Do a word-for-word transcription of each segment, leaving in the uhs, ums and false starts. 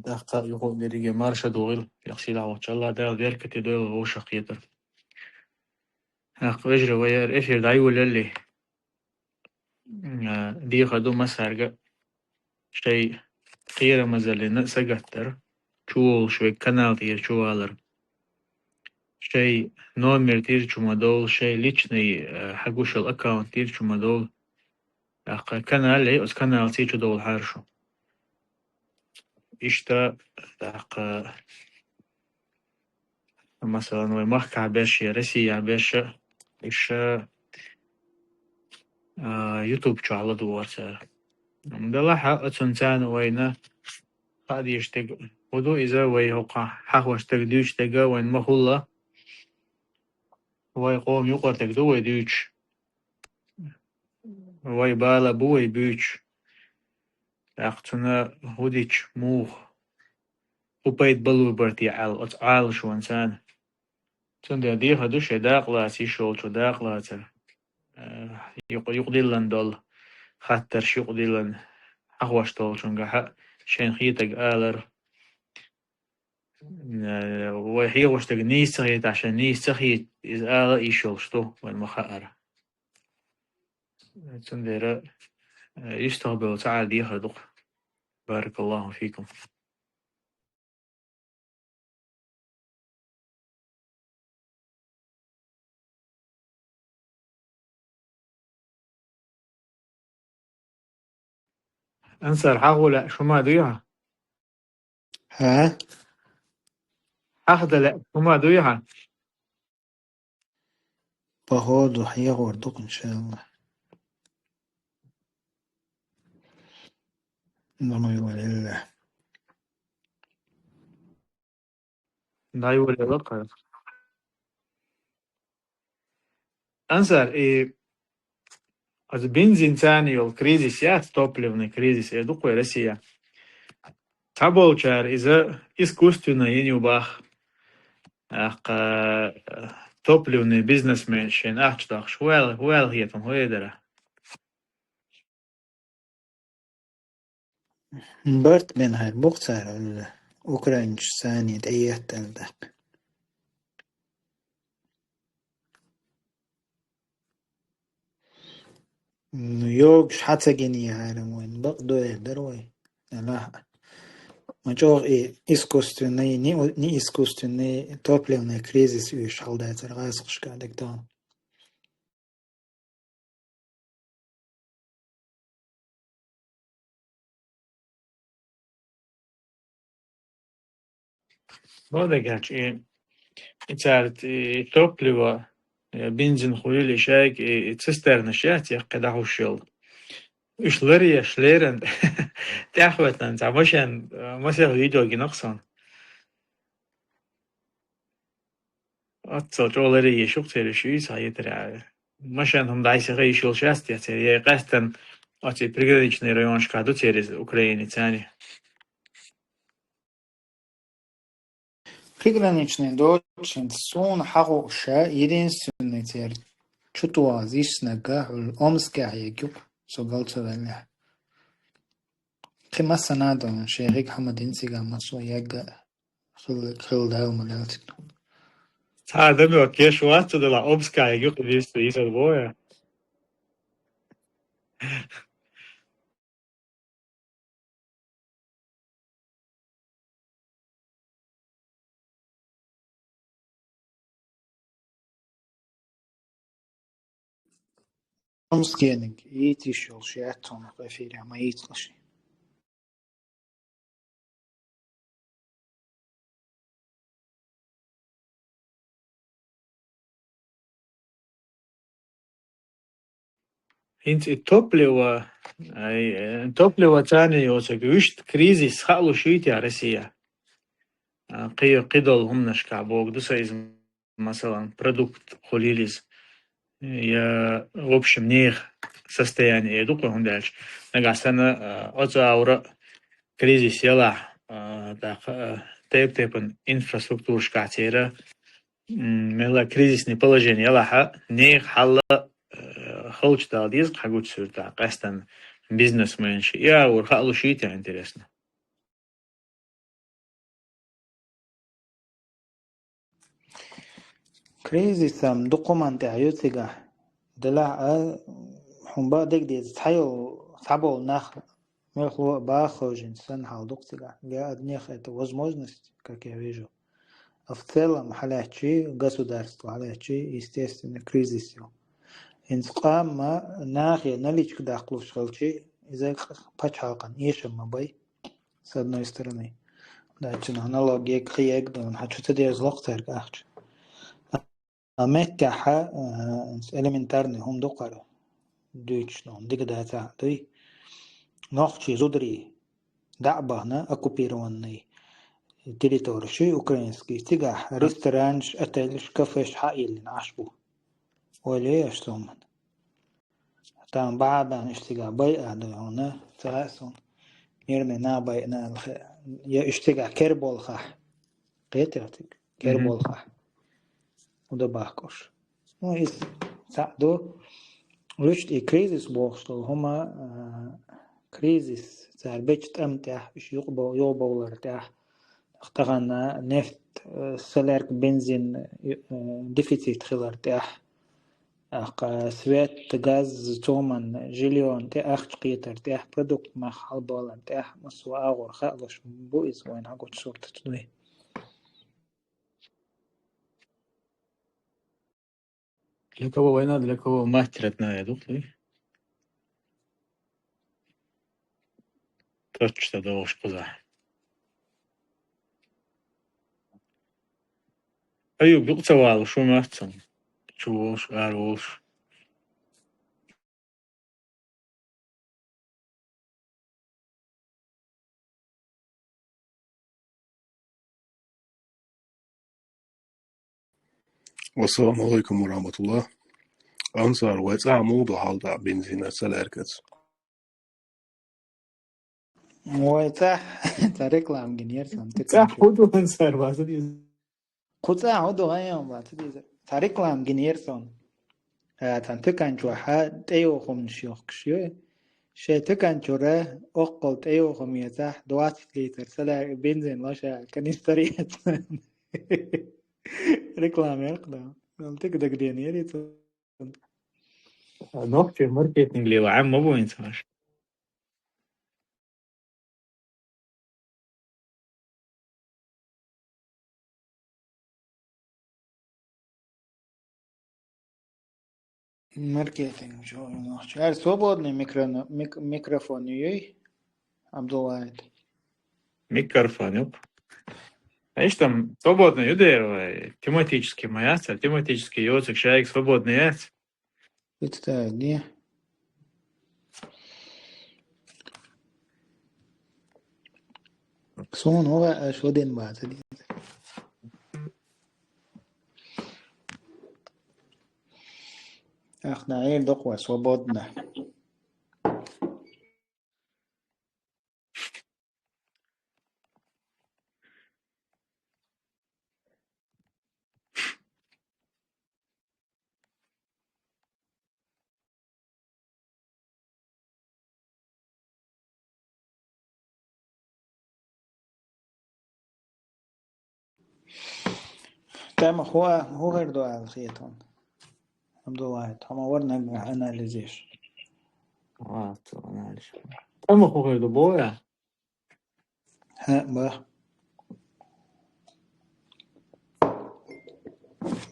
ТӀаккха юха а дерриге марша дугӀийла, вехсийла волча Аллах Дала беркате дойла вовшахкхетар. ТӀаккха, вежарий, вай яра эфир дӀайолаяле, а, дехар ду массаьрга шоай кхерамазаллина сагатдар, чуволуш вай канал тӀера чувалар. Шоай номер тӀера чу ма довла, шоай личный, а, хьагуш йола аккаунт тӀера чу ма довла. ТӀаккха канал яй, оцу каналца чу довлахьара шу. Иштта, тӀаккха, масалан, вай махкахь беш я Россехь беш, иштта, а, YouTube чохь ладугӀура цара. Делахь а, оцунна царна вайна хаа дезаш дерг хӀун ду, иза вай хӀокху хьахош дерг, дуьйцуш дерг вайна ма хуьлу. Вай къоман юкъара дерг ду вай дуьйцуш. Вай бала бу вай буьйцуш. ТӀаккха цунна хӀун дича, муха, хӀун пайда балур бара те Ӏаьлла оцу Ӏалашонна царна. Цундела дехар ду шайн дакъа лаца йиш йолчо дакъа лацар. Э, юкъ-, юкъадиллина долу хаттарш юкъадиллина хьахош долчуьнгахь а шайна хетарг алар. Э, вай хьехош дерг нийса ца хетахь, шайн нийса ца хета, иза ала йиш йолуш ду, вайна ма хаъара. Цундела, э, юьстахбевлла ца Ӏала дехар ду-кх. Баракаллаху фикум. Ансар, хьахо лаьа, шу ма дуй хьан? ХӀа? Хьахда лаьа, шу ма дуй хьан? По ходу хьехор ду-кх, иншалла. Ламай валилла. Дай валилла кхара. Ансар, и, оцу бензин царна йолу кризис яц, топливный кризис, эр ду-кх вай Россия. Цхьаболчара иза искусственно йина ю бах. ТӀаккха, э, топливный бизнесменаш шайна ахча дохуш, хӀун аьлла, хӀун аьлла хетам, хӀун эр дара? Барт бен хьайр бу-кх цара, украинчу царна тӀеэттал даккха. Ну, йогуш хьан ца гина яхьара вайн, бакъ ду эр дара вай. Аллах. Ма чӀогӀа и искусственный, не, не искусственный, топливный кризис уьш хьалдацара гӀазкхашка дагадогӀу. Бо дагахь и, и цара и топливо, э, бензин хуьлийла шайга, и, и цистернаш яц, яккхий дӀахьуш йолу. Уьш ларъеш лерина тӀаьхьахӀоьттина цхьа машен, э, масех видео гина-кх суна. Оццал чӀогӀа ларъеш ю-кх церан уьш, схьахетарехь. Машен хӀума дӀасаха йиш йолуш яц те церан, я къаьстина оцу приграничный районашкахь ду церан иза Украинацани. Приграничный доцучуьнца суна хьахууш ша единственный церан чутоха зиснарг хьуна Омскехь егг ю-кх, со гал ца ваьллехь. Кхин массанхьа а долу шен хиг хьама дина цигахь массо а егга хилла, хилла Дала ма лелтина. Цхьа адам йо кеш вац ца делахь, Омскехь егг ю-кх, дийца йисар боху. Омскениг йийца йиш йолуш яц хьуна эфире, ма йийцалаш. ХӀинца и топливо, ай, э, топливо царна йоцург, вуьшта кризис хаалуш юй те Россия? А, кхи-, кхидолу хӀуманашкахь бохург ду сан иза, масалан, продукт хуьлийла иза. Я, в общем, нехан состояние эр ду-кх, хӀунда аьлча нагахь санна, а, оцу аура кризис ялахь, а, тӀаккха, а, тайп-тайпана инфраструктурашкахь церан, м, мелла кризисный положение ялахь а, нехан хьал, э, халчу дала деза-кх хьагучу суьртахь, къаьстина бизнесменаш. И аура хаалуш юй те, интересно? Кризисам дукха хӀуман тӀехь ю цигахь. Делахь а хьун бакъдерг деза, цхьайолу, цхьаболу нах муьлхо а баха хевшина санна хьал ду-кх цигахь. Для одних это возможность, как я вижу. А в целом хьалаьцчи, государство хьалаьцчи, естественно, кризис ю. ХӀинца къам а нахе наличка даккхалуш хилчи, иза пачхьалкхан эшам ма бай, с одной стороны. Дачунах налог ег, хи ег, хьан чу ца деза локх цаьрга ахча. А меттехь, а, элементарный хӀума ду кхара дуьйцуш, ну, дика дацахь дуй. Нохчий зударий дӀа а бахана, оккупированный территория, ши украинский, цигахь ресторанаш, отелаш, кафеш хьа а йиллина Ӏаш бу. Ойла еш соман. Там бахьадан иштта цигахь байа а ду хьуна, ца хаьа суна. Мирный набай на, я иштта цигахь кер болхахь. Кхетий цига? Кер Мгм. болхахь. Уда бахкуш. Ну, иза цхьаъ ду. Вуьшта и кризис бохуш долу хӀума, а, кризис, цара бечу тӀам тӀехь, уьш юкъабо-, юкъабовлар тӀехь, тахана нефть, а, солярка, бензин, а, дефицит хилар тӀехь, тӀаккха свет, газ, цоман, жильон тӀе ахча кхетар тӀехь, продукт мах хьалабалар тӀехь, массо а агӀор хаалуш бу иза вайна хьагучу суртаца дуй. Для кого война, для кого мать родная, ду-кх, дуй? Точно догӀуш кхузахь. Аюб юкъа ца валуш ву моьтту суна. Чу волуш, ара волуш. Ассаламу алейкум ва рахматуллах. Ансар, вай цӀахь муха ду хьал дӀа бензина соляркаца? Вай цӀахь, цхьа реклама гинера сан. ЦӀахь хӀун ду, Ансар, ваза деза? Кху цӀа хӀун ду гӀайгӀан бац деза? Цхьа реклама гинера суна. А, цхьана туькан чохь тӀейогӀу хӀуманаш йохкуш ю. Шайн туькан чуьра оккхул тӀейогӀу хӀума эцахь, двадцать литр соляр-, бензин лоша канистр эца. Реклама яхъ дан. Вал тика дагадеана яри цунна. Нохчийн маркетинг лела Ӏемма бу хӀинца, маша. Маркетинг, чё у нас? Ар свободный микро-, мик-, микрофон юй? Абдуллаев. Микрофон, юп. Ишта там свободный ю дера вай, тематический ма яц, а тематический йоцург шайга свободный яц. Представь, не? Суна вай аш один бацади. Ах, наверное, доква свободно. Тема хӀу-, хӀу хир ду аьлла хетон? Абдуллаев, хьо ма вара наггахь анализ еш. Ва, цо анализ. Тема хӀу хир ду, бо я? ХӀаъ, бах.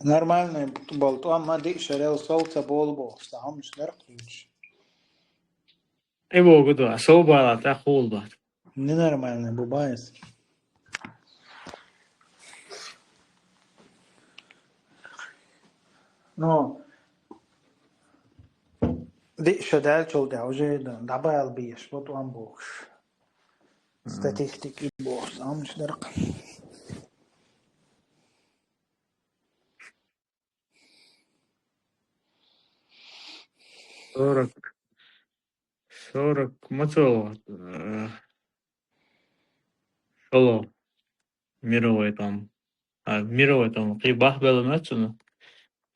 Нормальный болу тӀом ма диъ шарел сов ца болу бохуш, сан хӀуманаш дара кхуьйцуш. И богу ду, а сов бала тӀаккха хул бат. Ненормальный бу байс. Ну, диъ ша даьллачул тӀаьхьа уже дан, дӀабала беш, вот он бохуш. Мгм. Статистика и бохуш, амч дара. Сорок. Сорок, ма цо, э, шолгӀа мировой тӀом. А, мировой тӀом, кхин бахбелла ма цунна.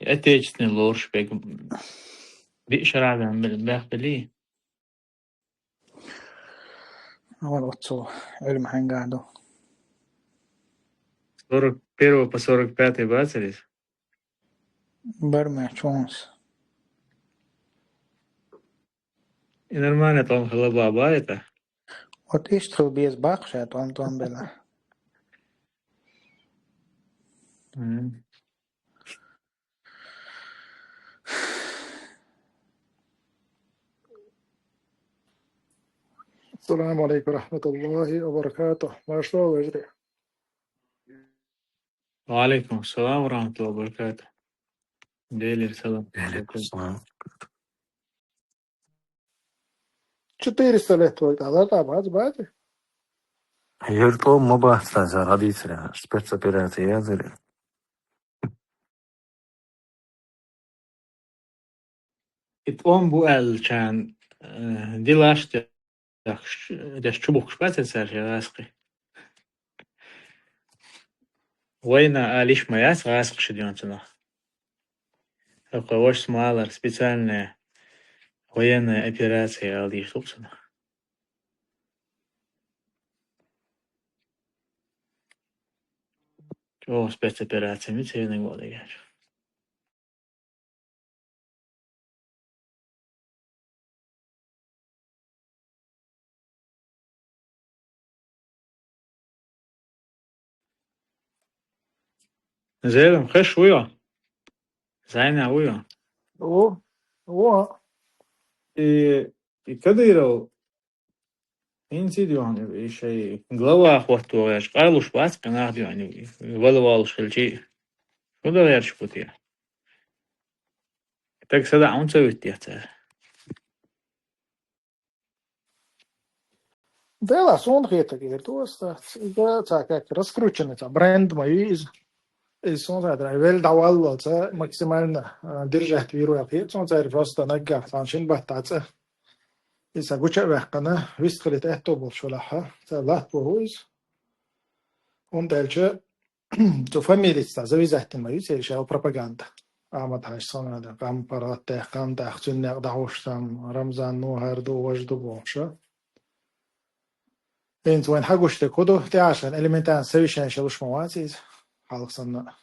Отечественный лоруш бег. Биъ шарахь бен бехбели. Вала оццул Ӏилма хьаьнгахь ду? Сорок первого по сорок пятый бацарис? Бармаьчунас. И нормально тӀом хила баба это. Вот иштта хила беза бакъ ша тӀом-тӀом бела. Мгм. السلام عليكم ورحمة الله وبركاته. Маршо, вежарий. وعليكم السلام ورحمة الله وبركاته. Делер салам. Четыреста лет вай, да, да, бац, бац. Ер тӀом ма бац, цар хьадийцар, спецоперация яцар. И тӀом бу аьлча, э, дилаш деш, деш чубухкуш бац цар ши гӀаскхи. Вайна алиш ма яц гӀаскхи ши дена цунах. ХӀокхо вашас ма аллара специальная военная операция ала дийш ду-кх цунах. ЧӀогӀа спецоперация мича ерриг ваха дезаш. Зелим, хезаш вуй хьо? Зайна вуй хьо? Ву, ву. И, и Кадыров хӀинца а дуьхьал, и шоай глава хӀотто гӀерташ, къайлуш бац-кх нах дуьхьал, вала волуш хилча а. Шу дан гӀерташ бу те? Стаг садаӀа хӀунда ца вуьту те цара? Дела, суна хетарг эр ду ас, иза цхьа как раскрученный, цхьа бренд ма ю иза. Иза суна хетарг, велла дӀаваллалца максимально, а, держать вийр ваьлла хета суна цара, просто наггахь цхьана шина баттахь цӀа. Иза гуча а ваьккхина, вистхилийта аьтто болчу лахьа, цара латта боху иза. ХӀунда аьлча, цу фамилица завязать ма ю церан шаьлла пропаганда. Ахьмад-Хьаьжас, хӀун ду, къам паргӀатдаьккхина, тӀаккха цуьнан некъ дӀахьуш там, Рамзан Нухар ду, важа ду бохуш. ХӀинца вайна хьан гуш дерг хӀун ду, тӀаьхьарчу хенахь элементарно совещани шалуш ма вац иза, хьалха санна.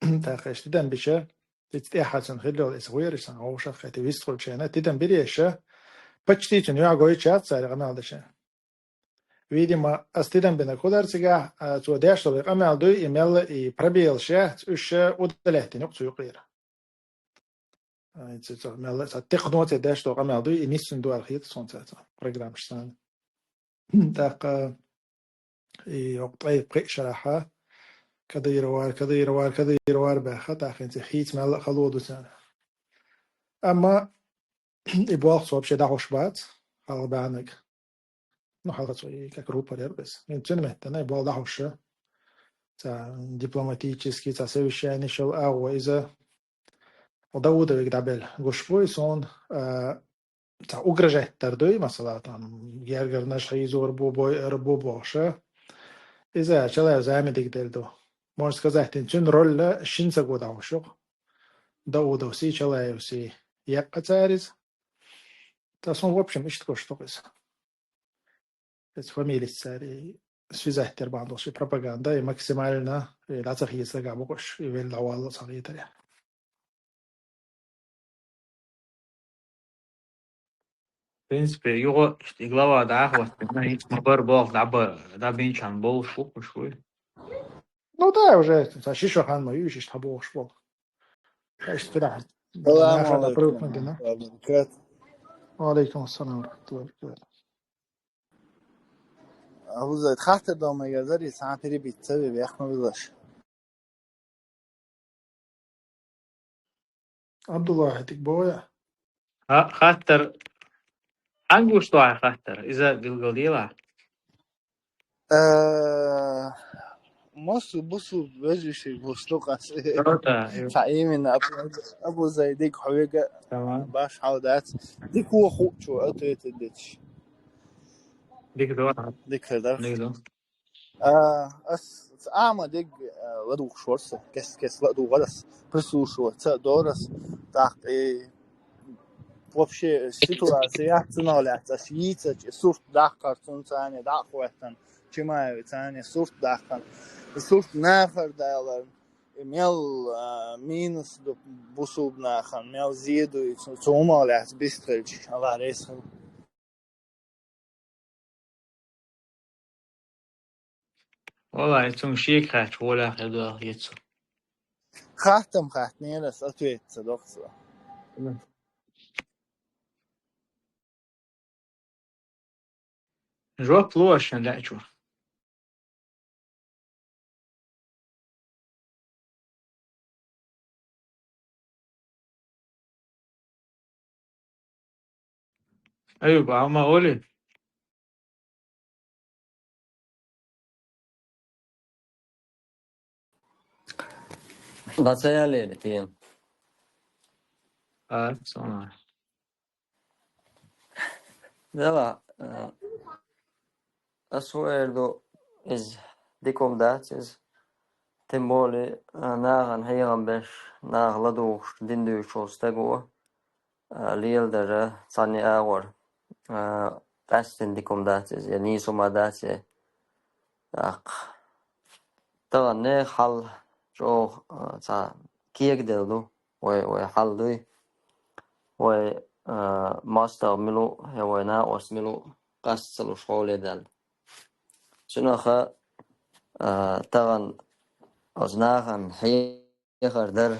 ТӀаккха иштта тидам бича, ица тӀаьхьа цуьнан хилла йолу иза гӀоьрташ сан вовшах а хетий, вистхуьлучу хенахь тидам бира ша, почти цуьнан юьхь гойтуш яц цара къамел дешан. Видимо, ас тидам бинарг хӀун дара цигахь, а, цо деш долу къамел дуй, и мелла и пробелаш яц, уьш удалять дина юкъа цу юкъера. А, и цу, цу мелла а цхьа текхно цо деш долу къамел дуй, и нисдина ду аьлла хета суна цаьрца программаш санна. ТӀаккха и хӀокху ткъе пхи шарахь Кадыровар, Кадыровар, Кадыровар баьхна, тӀаккха хӀинца хийца мелла а хало ду царна. Амма и болх цо вообще дӀахьуш бац, хьалха баьхнарг. Ну, хьалха цо и как рупор яра беза. ХӀинца цуьнан меттана и болх дӀахьуш, цхьа дипломатический, цхьа совещани шал агӀо иза. Даудовиг дӀабелла гуш бу и суна, а, цхьа угрожать дар дуй, масала, там, гергарнаш хьийзор бу, бойар бу бохуш. Иза Чалаев замедиг делла ду. Можно сказать, цуьнан роль шина саго дӀахьуш ю-кх. Даудовси, Чалаевси еккъа цара иза. Ткъа суна, в общем, иштта гуш ду-кх иза. Иза фамилица цара и связать дер бахьана долуш, и пропаганда, и максимально, и дӀа ца хеза дагахь бу-кх уьш, и велла дӀавалло ца хетарехь. В принципе, юха и глава дӀахӀоттина, хӀинца ма бара болх дӀаба-, дӀабинчарна болуш бу-кх уьш, вуй? Ну да, уже цхьа ши шо хан ма ю уьш иштта хьан бохуш болу. Ша иштта кхидӀа Салам наха алейкум дӀапрыгнадина. Ва баракату. Ва алейкум ассалам ва рахматуллахи ва баракату. Абу Зайд, хаттар дан мегар дарий, цхьа перебить ца ве, бехк ма билалаш. Абдуллахь, дика боху я? Ха-, хаттар. Хьан гуш ду хьан хаттар? Иза билгал дела? Э, массо бусу вежарий гуш ду хьан. Да, да, ю. Цхьа именно Абу, Абу Зайдиг хьоьга. Тамам. Баш хьал дац. Дика воху чу ответ дечи. Дика ду. Дика дар. Дика ду. А, ас, ас Ахьмадиг, а, ладугӀуш вара со, кест-кест ладугӀура ас, прислушиваться а дора ас, тӀаккха и вообще ситуация яц цунах лаьцна, ас йийцача, и сурт даккхар цунна царна дӀа а хӀоьттина, Чимаевцарна сурт даккхар, и сурт нахара далар, Мел, а, минус ду бусулба нахана, мел зе ду, и цу, цу хӀумах лаьцна бистхилча, Аллах реза хила. Валлахь, цунга шега хаьттача, гӀолехь хир ду аьлла хета суна. Хаттам хаттанера ас, ответ ца доккху со. Жоп ло аш шайн лаьачо. Аюб, Ӏама олий? Ма ца ялийра тема. А, сона. Дела, а, ас хӀун эр ду, иза дика хӀума дац иза. Тем более, а, нахана хьехам беш, наха ладугӀуш, дин дуьйцуш волу стаг ву, а, леладар цхьанна агӀор, а, къаьстина дика хӀума дац иза, я нийса хӀума дац, я тӀаккха. Тахана нехан хьал чӀогӀа, а, цхьа кегаделла ду, вай, вай хьал дуй, вай, а, мостагӀа мила ву, я вай накъост мила ву, къаста ца луш хьоле даьлла. Цунаха, а, тахана оцу нахана хьехар дар,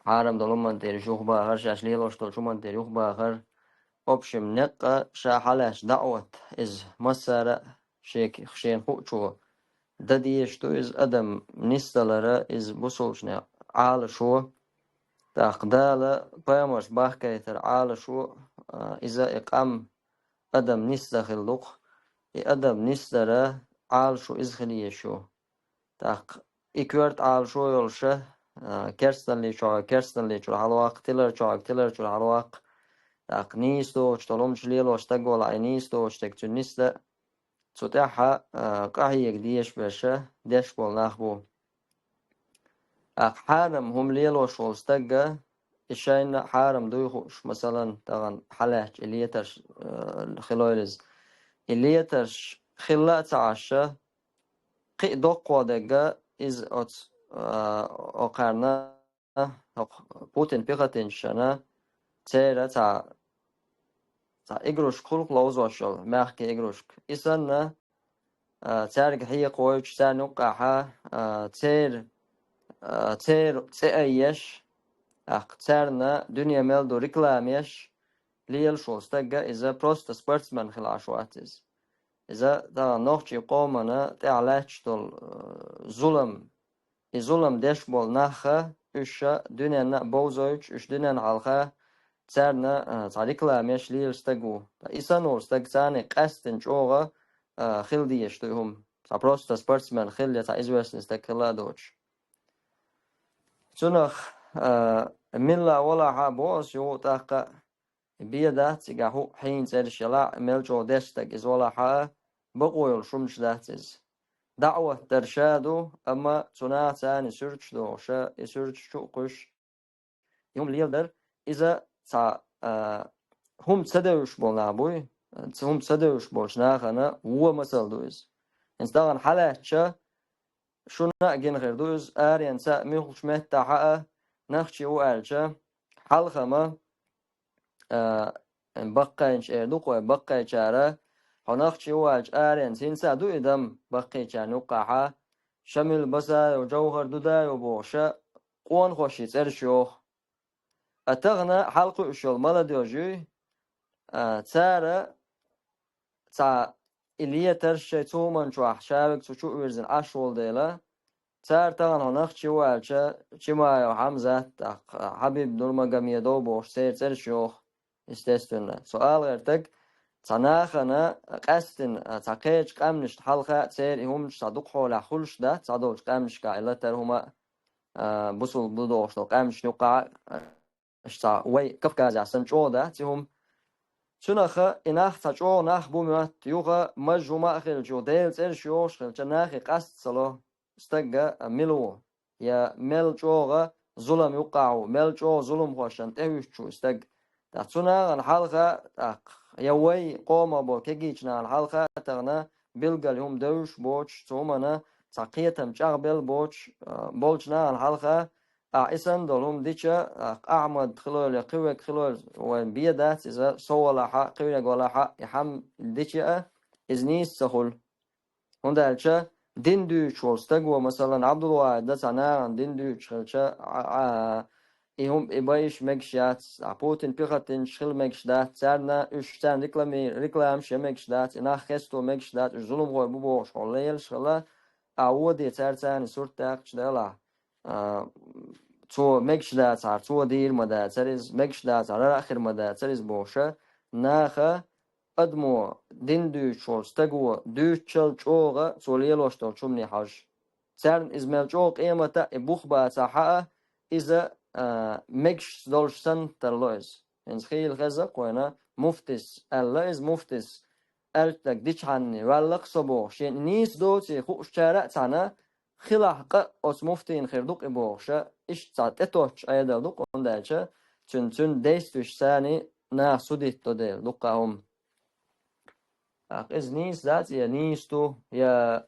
хьарам долу хӀуманна тӀера юхабахар, шаьш лелош долчу хӀуманна тӀера юхабахар. В общем, некъа ша хьалаьцча даӀват, иза массара а шен, шена хуучо дан дезаш ду иза, адам нисдалара иза бусулбанийн Ӏалашо. ТӀаккха Дала пайхамарш бахкийтар Ӏалашо, а, иза и къам адам нисдан хилла ду-кх, и адам нисдара Ӏалашо иза хила езаш ю. ТӀаккха и коьрта Ӏалашо йолуша, а, керстаналли чохь, керстаналли чуьра хьалаваккха, тилар чохь, тилар чуьра хьалаваккха. ТӀаккха нийса доцуш долу хӀуманаш лелош стаг валахь, и нийса доцуш стаг цуьнан нисдан, цу тӀаьхьа, а, къахьега дезаш берша деш болу нах бу. ТӀаккха хьарам хӀума лелош волу стагга, и шайна а хьарам дуй хууш, масалан, тахана хьалаьцча и летарш, а, хилойла иза. И летарш хилла а ца Ӏаш, кхин а доккхо дерг иза оцу, а, окхарна, хӀокху Путин пехотинцашна, церан цхьа, цхьа игрушка хуьлу-кх ловзош йолу, мягкий игрушка. И санна, а, цаьрга хьекхавойтуш, царна юккъехьа, а, церан, а, церан цӀе айъеш, тӀаккха царна дуьне мел ду реклама еш лелаш волу стагга иза просто спортсмен хила Ӏаш вац иза. Иза тахана нохчийн къомана тӀехь лаьтташ долу, э, зулам, и зулам деш болу нахха, уьш ша дуьненна а бовзуьйтуш, уьш дуьненна хьалха царна, э, цхьа реклама еш лелаш стаг ву. Ткъа и санна волу стаг царна къаьстина чӀогӀа, э, хила дезаш ду и хӀума. Цхьа просто спортсмен хилла я цхьа известный стаг хилла а доцуш. Цунах, э, милла валахьа боху ас юха тӀаккха, бен дац цигахь хӀуъа хьийна цӀераш ялахь, мел чӀогӀа деш стаг иза валахьа, бакъо йолуш хӀуманаш дац иза. ДаӀват дар ша ду, амма цу наха царна суьрташ дохуша, и суьрташ чу а кхуьссуш, и хӀума леладар, иза цхьа, а, хӀума ца девзаш болу нах буй, цхьа хӀума ца девзаш болчу нахана вон масал ду иза. ХӀинца тахана хьалаьцча, шуна а гина хир ду иза, аренца а, муьлххачу меттахьа а, нохчи ву аьлча, хьалхама, а, баккхайнаш эр ду-кх вай, баккхайчара, хьо нохчи ву аьлча, аренца хӀинца а ду и дам баккхийчарна юккъехьа, Шамил Басаев, Джовхар Дудаев бохуша, къонахоший цӀераш йоху. А тахана хьалакхуьуш йолу молодёжь юй, а, цара цхьа и летарш шайн цу хӀуманна чохь шаверг цу чу а вирзина Ӏаш волу дела, цара тахана хьо нохчи ву аьлча, Чимаев Хьамзат, тӀаккха Хьабиб Нурмагомедов бохуш церан цӀераш йоху, естественно. Со ала гӀертарг, цхьа нахана къаьстина, цхьа кхечу къаьмнашна хьалха а церан и хӀуманаш цхьа дукха хьолехь хуьлуш дац, цхьадолчу къаьмнашкахь и латар хӀума а, а, бусулба ду дохуш долу къаьмнашна юккъехь а, Аш цхьа вай Кавказехь санна чӀогӀа дац и хӀума. Цунаха и нах цхьа чӀогӀа нах бу моьтту, юха мажа хӀума а хилча, юха Делан цӀераш йохуш хилча, нахе къаста ца ло, стагга мила ву, я мел чӀогӀа зулам юккъехь ву, мел чӀогӀа зуламхошна тӀехӀуьттуш ву стаг. ТӀаккха цу нахана хьалха, тӀаккха я вай къомах болу кегийчу нахана хьалха а тахана билггал хӀума девзаш боцуш, цу хӀумана цхьа кхетам чӀагӀбелла боцуш, а, болчу нахана хьалха, ахь и санна долу хӀума дича, а, Ахьмад хилойла я кхин верг хилойла, вайн бен дац иза, со валахьа, кхин верг валахьа, и хӀума дича а, иза нийса ца хуьлу. ХӀунда аьлча дин дуьйцуш волу стаго, масалан, Ӏабдулвахьида цхьа нахана дин дуьйцуш хилча, а, а, и хӀума, и байш мегаш яц, а, Путин пехотинцаш хила мегаш дац, царна уьш, царна реклами-, рекламаш ян мегаш дац, и нах хесто мегаш дац, уьш зуламхой бу бохуш хьо лелаш хила, а, воде цара царна сурт даьккхича делахь, а, цо мегаш дацахьара, цо дийр ма дацара иза, мегаш дацахьара, ара а хир ма дацара иза бохуша, наха адамо, дин дуьйцуш волчу стаго дуьйцучул чӀогӀа цо лелош долчу хӀумане хьажа. Царна иза мел чӀогӀа къематан и бух бацахь а, иза, а, мегаш долуш санна тарло иза. ХӀинца хийла хеза-кх вайна, муфтис аьлла иза, муфтис аьллачу дага дичхьанне ваьлла-кх со бохуш, шен нийса доций хуушчара а цхьаьна, хилахь къа оцу муфтийна хир ду-кх и бохуша, иштта цхьа тӀетоттуш Ӏедал ду-кх, хӀунда аьлча цуьнан, цуьнан действиеш царний наха судить до дела дуккха а хӀума. ТӀаккха иза нийса дац, я нийса ду, я,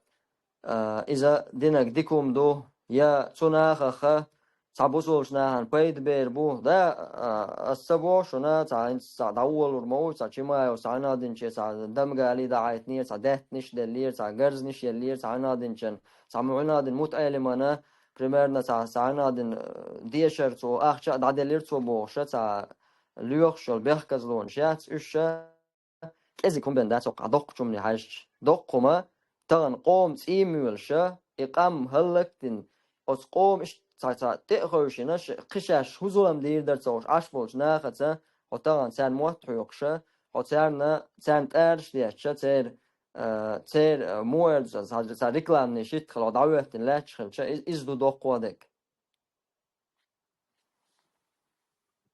а, иза динарг дика хӀума ду, я цу нахаха цхьа бусулбачу нахана пайда бер бу. Да, а, ас ца боху шуна, цхьа хӀинца цхьа дӀаволалур ма ву, цхьа Чимаев цхьа хьуьнал динче цхьа дамгали дӀахьайтинера, цхьа даьттанаш а деллера, цхьа гарзанаш а еллера, цхьа хьуьнал динчун, цхьа ма хьуьнал дина мутаӀелимана, примерно, цхьа, цхьа хьуьнал дина, э, дешар цо, ахча а дӀаделлера цо бохуша, цхьа лоьхуш йолу бехказлонаш яц уьш ша. КӀезиг хӀума бен дац хӀокху доккхачу хӀумане хьаьжча. Доккха хӀума, тахана къоман цӀий моьлуша, и къам хӀаллакдина, оцу къоман иштта цхьа, цхьа тӀе а хевшина, ш-, кхин шаьш хӀун зулам дийр дара ца хууш Ӏаш болчу нахаца, хьо тахана царна мотт хьоькхуша, хьо царна, царна тӀараш детташа, церан, а, церан, а, муха эр ду, цхьа, цхьа рекламный шийтта хила, хьо дӀахӀоьттина лаьтташ хилча, и-, иза ду доккхо дерг.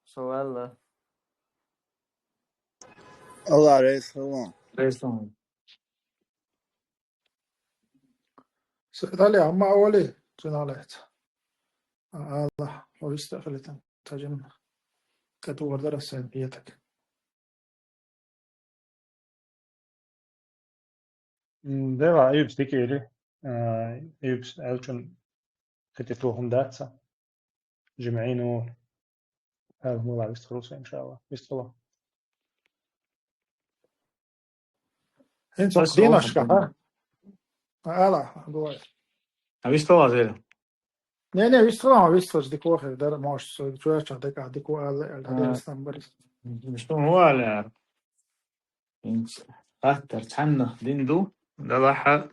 Со ваьлла. Алла реза хуьлда. Реза хуьлда. Се дали амма оли, цуьнан лаьцна. А, Алла, хьо вист а хилийтина, тажин. Катугар дара сайн хетаг. М, дела, Аюбс дика ели. А, Аюбс аьллачун кхетий тухум дац. Жимаину, ала, мула вистхуьлу со, иншалла. Вистхуьлу. ХӀинца ас динашка, хӀа? Ала, бувай. А вистхуьлу зели? Не, не, вистхуьлу, вистхуьлу, дика хир дара, может, со чоьрчах дика, дика ала, ала, а, дерс там барис. Что ала? ХӀинца хаттар цхьаннах дин ду, далахьа,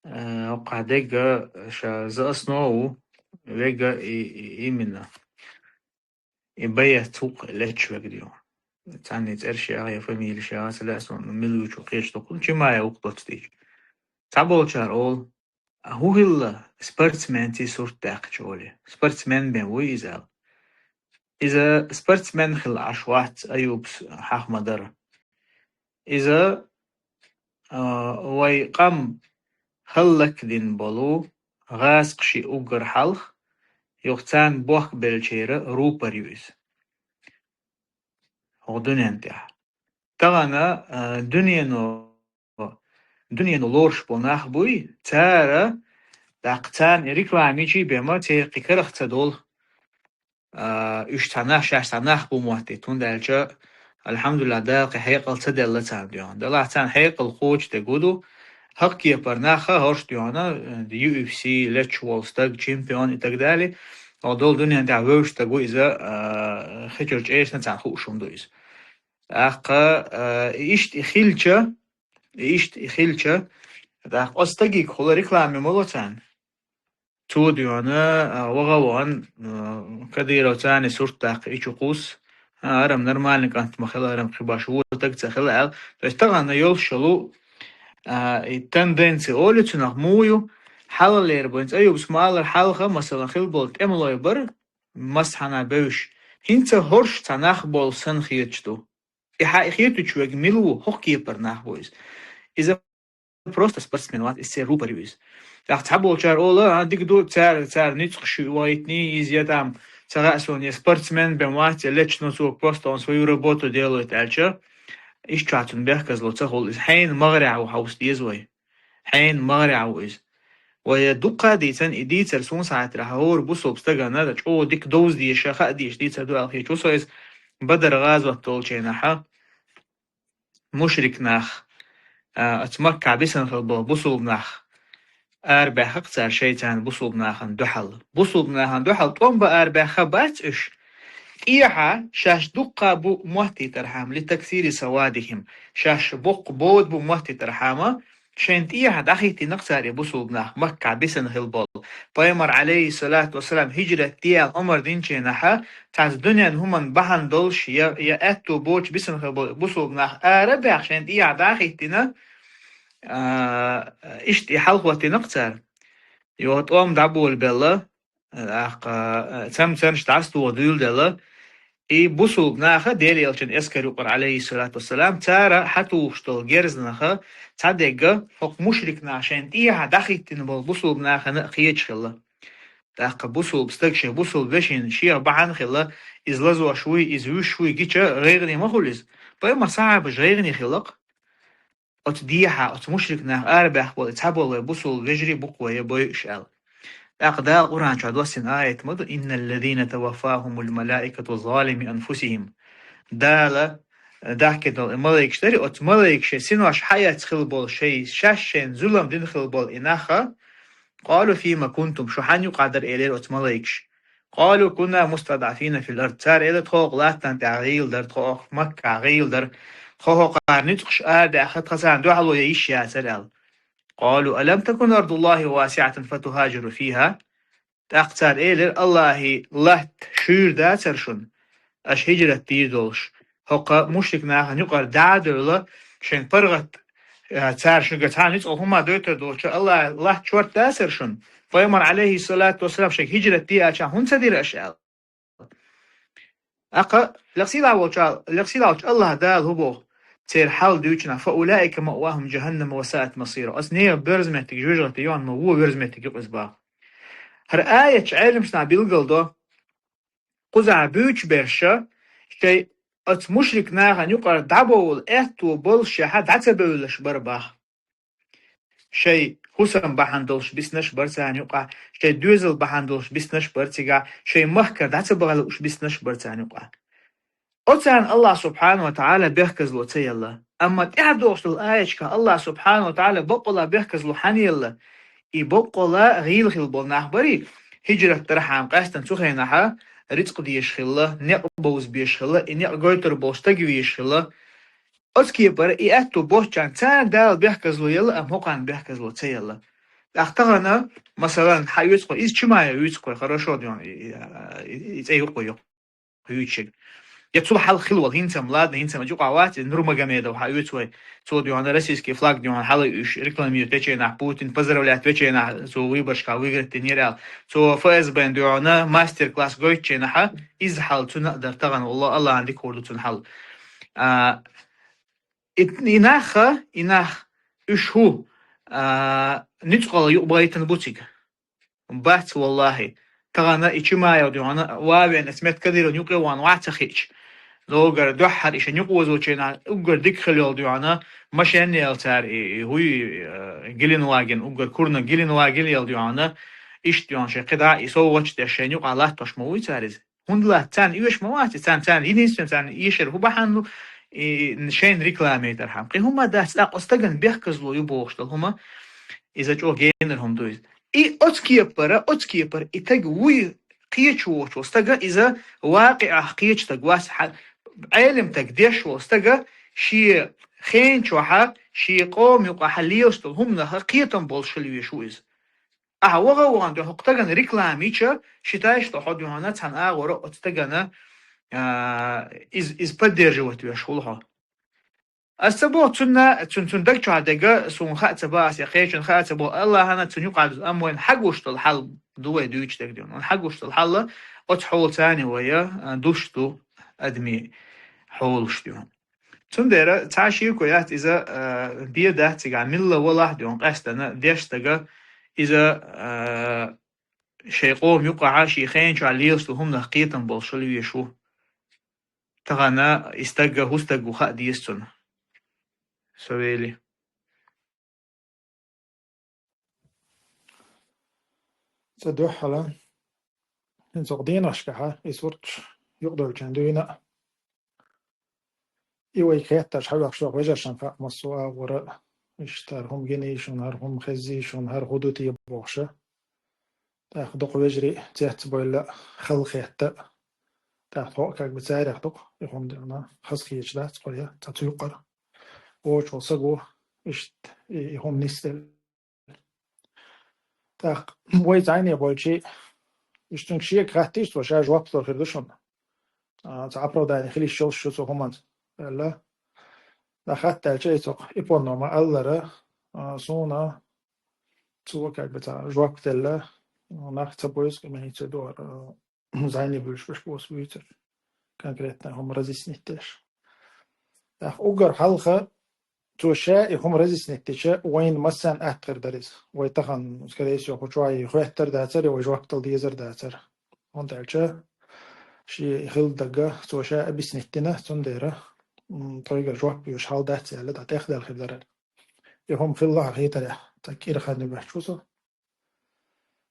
э, оккха дега ша за основу вега и, и именно. И бая цукъ лечвег ду. Цхьанний цӀерш яха, я фамилеш яха, ца лаьа суна, мила ву чу кхечу дукха, Чимаев ву-кх доцу дийча. Цхьаболчара олу, а хӀун хилла спортсменций сурт даьккхича олий? Спортсмен бен вуй иза аьлла. Иза спортсмен хилла Ӏаш вац, Аюбс хьаха ма дара. Иза, а, вай къам хӀаллакдина болу гӀазкхаши уггар хьалха, юха царна бохк беллачеран рупор ю иза. ХӀокху дуьнен тӀехь. Тахана, а, дуьнено, дуьнено лоруш болу нах буй, цара, тӀаккха царна и реклама йичий бен ма, церан кхин карах ца долу. А, уьш цхьа нах, шаьш цхьа нах бу моттийта, хӀунда аьлча, алхьамдулиллахӀ, Дала кхин хьекъал ца делла царна дуьхьа. Делахь царна хьекъал кхочу дерг хӀун ду, хӀокху кепара нах а хӀорш дуьхьа, э, ю эф си, лечволу стаг, чемпион и так далее. Оха долу дуьнен тӀехь вевзаш стаг ву иза, а, хи чуьра чӀерсина царна хууш хӀума ду иза. ТӀаккха, а, иштта и хилча, иштта и хилча, тӀаккха оцу стагига хула реклама ма ло царна. Цо дуьхьа, а, ваха а вахана, а, Кадыровцани сурт даккха и чу кхус. А, арам нормальный кӀант ма хила, арам кхин баш вон стаг ца хила аьлла. То есть тахана йолуш йолу, а, и тенденция олу цунах муха ю, хьалалера бен цӀа юбас ма аллара хьалха, масала, хила болу тӀемалой бара, массахьана бевзаш. ХӀинца хӀорш цхьа нах болу санна хеташ ду. И хьан и хетачу вега мила ву, хӀокху кепара нах бу иза. Иза просто спортсмен вац, иза церан рупор ю иза. ТӀаккха цхьаболчара олу, а, дика ду, цара, цара ницкъаш вайтиний иза, я там, ца хаьа суна, я спортсмен бен вац, я лечно цо просто он свою работу делает аьлча, иштта цунна бехказло ца хуьлу иза. Хьенан магӀарехь ву хьовса деза вай. Хьенан магӀарехь ву иза. Вай дукха дийцан, и дийцар сунсахьатра хьаур бусулб стагана, чӀо дик довз деша, ха деша дийцар ду алхи чу со из Бадар гӀазот долченахьа. Мушрик нах, а, оц Макка бисан хил бо бусулб нах, арбаьхак цар шайцан бусулб нахан духьал. Бусулб нахан духьал тӀом ба арбаьха бац уьш. ТӀехьа шаш дукха бу моттитархьама, ли таксири савадихим. Шаш бокх бод бу моттитархьама, шайн тӀехьа дахиттинак цар и бусулб нах Макка бисан хил бол. Пайхамар, алейхиссалату вассалам, хиджрат диал умар динченахьа, цац дунен хӀуман бахьан долш, я, я аьтту боч бисан хил бол бусулб нах арабаьх шайн тӀехьа дахиттина, а, ишт и хьалхваттинак цар. Йо, тӀом дӀаболбелла, ахка, цам царш дӀастугӀа дуйла дела, и бусулб наха Делиялчун эскар юкъар, алейхиссалату вассалам, цара хьатухуш дол герзнаха, цадегга, хӀокх мушрик нах шайн тӀехьа дахиттина бол бусулб нахана а кхеча хилла. ТӀаккха бусулб стаг шех бусулб вешин шех бахьан хилла, из лазош вуй, из вуьш вуй гича гӀайгӀни ма хулиз. Пайхамар сахьабаш гӀайгӀни хилакх. Оц дехьа, оц мушрик нах арабаьхк бола, цхьабола вай бусулб вежарий букъ вай бойуш аьлла. ТӀаккха Дала Къуръан чу доссина аят ма ду: «Инналлазина таваффахумул малаикату залими анфусихим». Дала дахкедал и малайкаш дари, оц малайкаш шай синош хьаяц хил бол, шай шаш шайн зулам дин хил бол и наха, «Къалу фима кунтум», шу хьан юкъа дар элер оц малайкаш. «Къалу кунна мустадафина фил ард». Цар эла тхо латтан тӀа гӀийла дар, тхо Макка гӀийла дар, тхо хӀокхар ницкъаш ардаьха тха царна дуьхьало я йиш яцар аьлла. «Къалу алам такун ардуллахи васиатан фатухажиру фиха». ТӀаккха цар элер: «Аллахи латт шуьйр дацар шун, аш хиджрат дийр долуш, хӀокха мушрик нахана юкъара дӀа а девлла, шайн паргӀат, э, цара шуьга цхьа ницкъал хӀума дойтар долча Аллахи латт шорт дацар шун, пайхамар, алейхиссалату вассалам, шайга хиджрат де аьлча хӀунда ца дира аша?» аьлла. ТӀаккха лекхсийла волча, лекхсийла волча Аллахь Дала хӀу боху, церан хьал дуьйцуш: «Фа улаика маъвахум жаханнама ва саат масира». Ас нехан берзметтиг жожагӀате йоӀан ма вон верзметтиг юкъа иза баха. ХӀара аятчу Ӏелимсна билгал до, кхузахь буьйцу берша, шай оцу мушрик нахана юкъара дӀабовла аьтту боллушехьа дӀа ца бевллаш бара баха. Шай хӀусам бахьана долуш биснаш бара царна юкъа, шай доьзал бахьана долуш биснаш бара цигахь, шай махкара дӀа ца бахала уьш биснаш бара царна юкъа. Оцарна Аллах субхьана ва таӀала бехказло ца елла. Амма тӀаьхьа догӀуш долу аячка Аллах субхьана ва таӀала баккъала бехказло хьан елла? И баккъала гӀийла хила болу нах барий, хиджрат дархьама къаьстина цу хенахьа, рицкъ дезаш хилла, некъ бовза безаш хилла, и некъ гойтур болу стаг везаш хилла. Оцу кепара и аьтту боцчарна царна Дала бехказло елла, амма хӀокхарна бехказло ца елла. ТӀаккха тахана, масалан, хьан оьцу кхо, иза чу ма я оьцу кхо, хорошо, и, и, и, и цӀе юкъа йо. Хуьйцуьг. Я цул хьалха хила волу, хӀинца-м, ладна, хӀинца-м а чукъа вац, Нурмагомедов хьан оьцу вай. Цо дуьхьана российский флаг дуьхьана хьала уьш рекламирует веченахь, Путин поздравлять веченахь, цо выборшка выиграть динера аьлла. Цо ФСБ-н дуьхьана мастер-класс гойтченахьа, иза хьал цуьнан а дара тахана, Алла-, Аллахьан дика хӀур ду цуьнан хьал. А, и, и нахха, и нах, уьш хӀу, а, нуьцкъала юкъабайтина бу цига. Бац, валлахӀи. Тахана и Чимаев дуьхьана вавен, эс мет Кадыровна юкъе ван вац а хиъча. Логар дуьххьара и шен юкъозоченахь уггар дика хила йолу дуьхьана, машен ял цара и, и хӀуй, э, Геленваген, уггар курна Геленваген ял дуьхьана, иштта дуьхьана шен кхидӀа и совгӀаташ деш шен юкъа латтош ма вуй цара иза. ХӀунда лаьцна царна оьшуш ма вац, царна, царна единственно, царна эшар хӀу бахьана ду, и шайна рекламе тархьама. Кхин хӀума дац, тӀаккха стагана бехказло ю бохуш долу хӀума, иза чӀогӀа генар хӀума ду иза. И оцу кепара, оцу кепара, и таг вуй кхечу воцу стага, иза вакъиӀах кхечу стаг вац, хьа-, Ӏелим таг деш волу стага, шен хен чохьа, шен къоман юкъахьа лелаш долу хӀуманах кхетам болуш хила веш ву иза. Ахьа ваха а вахана дуьхьа хӀокху стагана реклама йича, считаешь, что хьо дуьхьана цхьана агӀора оцу стагана, а, из, из поддерживать веш хуьлу хьо. Ас ца боху цунна, цун, цун даг чохь дерг суна хаа ца баха, ас я кхечун хаа ца боху, Аллахьана цун юкъа дузу, амма вайна хьагуш долу хьал ду вай дуьйцуш дерг дуьхьана. Вайна хьагуш долу хьал оцу хьолаца вай, а, душ ду адамийн хьолаш дуьхьана. Цундела цхьа шеко яц иза, а, бен дац цигахь, милла валахь дуьхьана къаьстана деш стага, иза, а, шайн къоман юкъахьа, шен хен чохь лелаш долу хӀуманах кхетам болуш хила веш ву. Тахана и стаг хӀу стаг ву хаа деза цунна. Со вели. Ца дуьххьала. ХӀинца хӀокху деношкахьа и сурташ юкъадолчарна дуьйна а. И вай хеттарш хьавоьхуш вежаршна хаьа массо а агӀора, иштта хӀара хӀума гиний шуна, хӀара хӀума хезний шуна, хӀара хӀун ду те бохуш. ТӀаккха дукха вежарий цецбевлла, хала хетта. ТӀаккха тхо а как бы царех ду-кх, и хӀума дина, хазахеташ дац кхо я, цхьа цу юкъара. Вочу саго иштта и, и хӀума нисделла. ТӀаккха вай цхьаьна болчий, уьш цуьнга шега хаттийча, цо ша жоп лур хир ду шуна. А, цхьа оправдание хила йиш йолуш ю цу хӀуманца, аьлла. ДӀахаттаьлча, и цо иппон-нома аллара, а, суна цо как бы цхьа жоп делла, нах ца буьйцу, имеется в виду, а, зӀене буьллуш берш бу-кх вуьйцурш, конкретно хӀума разъяснить деш. ТӀаккха уггар хьалха цо ша и хӀума разъяснить дича, вайна массарна атта хир дара иза. Вай тахана, скорее всего, кху чохь и хоьттур дацара, и вай жоп дала дезар дацара. ХӀунда аьлча шен и хилла дагга цо ша объяснить дина, цундела, м, тхоьгара жоп луш хьал дац аьлла, дӀа тӀехдаьлла хир дара. И хӀума хилла хьан хетарехь, цхьа кӀира хан ю баьхча ву со.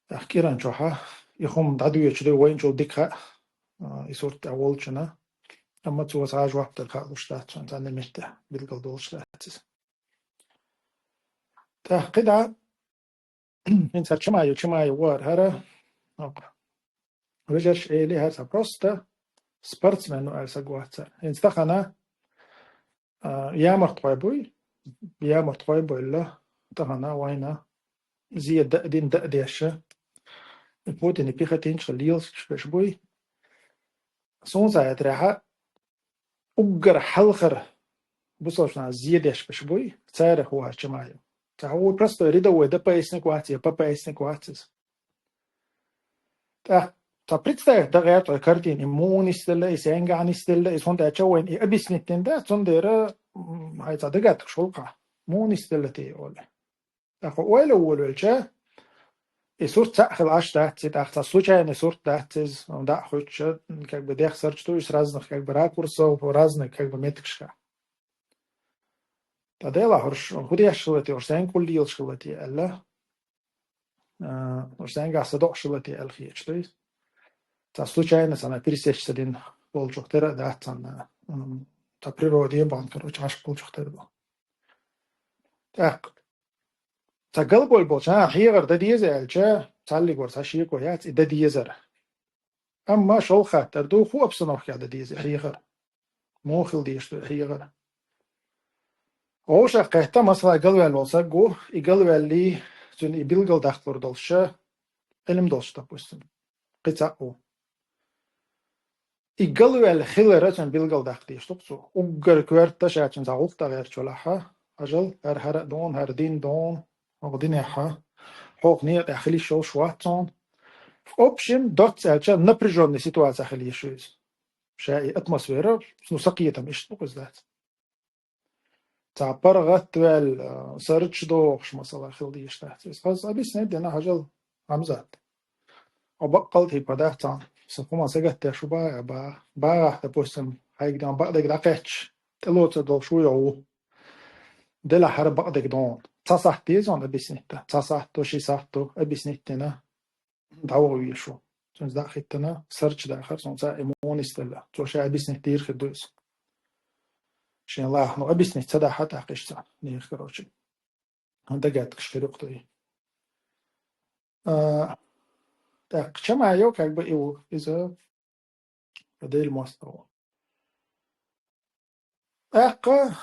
ТӀаккха кӀиран чохьа и хӀума дӀадоьдуш ду вайначул дика хаьа, а, и сурт тӀехь волчунна. Амма цо цхьа а жоп дала хаалуш дац, цунна цхьанна метте билгал долуш дац иза. ТӀаккха кхидӀа, хӀинца хӀара Чимаев, Чимаев вара хӀара, вежарша эли хӀара сан просто спортсмен ву аьлла саг вац хӀара. ХӀинца тахана, а, ямартхой буй, ямартхой буйла, тахана вайна зе дан а дина, дан а деш, и Путин, и Пехотинцаш лелаш берш буй. Суна ца хетарехьа, уггар хьалхара бусалба наха зе деш берш буй, царех ву хӀара Чимаев. Цхьа ву простой рядовой ДПСник вац, я ППСник вац иза. ТӀаккха цхьа представить дан гӀерта вай картина, и муха нисделла, и сенга нисделла, иза хӀунда аьлча вайна и объяснить дина дац, цундела, м, хьайн цхьа догадкаш хуьлу-кх, муха нисделла те олий. ТӀаккха ойла а волавелча, и сурт цхьаъ хила Ӏаш дац, и тӀаккха цхьа случайный сурт дац иза, дӀа а хуьттуш, как бы дехсарча ду иза разных как бы ракурсов, разных как бы меттигашкахь. Ткъа делахь уьш хӀун деш хилла те, уьш сенга хӀун лелаш хилла те аьлла. А, уьш сенга садоӀуш хилла те аьлла хеташ ду иза. Цхьа случайно санна пересечься дина болчух тера а дац санна, м, цхьа природе бахьана, короче, Ӏаш болчух тера ду. ТӀаккха цхьа галболу болчу наха хьехар дан деза аьлча, цхьаллиг вара цхьа шеко яц и дан дезар. Амма шолгӀа хаттар ду, хӀун обстановкехь дан деза и хьехар? Муха хила дезаш ду и хьехар? Вовшах кхетта, масала, галваьлла волу саг ву, и галваьллий, цуьнан и билгалдаккхалур долуш ша, Ӏилма долуш, допустим, кхин цхьаъ ву. И галваьлла хилар цуьнан билгалдаккха дезаш ду-кх цо. Уггар коьрта ша цуьнан цхьа гӀуллакх тӀе гӀерташ велахь, хьажал, хӀара, хӀара а дуьйна, хӀара дин дуьйна, хӀокху динехь, хьо-, хӀокху некъехь хила йиш йолуш вац цунна. В общем, доцца аьлча, напряжённый ситуация хила йиш ю иза. Ша и атмосфера, ну, сан кхетам иштта бу-кх иза дац. Цхьа паргӀат ваьлла, сарч дохуш, масала, хила дезаш дац иза. Хаза объяснить дина, хьажал, Хьамзат. Хьо баккъал а типа дац цхьаъ, сан хӀума сагатдеш ву баха, баха. БагӀахь, допустим, хьайга ден бакъдерг дӀакхаьчча, тӀелоцур долуш ву йо ву. Делахь хӀара бакъдерг дуьйна. Цхьа сахьт деза хьуна объяснить дан. Цхьа сахьт ду, ши сахьт ду, объяснить дина. ДӀаваха везаш ву. Цуьнца дӀа а хӀиттина, сарч дахар, цунна цхьа и муха нисделла. Цо ша объяснить дийр хир ду иза. Шен лахьа, ну, объяснить ца дахь, тӀаккха иштта нехан, короче. Дагадкаш хир ю-кх тхуна. А, тӀаккха Чимаев, как бы, и ву, иза Делан мостагӀа ву. ТӀаккха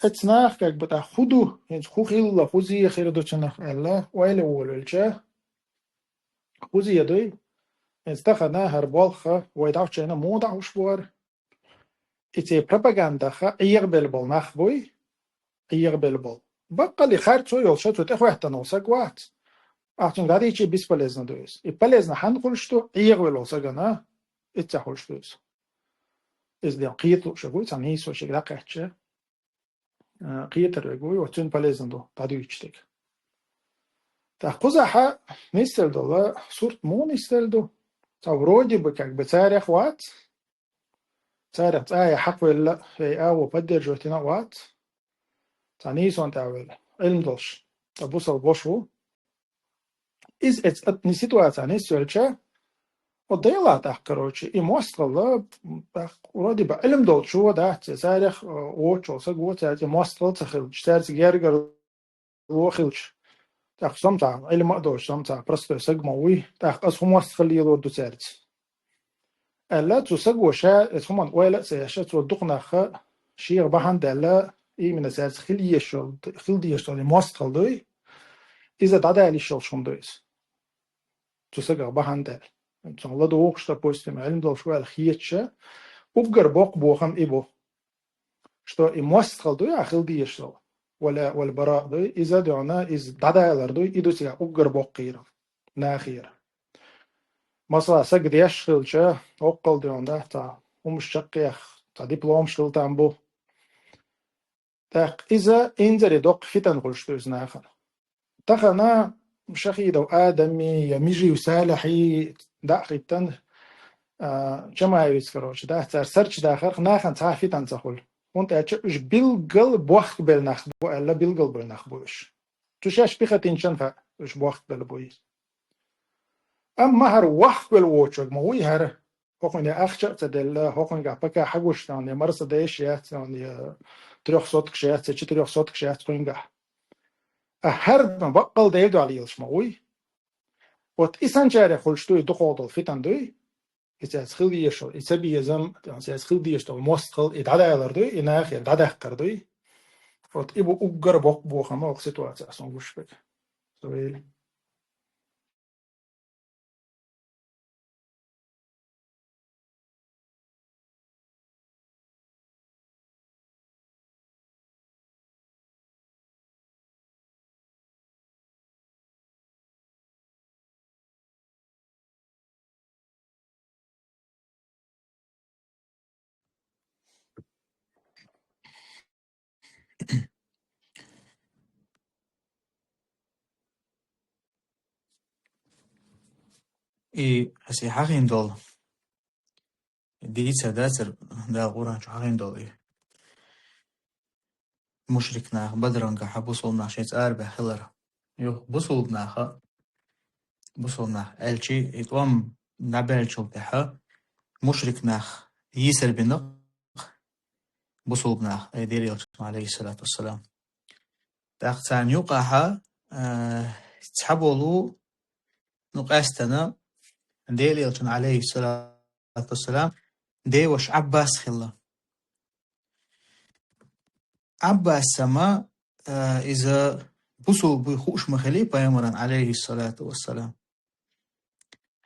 эцнах, как бы, тӀаккха хӀун ду, хӀинца хӀун хилла, хӀун зе хир ду цунах аьлла, ойла а волавелча, хӀун зе дуй, хӀинца тахана хӀара болх вай дӀахьучу хенахь муха дӀахьуш бу хӀара? И церан пропагандах Ӏехабелла болу нах буй, Ӏехабелла болу. Баккъалла харцо йолуш цу тӀехӀоьттина волу саг вац. Ахьа цуьнга дӀадийча бесполезно ду иза. И полезно хьанна хуьлуш ду, Ӏехавелла волу сагана, иццехь хуьлуш ду иза. Иза ден кхета лууш вуй, цхьа нийсо шига дӀакхаьчча, а, кхетар вега вуй, вот цуьнан полезно ду, дӀадуьйцуш дерг. ТӀаккха кхузахьа нисделла долу сурт муха нисделла ду? Цхьа вроде бы, как бы, царех вац, царех цӀа а хьакхавелла, хӀей, агӀо поддерживать йина а вац. Цхьа нийсонна тӀехь велла, Ӏилма долуш, цхьа бусалба ваша ву. Из эц атни ситуацияни сёлча, о дела так, короче, и мостхала, так, вроде бы, илм долчу, да, царех, э, очо, саго, царех мостхал цахил, царех гергар лохилч. Так, сам та, илма дош, сам та, простой саг ма уй, так, аз хумостхал лило ду царех. Аьлла, цу саго ша, эс хуман ойла ца яша, цу духнаха, шиях бахьан даьлла, именно цаьрца хил ешал, хил дешал, мостхал дуй, иза дадали шал шум дуйс. Цу сагах бахьан даьлла. Цун ладугӀуш, допустим, илм долуш ваьлла хетча, уггар боккха бохам и бу. Что и мостхал дуй, а хил дешал. Вала, вала бара дуй, иза дуьна, из дадалар дуй, и ду цигахь уггар боккхийра. Нахера. Масала, саг деш хилча, оккхал дуьна, да, цхьа хӀумаш чаккхех, цхьа дипломаш хила там бу. ТӀаккха иза инзаре доккха фитан хуьлуш ду иза нахана. Тахана Шахидов Адами я Мижиев Салахьи дӀа а хӀиттан, а, Чамаевиц, короче, да, цара сарча дахарх нахана цхьа фитан ца хуьлу. ХӀунда аьлча уьш билггал бохк белла нах бу аьлла, билггал белла нах бу уьш. Цу шаьш пихатинчан хаьа, уьш бохк белла буй. Амма хӀара вахкавелла воцург ма вуй хӀара. ХӀокхуьнга ахча а ца делла, хӀокхуьнга пока хьагуш дан, я Мерседес яц, я трёх соткаш яц, я четырёх соткаш яц кхуьнгахь. А хӀара баккъал Делан дуьхьа лелаш ма вуй. Вот и санчарех хуьлуш дуй, дукхах долу фитан дуй. И цаьрца хила дезаш, и ца безам, цаьрца хила дезаш долу мостхал, и дӀадалар дуй, и нахера дӀадаккхар дуй. Вот и бу уггар боккха бохам оха ситуацияс сон гуш бек. Со вели. И аса хьахийна долу, дийца дацара, Дала Къуръан чу хьахийна долу и. Мушрик нах Бадрангахьа бусулба нах шайца арабаьхна хилар. Юха бусулба наха, бусулба нах аьлчи, и тӀом набаьллачул тӀаьхьа мушрик нах йийсар бина бусулба нах, ай Делан Элчано, алейхиссалату вассалам. ТӀаккха царна юкъахьа, а, цхьаболу, ну, къаьстана, Делан Элчано, алейхиссалату вассалам, деваш Ӏаббас хилла. Ӏаббас сама, а, иза бусулба буй хууш ма хили пайхамаран, алейхиссалату вассалам.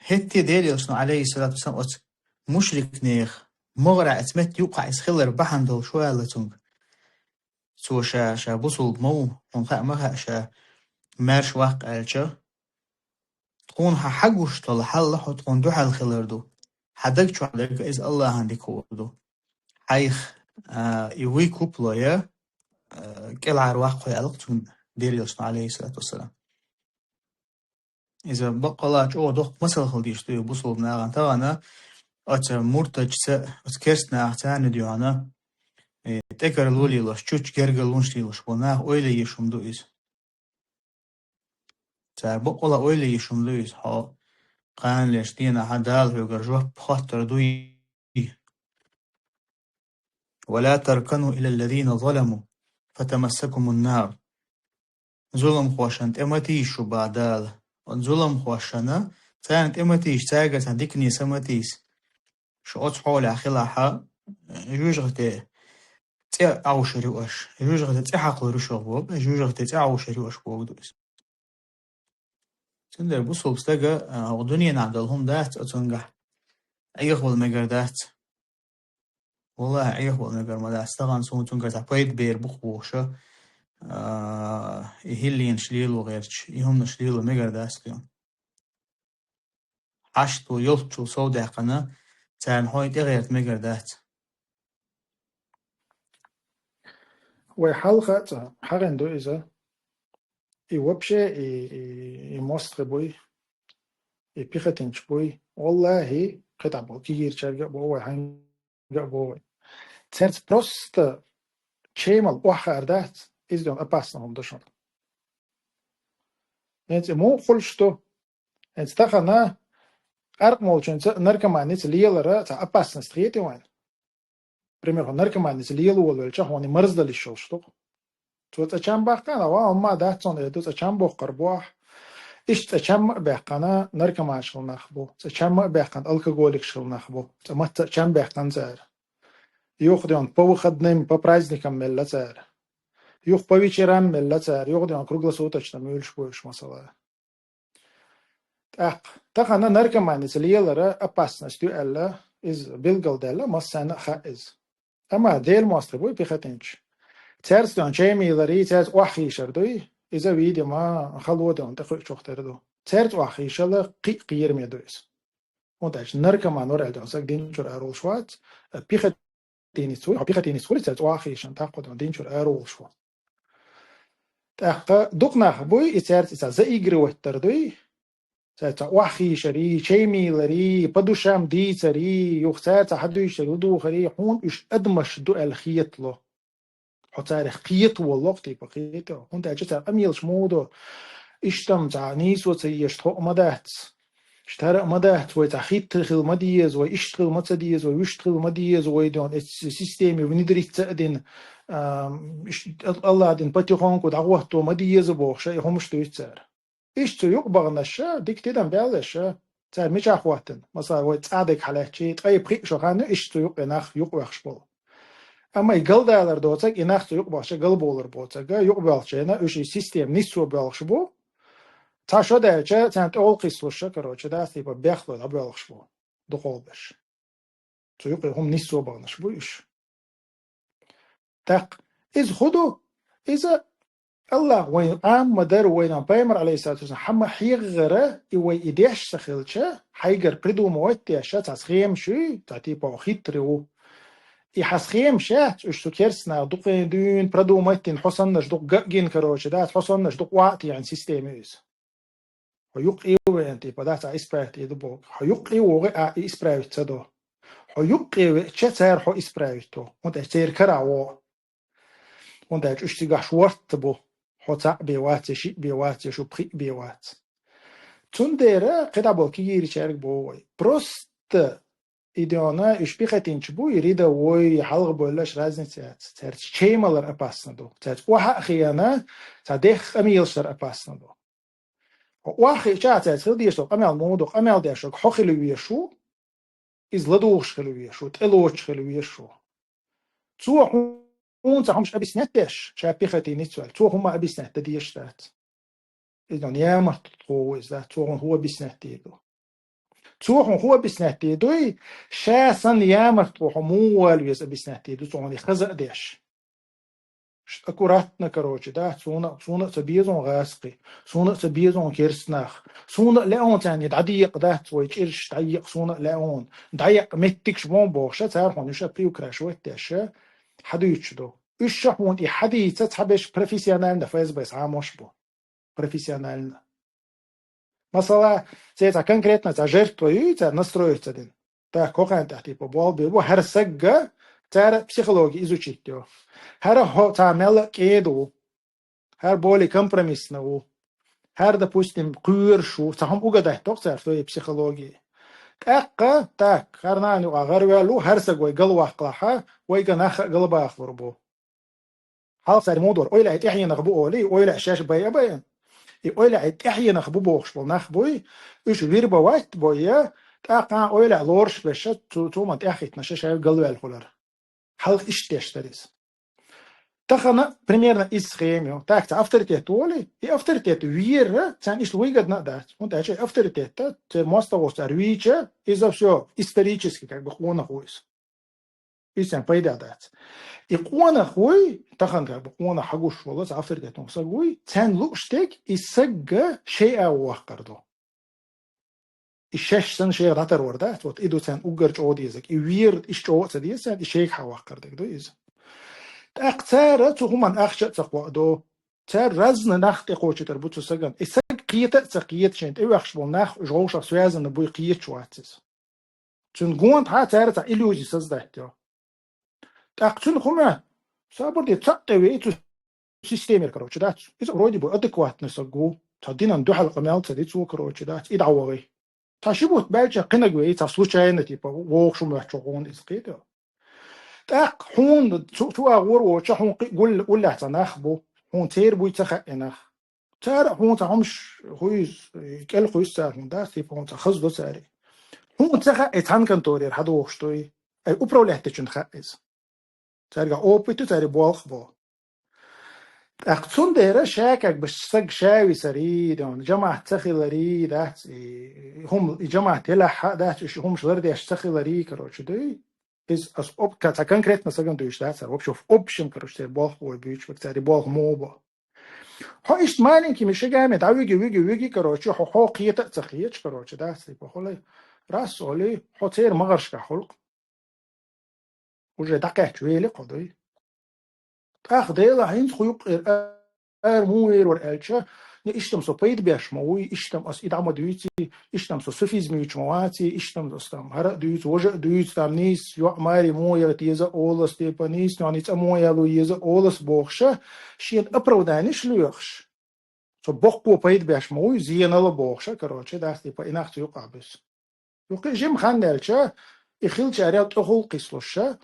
ХӀетте Делан Элчано, алейхиссалату вассалам, оцу мушрикнех могӀара оцу метта юккъахь иза хилар бахьана долуш ваьлла цуьнга. Цо ша, ша бусулба ма ву, хьуна хаьа ма хаьа ша маьрша ваккха аьлча, тхуна хьан хьагуш долу хьал хьо тхуна дуьхьал хилар ду. Хьан даг чохь дерг иза Аллахьан дика хуур ду. Хьайх, а, и вуй купло я, а, кӀелхьара ваккха хьо аьлла цуьнга Делан Элчано, алейхиссалату вассалам. Иза баккъала чӀогӀа доккха масал хила дийш ду и бусулба нахана тахана, оцу муртачца, оцу керста наха царна дуьхьана, э, тӀекарло лелош, чучча гергарлонаш лелош бу нах ойла еш хӀума ду иза. Цара баккъала ойла еш хӀума ду иза, хьо кханалерчу дийнахьа Дала хьоьгара жоп хоттур дуй. «Ва ла таркану илаллазина заламу, фатамассакумун нар». Зуламхошна тӀе ма тийша шу, боху Дала. Оцу зуламхошна, царна тӀе ма тийша, цаьргара цхьа дикане са ма тийса. Шу оцу хьолехь хилахьа, жоьжахате цӀе Ӏовшур ю аша, жоьжахате цӀе хьакхалур ю шух боху, жоьжахате цӀе Ӏовшур ю аша боху ду иза. Цундела бусулба стага, а, хӀокху дуьненахь долу хӀума дац оцунгахь, Ӏехавала мегар дац. Валлахьи, Ӏехавала мегар ма дац. Тахана суна цуьнгара цхьа пайда бер бу-кх бохуша, а, и хӀилланаш лело гӀерташ, и хӀуманаш лело мегар дац кхин. Хьашто йолччул совдаьккхина, царна хьо тӀегӀерта мегар дац. Вай хьалха а цӀа хьагӀин ду иза. И вообще, и, и, и мостагӀий буй, и пехотинцаш буй. Валлахьи, кхетам бо, кигирчаьрга а бо, вай хьаьнга а бо вай. Цаьрца просто чемал охьахаар дац, иза дон опасно хӀума ду шуна. ХӀинца и муха хуьлуш ду, Эцу тахана къаркъа молчуьнца наркоманица лелара цхьа опасность хетий вайн? Пример, хьо наркоманица лела волавелча, хьуна марздалиш йолуш ду-кх. Цо цкъа чам баьккхина, ва, амма дац цунна, э, ду, цкъа чам боккхур бу ахь. Иштта цкъа чам а баьккхина, наркоманаш хилла нах бу. Цкъа чам а баьккхина, алкоголикаш хилла нах бу. Цкъа мацца а чам баьккхина цара. Юха ден по выходным, по праздникам мелла цара. Юха по вечерам мелла цара. Юха ден круглосуточно муьйлуш буьйлуш масала. ТӀаккха, тахана наркоманица лелара опасность ю аьлла, иза билгалдаьлла, массарна а хаьа иза. Амма Делан мостагӀий буй пехотинцаш. Цаьрца ден чаймийларий, цаьрца охьахийшар дуй, иза, видимо, хало ден тӀекхуьучух тера ду. Цаьрца охьахийшала кхин а кхераме ду иза. ХӀунда аьлча наркоман вара аьлла ден саг дин чуьра ара волуш вац, пехотинец вуй, хьо пехотинец хуьлий цаьрца охьахийшина, тӀаккха ден дин чуьра ара волуш ву. ТӀаккха дукха нах буй, и цаьрца и цхьа заигрывать дар дуй, цаьрца охьахийшарий, чаймийларий, по душам дийцарий, юха цаьрца хьадуьйцург ладугӀурий, хьуна уьш адамаш ду аьлла хетало. Хьо царех кхетаволлу-кх, типа, кхетаволлу. ХӀунда аьлча цара къамелаш муха ду, иштта-м цхьа нийсо ца езаш тхо а ма дац. Иштта хӀара а ма дац, вай цхьа хиттар хила ма деза, вай иштта хила ма ца деза, вай вуьшта хила ма деза, вай ден эцу системе внедриться а дина, ам, иш-, Аллах дина потихоньку дӀагӀотто ма деза бохуш, и хӀумаш дуьйцу цара. Иштта цу юкъа баханаш, дика тидам баьллаш, цара мичахь хӀоттина, масала, вай цӀа дерг хьалаьцчий, ткъе пхиъ шо хан ю, иштта цу юкъа и нах юкъавехаш болу. Амма и галдалар доцург, и нах цу юкъа бахча галбовлар боцург, юкъабоьлхучу хенахь уьш и система нисо боьлхуш бу. Цхьа шо даьлча, царна тӀе гӀуллакх йисалуш, короче, дац, типа, бехло дӀабоьлхуш бу, дукхахберш. Цу юкъе хӀума нисо баханаш бу уьш. ТӀаккха иза хӀун ду? Иза Аллах вайн Ӏамма дара, вайна Пайхамар, алейхиссалату вассалам, хьама хьегӀара, и вай и деш ца хилча, хьайгара придумывать деш, цхьа схемаш юй, цхьа типа хитрый ву. И хьан схемаш яц, уьш цу керстанах дукха дуьйна продумать дина, хьо саннаш дукха гина, короче, дац, хьо саннаш дукха охьа а тӀеэцна система ю иза. Хьо юккъе а веана, типа, дац, а исправить ду боху. Хьо юккъе а вогӀий, а и исправить ца до. Хьо юккъе веача, цара хьо исправить до. ХӀунда аьлча церан карахь вогӀу. ХӀунда аьлча уьш цигахь шортта бу. Хьо цхьаъ бен вац, я шиъ бен вац, я шу пхиъ бен вац. Цундела кхидӀа болу кегийрачаьрга боху вай. Просто и дена, уьш пехотинцаш буй, рядовой, хьалха бевлларш, разница яц. Цаьрца чай малар опасно ду. Цаьрца охьа а хиъна, цхьа дехха къамелаш дар опасно ду. Хьо охьахиъча а цаьрца хила дезаш долу къамел муха ду, къамел деш верг хьо хила везаш ву, иза ладугӀуш хила везаш ву, тӀелоцуш хила везаш ву. Цо хьуна цхьа хӀумаш объяснять деш, ша пехотинец ваьлла, цо хӀума объяснять дан дезаш дац. Иза хьуна ямартло ву иза, цо хьуна хӀун объяснять дийр ду. Цо хьуна хӀун объяснять дийр дуй, ша санна ямартло хьо муха вала веза объяснять дийр ду, цо хьуна и хаза а деш. Ш-, аккуратно, короче, да, суна, суна а ца беза гӀазкхи, суна а ца беза керстанах, суна а лаьа царна дӀадекъа дац вай чӀирш, дӀаекъа суна а лаьа, дӀаекъа меттигаш боху бохуш, цара хьуна уьш а приукрашивать деш, хьадуьйцуш ду. Уьш ша хьуна и хьадийца цхьаберш профессионально ФСБ-с Ӏамош бу. Профессионально. Масала, церан цхьа конкретно цхьа жертва юй, цара настроиться дина. Так, кху хенахь тӀехь, типа, болх бийр бу, хӀара сагга цара психологи изучить йо. ХӀара хьо цхьа мелла а кӀеда ву. ХӀара более компромиссно ву. ХӀара, допустим, кхоьруш ву. Цхьа хӀума угадать доккху цара, своей психологии. ТӀаккха, так, хӀара нана юкъа гӀараваьлла ву, хӀара саг вай галваккхалахьа, вайга нах а галбахалур бу. Хьалха цара муха дора, ойла тӀаьхьенах бу олий, ойла шаьш бай а байна. И ойла тӀаьхьенах бу бохуш болу нах буй, уьш вербовать а бойя, тӀаккха ойла лоруш беша, цу, цу хӀуманна тӀаьхьахӀиттина ша шаьш галваьлла хуьлура. Хьалха иштта деш дара иза. Тахана примерно иза схема ю. Так, цхьа авторитет волий, и авторитет вера, царна иштта выгодно а дац. ХӀунда аьлча и авторитет, церан мостагӀчо цара вийча, иза всё исторически, как бы, къонах ву иза. Иза царна пайда дац. И къонах вуй, тахана, как бы, къонах хьагуш волу, цхьа авторитетный саг вуй, царна лууш дерг, и сагга шайъа ваккхар ду. И шаьш санна шайх дӀатарвар дац, вот и ду царна уггар чӀогӀа дезаг. И вер, иштта чӀогӀа а ца деза царна, и шайга хьаваккхар дерг ду иза. ТӀаккха цара цу хӀуманна ахча а ца кхоадо. Цара разный нах тӀекхочуьйтур бу цу сагана. И саг кхета а ца кхета, шайна тӀеваьхча болу нах, уьш вовшах связаны буй, кхеташ вац иза. Цуьнан гонахьа цара цхьа иллюзи создать йо. ТӀаккха цуьнан хӀума, сабар де, цхьаъ тӀевеъча цу системера, короче, дац. Иза вроде бы адекватный саг ву. Цхьа динан дуьхьал къамел ца ди цо, короче, дац, и дӀавахи. Цхьа ши бутт баьлча кхинаг вей, цхьа случайно, типа, вогӀуш хӀума моьттуш хьуна иза, кхетий? ТӀаккха хьуна цу, цу агӀор воцча, хьуна кхин гулла, уллехь цхьа нах бу, хьуна церан буй ца хаьа нах. Цара хьуна цхьа хӀумаш хуьйзу, кӀел хуьйсу цара хьуна, дац, типа, хьуна цхьа хаза до цара. Хьуна ца хаьа, цхьан конторера хьадохуш дуй, ай управлять дечунна хаьа иза. Цаьрга опыт ю, цаьрга болх бу. ТӀаккха цундела ша как бы саг ша висарий, дон, жамаӀат ца хиларий, дац, и, и хӀума, и жамаӀат елахь а, дац, уьш хӀумаш лардеш ца хиларий, короче, дуй. Иза ас об-, ка-, ца конкретно саган дуьйш, дац, а вообще в общем, короче, церан болх бой буьйцуш, вай цаьрга болх мо бу. Хьо иштта маленькими шагами дӀавиги, виги, виги, короче, хьо, хьо кхета а ца кхеташ, короче, дац, типа, хулай, раз олий, хьо церан магӀаршка хьулкъ. Уже дӀакхаьчча вели кхо дуй. ТӀаккха Дела хӀинца ху юккъера ара муха вер вара аьлча, не иштта-м со пайда беш ма вуй, иштта-м ас и дӀа ма дуьйций, иштта-м со суфизм юьйцуш ма ваций, иштта-м ас там хӀара а дуьйцу, важа а дуьйцу, там нийса йоӀ маре муха яла теза а олас, типа, нийса нохни цӀа муха ялу еза а олас бохуша, шена оправданиш лоьхуш. Со боккхо пайда беш ма вуй, зенала бохуша, короче, дац, типа, и нах цу юкъахь буьсу. Юккъе жима хан даьлча, и хилчарел тӀехула кхийсалуша,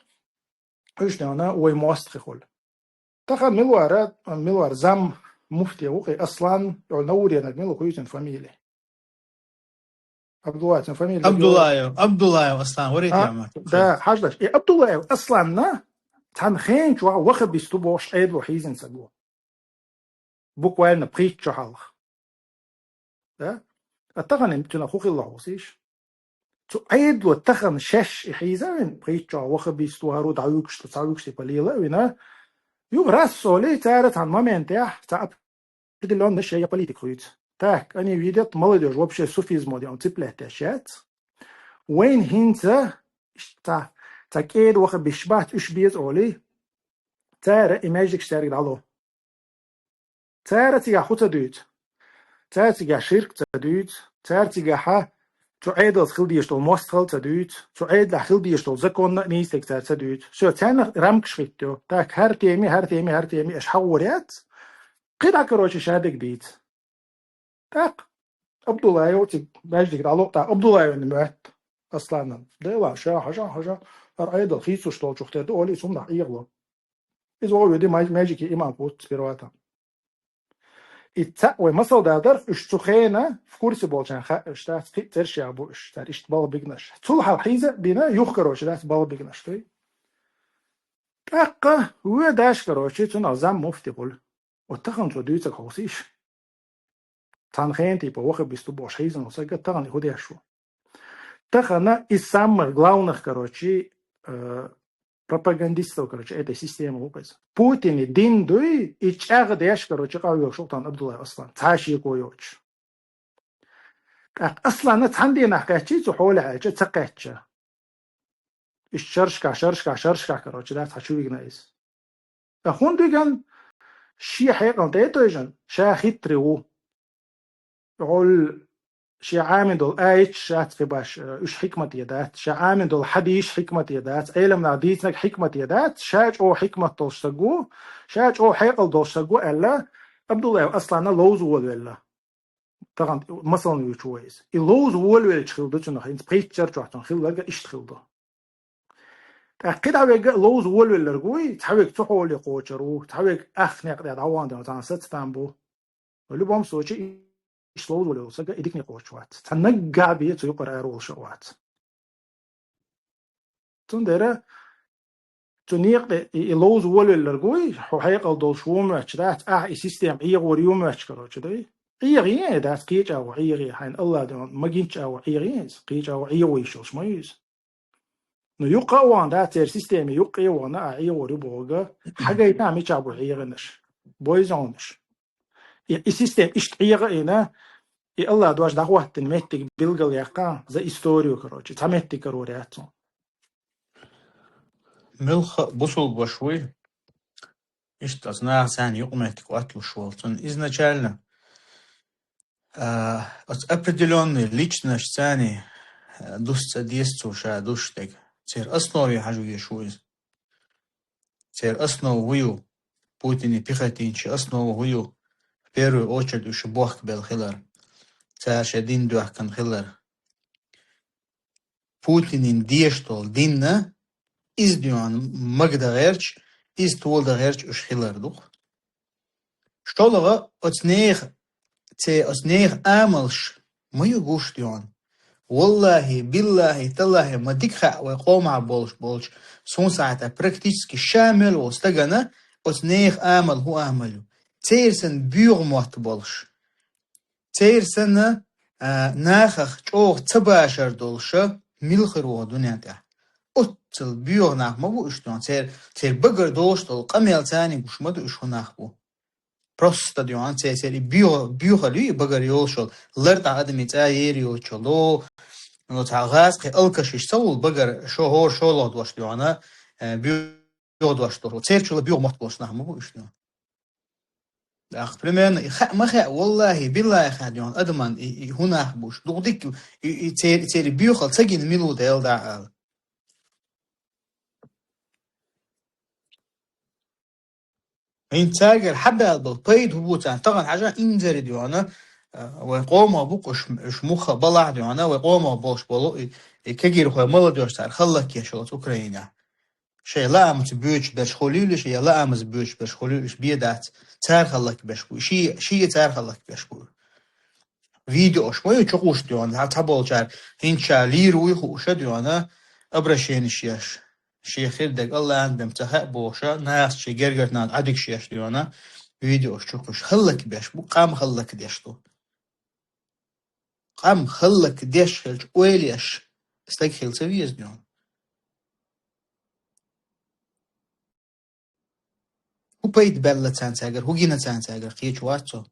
уьш нана вай мост хи хуьлу. Тахана мила вара, мила вара зам муфти ву кхе Аслан, йолу Науренаг мила хуьйцина фамилия. Абдуллаев фамилия. Абдуллаев, Абдуллаев Аслан, варий А, тема? Да, хьаждаш. И Абдуллаев Асланна цхьана хенчохь вахабисту бохуш Ӏедало хьийзина саг ву. Буквально пхийтта чу хьалха. Да? А тахана цуьнан хӀун хилла хьовсийша? Цу Ӏедало тахана шаьш и хьийза а вина, пхийтта чохь вахабисту хӀара дӀавуьгуш, цхьа вуьгуш типа лела а вина, юха раз олий, цара цхьана моментехь цхьа определённо шен я политика хуьйцу. Так, они видят, молодёжь вообще суфизмо де он цепляттеш яц. Вайн хӀинца цхьа, цхьа кӀеда вахабисташ бац, уьш беза олий, цара и маьждигаш цаьрга дӀало. Цара цигахь хӀу ца дуьйцу? Цара цигахь ширк ца дуьйцу, цара цигахьа цу Ӏедалца хила дезаш долу мостагӀалла ца дуьйцу, цу Ӏедалехь хила дезаш долу законна а нийса дерг цара ца дуьйцу. Всё, царна рамкаш хӀиттайо. Так, хӀара теми, хӀара теми, хӀара теми аша хьагӀор яц, кхидӀа, короче, шадерг дийца. ТӀаккха Абдуллаев цига маьждиг дӀало, тӀаккха Абдуллаевна моьтту Асланна. Дела, ша, хьажа, хьажа, хӀара Ӏедал хийцалуш долчух тера ду, олий, цунах Ӏехало. Иза вогӀу веди май-, маьждиге имам кхуьтту сперва там. И цхьаъ вай масал дадарх, уьш цу хена в курсе болчарна хаьа, уьш дац, кхин а церш яха бу уьш, цара иштта балха бигнаш. Цул хьал хьийза а бина, юха, короче, дац балха бигнаш, дуй. ТӀаккха вуьйдаш, короче, цунах зам муфти хуьлу. Вот тахана цо дуьйцург хьовсийша. Цхьана хена, типа, вахабисту бохуш хьийзина сага тахана и хӀу деш ву. Тахана из самых главных, короче, э, пропагандистов, короче, этой системы ву иза. Путине дин дуй, и чӀагӀдеш, короче, къахьоьгуш ву тахана Абдуллаев Аслан. Цхьа шеко йоцуш. ТӀаккха Асланна цхьана дийнахь кхаьччий цу хьолехь аьлча, ца кхаьчча. Иштта шаршкахь, шаршкахь, шаршкахь, короче, дац, цхьа чу вигна иза. Ткъа хӀунда вигна? Шен хьекъална тӀе а тевжина, ша хитрый ву. Гьол шен Ӏамин долу аяташ шац кхин баш, уьш хьикмате дац, ша Ӏамин долу хьадисаш хьикмате дац, Ӏеламнаха дийцинарг хьикмате дац, ша чӀогӀа хьикмат долуш саг ву, ша чӀогӀа хьекъал долуш саг ву аьлла, Абдуллаев Асланна ловза волавелла. Тахана масална вуьйцу вай иза. И ловза волавелча хилла ду цунах, хӀинца пхийтта шар чохь цунах хилларг а иштта хилла ду. ТӀаккха кхидӀа вегга а ловза волавелларг вуй, цхьа вег цу хьоле кхочур ву, цхьа вег ах некъ тӀе дӀавахана, цхьана саца там бу. В любом случае, иштта ловза волавелла сага и дикане кхочуш вац. Цхьа наггахь бен цу юкъара ара волуш а вац. Цундела цу некъа тӀе и, и ловза волавелларг вуй, хьо хьекъал долуш ву моьттуш дац, ахьа и система ӀегӀор ю моьттуш, короче, дуй. ӀегӀ е дац, кхеча агӀо ӀегӀ е, хьайна Аллах де магинча агӀо ӀегӀ е иза, кхеча агӀо ӀегӀо йиш йолуш ма ю иза. Ну, юккъа а вахана, да, церан система юккъе а вахана, а ӀегӀор ю бохург, хьагайта а мичахь бу ӀегӀанаш, бойзонаш. И, и система иштта ӀегӀа а йина, и Аллах дош дӀахӀоттина меттиг билгал яккха, за историю, короче, цхьа меттиг карор яц цунна. Муьлхха а бусулба ваша вуй, иштта оцу наха царна юкъаметтиг отталуш волу. Цунна изначально, а, оцу определённый личносташ царна, а, дус ца деза цо ша душ дерг. Церан основе хьажа везаш ву иза. Церан основа хӀун ю? Путине пехотинчийн основа хӀун ю? первую очередь уьш бохкабелла хилар. Цара шайн дин доьхкина хилар. Путинан дешаш долу дин а, иза дуьйна магадан гӀерташ, иза толадан гӀерташ уьш хилар ду-кх. ШолгӀа оцу нехан, церан оцу нехан амалш ма ю гуш дуьйна. Валлахьи, биллахьи, таллахьи, ма дика хаьа вайн къомахь болуш болчу, суна сахьта практически ша мел волу стагана оцу нехан амал хӀун амал ю. Церан санна боьха мотт болуш. Церан санна, а, нахах чӀогӀа ца башар долуш а мила хир ву хӀокху дуьнен тӀехь. Оццул боьха нах ма бу уьш дуьйна. Церан, церан багара долуш долу къамел царна гуш ма ду уьш хӀун нах бу. Просто дуьйна, церан, церан и боьха-, боьхалла ю и багара йолуш йолу. ЛартӀехь адамийн цӀа ер йоцуш йолу. Ну, цхьа гӀазкхи алкашаш ца волу багара шо-, хӀора шолгӀа дош дуьйна, э, боьха дош долуш. Церан чуьра боьха мотт болуш нах ма бу уьш дуьйна. ТӀаккха примерно и хаьа ма хаьа, валлахьи, биллахьи хаьа дуьйна адамна и, и хӀун нах бу уьш. Дукха дика и, и церан, церан боьхалла ца гина мила ву Дела дӀа ала. ХӀинца цаьргара хьабаьлла болу пайда хӀун бу царна? Тахана хьажа инзаре дуьйна, а, вайн къомах бу-кх уьш, уьш муха балахь дуьйна, вайн къомах болуш болу и, и кегийрхой, молодёжь цара хӀаллакъеш йолу оцу Украинехь. Шайн лаамца боьдуш берш хуьлийла уьш, я лаамца боьдуш берш хуьлийла уьш, бен дац, цара хӀаллакбеш бу. Шен, шен цара хӀаллакбеш бу. Видеош ма ю чукхуьйсуш дуьйна, цхьаболчара хӀинца ша лийр вуй хууш а дуьйна, обращенеш еш. Шен хир дерг Аллахьан бен ца хаьа бохуш а, нахаца шен гергара нана Ӏадика шеш дуьйна, видеош чукхуьйсуш. ХӀаллакбеш бу, къам хӀаллакдеш ду. Къам хӀаллакдеш хилча, ойла еш стаг хила ца веза дуьйна. ХӀун пайда баьлла царна цаьргара, хӀун гина царна цаьргара, кхечу вац цо.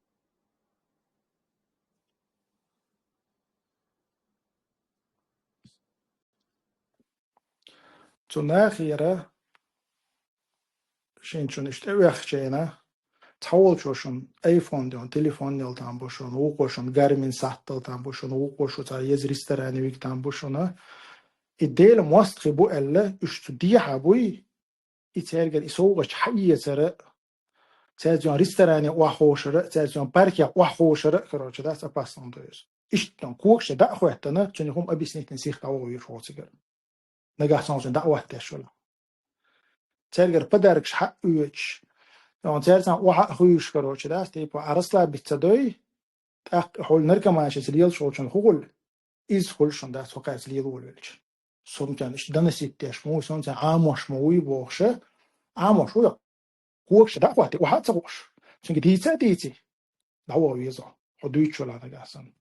Цу нахера шен чун иштта тӀеоьхчийна, цхьаволчо шуна айфон дуьйна, телефон яла там бу шуна, вукхо шуна гармин сахьт дала там бу шуна, вукхо шу цхьа еза ресторане вига там бу шуна. И Делан мостагӀий бу аьлла, уьш цу дехьа буй, и цаьргара и совгӀаташ хьаэцара, цаьрца йолу ресторане охьаховшара, цаьрца йолу паркехь охьаховшара, короче, дац, опасно хӀума ду иза. Иштта когаш дӀа а хӀоьттина, цуьнан хӀума объяснительный сиха дӀавахана везаш ву цигара. Нагахь санна цунна дӀа а хӀоттадеш вала. Цаьргара подаркаш хьаоьцуш, цаьрца охьа а хуьйшуш, короче, дац, типа, а расслабиться дой, тӀаккха хьо наркоманашца лелаш волчунна хӀун хуьлу? Иза хуьлу шуна, дац, хӀокхаьрца лела волавелча. Сунтан иштта доносить деш ма вуй, сунтан Ӏамош ма вуй бохуш а, Ӏамош ву йо. Когаш дӀа а хӀоттий, охьа а ца хууш. Цуьнга дийца а дийций, дӀаваха веза хьо. Хьо дуьйцуш валахь нагахь санна.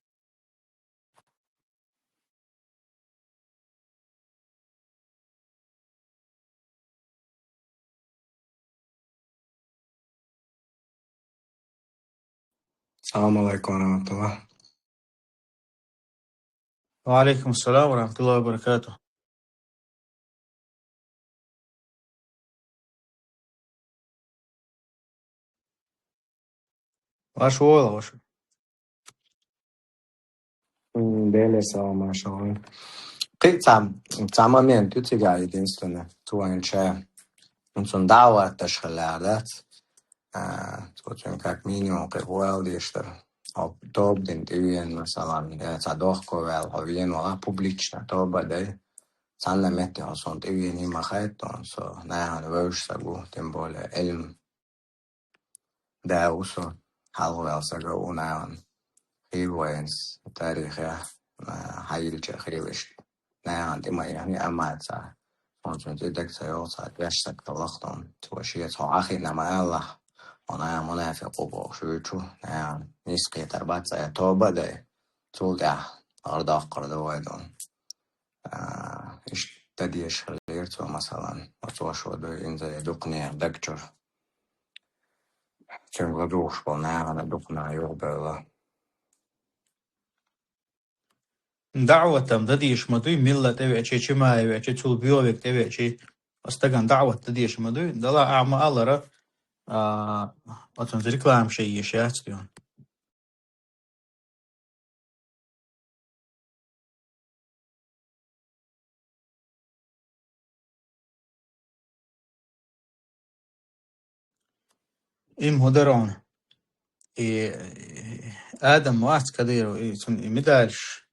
Салам алейкум ва рахматуллах. Ва алейкум салам ва рахматуллахи ва баракатух. Ваш вол, ваш. М, Деле салам, машалла. Кхин цхьа, цхьа момент ю цигахь единственное. Цо вайн ча. Цунна дӀа а хӀоттадеш хилла дац. А, цо цуьнга как минимум кхин хӀун аьлла дезаш дара. Хьо тоба дина тӀевеана, масалан, я цхьа дохко ваьлла, хьо веана валахь, публично тоба а дай. Цхьанна метте хьо суна тӀевеаний ма хаьттон, со нахана вевзаш стаг ву, тем более Ӏилма да ву со, хьалха ваьлла стаг а ву нахана. Хийла вайна тарихехь, а, хьайиллича хийла иштта. Нахана тӀе ма яхний, амма цхьа, суна цуьнан цӀе дага ца йогӀу, цхьа тешнарг хилла-кх тхуна. Цо шеца хьо Ӏа хиъна ма аллахь, хьо нахана мунафикъ ву бохуш вуьйцу, нахана нийса кхетар бац цӀе, тоба а дай. Цул тӀаьхьа хӀара доккхур ду вай дон. А, иштта дезаш хилира цо, масалан, оцо шо ду инзаре дукханехан даг чуьра. Цуьнга ладугӀуш болу нахана дукха нах юхабевлла. ДаӀват-м дан дезаш ма дуй, милла тӀевеачий, чимаевеачий, цул боьха верг тӀевеачий, оцу стагана даӀват дан дезаш ма дуй, дала ахьа ма аллара, а, оцунца реклама шайн еш яц дуьйна. Им хӀун дара хьуна? И, и Адам вац Кадыров, и цун и медальш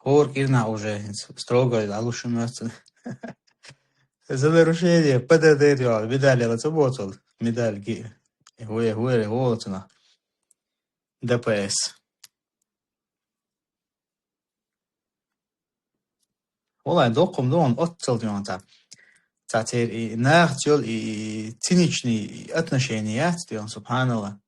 хӀора кӀирнахь уже хӀинца строго дӀалуш ма дац цун. За нарушение П Д Д йоӀ, медаль яла ца боцал. Медаль ги. ХӀуэ, хӀуэ, хӀуэ цунах. Д П С. Валлай, доккхум догӀун оццал догӀун ца. Ца цер и нахацел и циничный отношение яц догӀун, субханалла.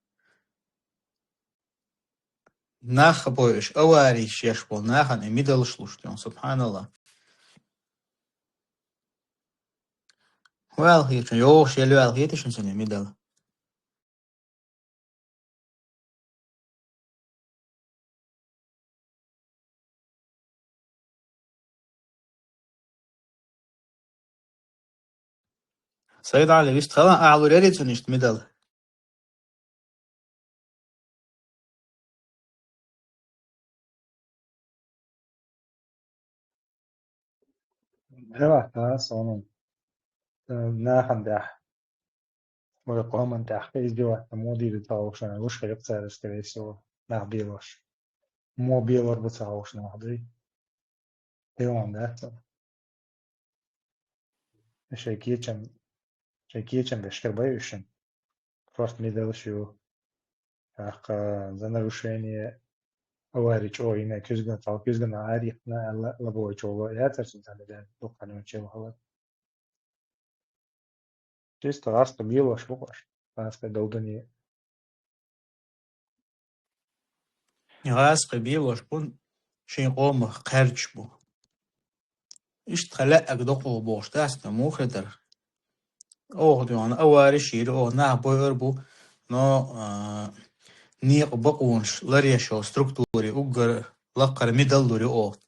Нах бойуш, авариш еш бол, нахана и медалш луш догӀун, субханалла. Ваьл хеташ, йогӀуш ел ваьл хеташ, цуьнан медал. Сайд Ӏали, вист хала, ахьа лур яри цунна иштта медал? Хьеваьтта, а, сонун. Э, нахана тӀехь. Вай къоман тӀехь издеваться мо дийр ца ховшана, уж хилип цара, скорее всего, нах белош. Мо белор бу ца ховшана нах, дуй. Хьеван дац. Шайн кечам, шайн кечам беш хир бай уьшин. Просто медалш ю. ТӀаккха за нарушение авари чӀогӀа йина, куьзгана, цхьа куьзгана арихна аьлла, лабой чӀогӀа яцар цунца медаль, дуккха нуьнчел хала. Чисто гӀазкхи белош бу-кх уж, гӀазкхи долдуне. ГӀазкхи белош бу, шайн къомах кхаьрдаш бу. Иштта тха лаьага доккхагӀа бохуш дац, но муха дар. Оха дуьхьал авариш йира, оха нах бойур бу, но, а, некъа бакъонаш ларъеш йолу структуре уггар лакхара медал лур ю оха.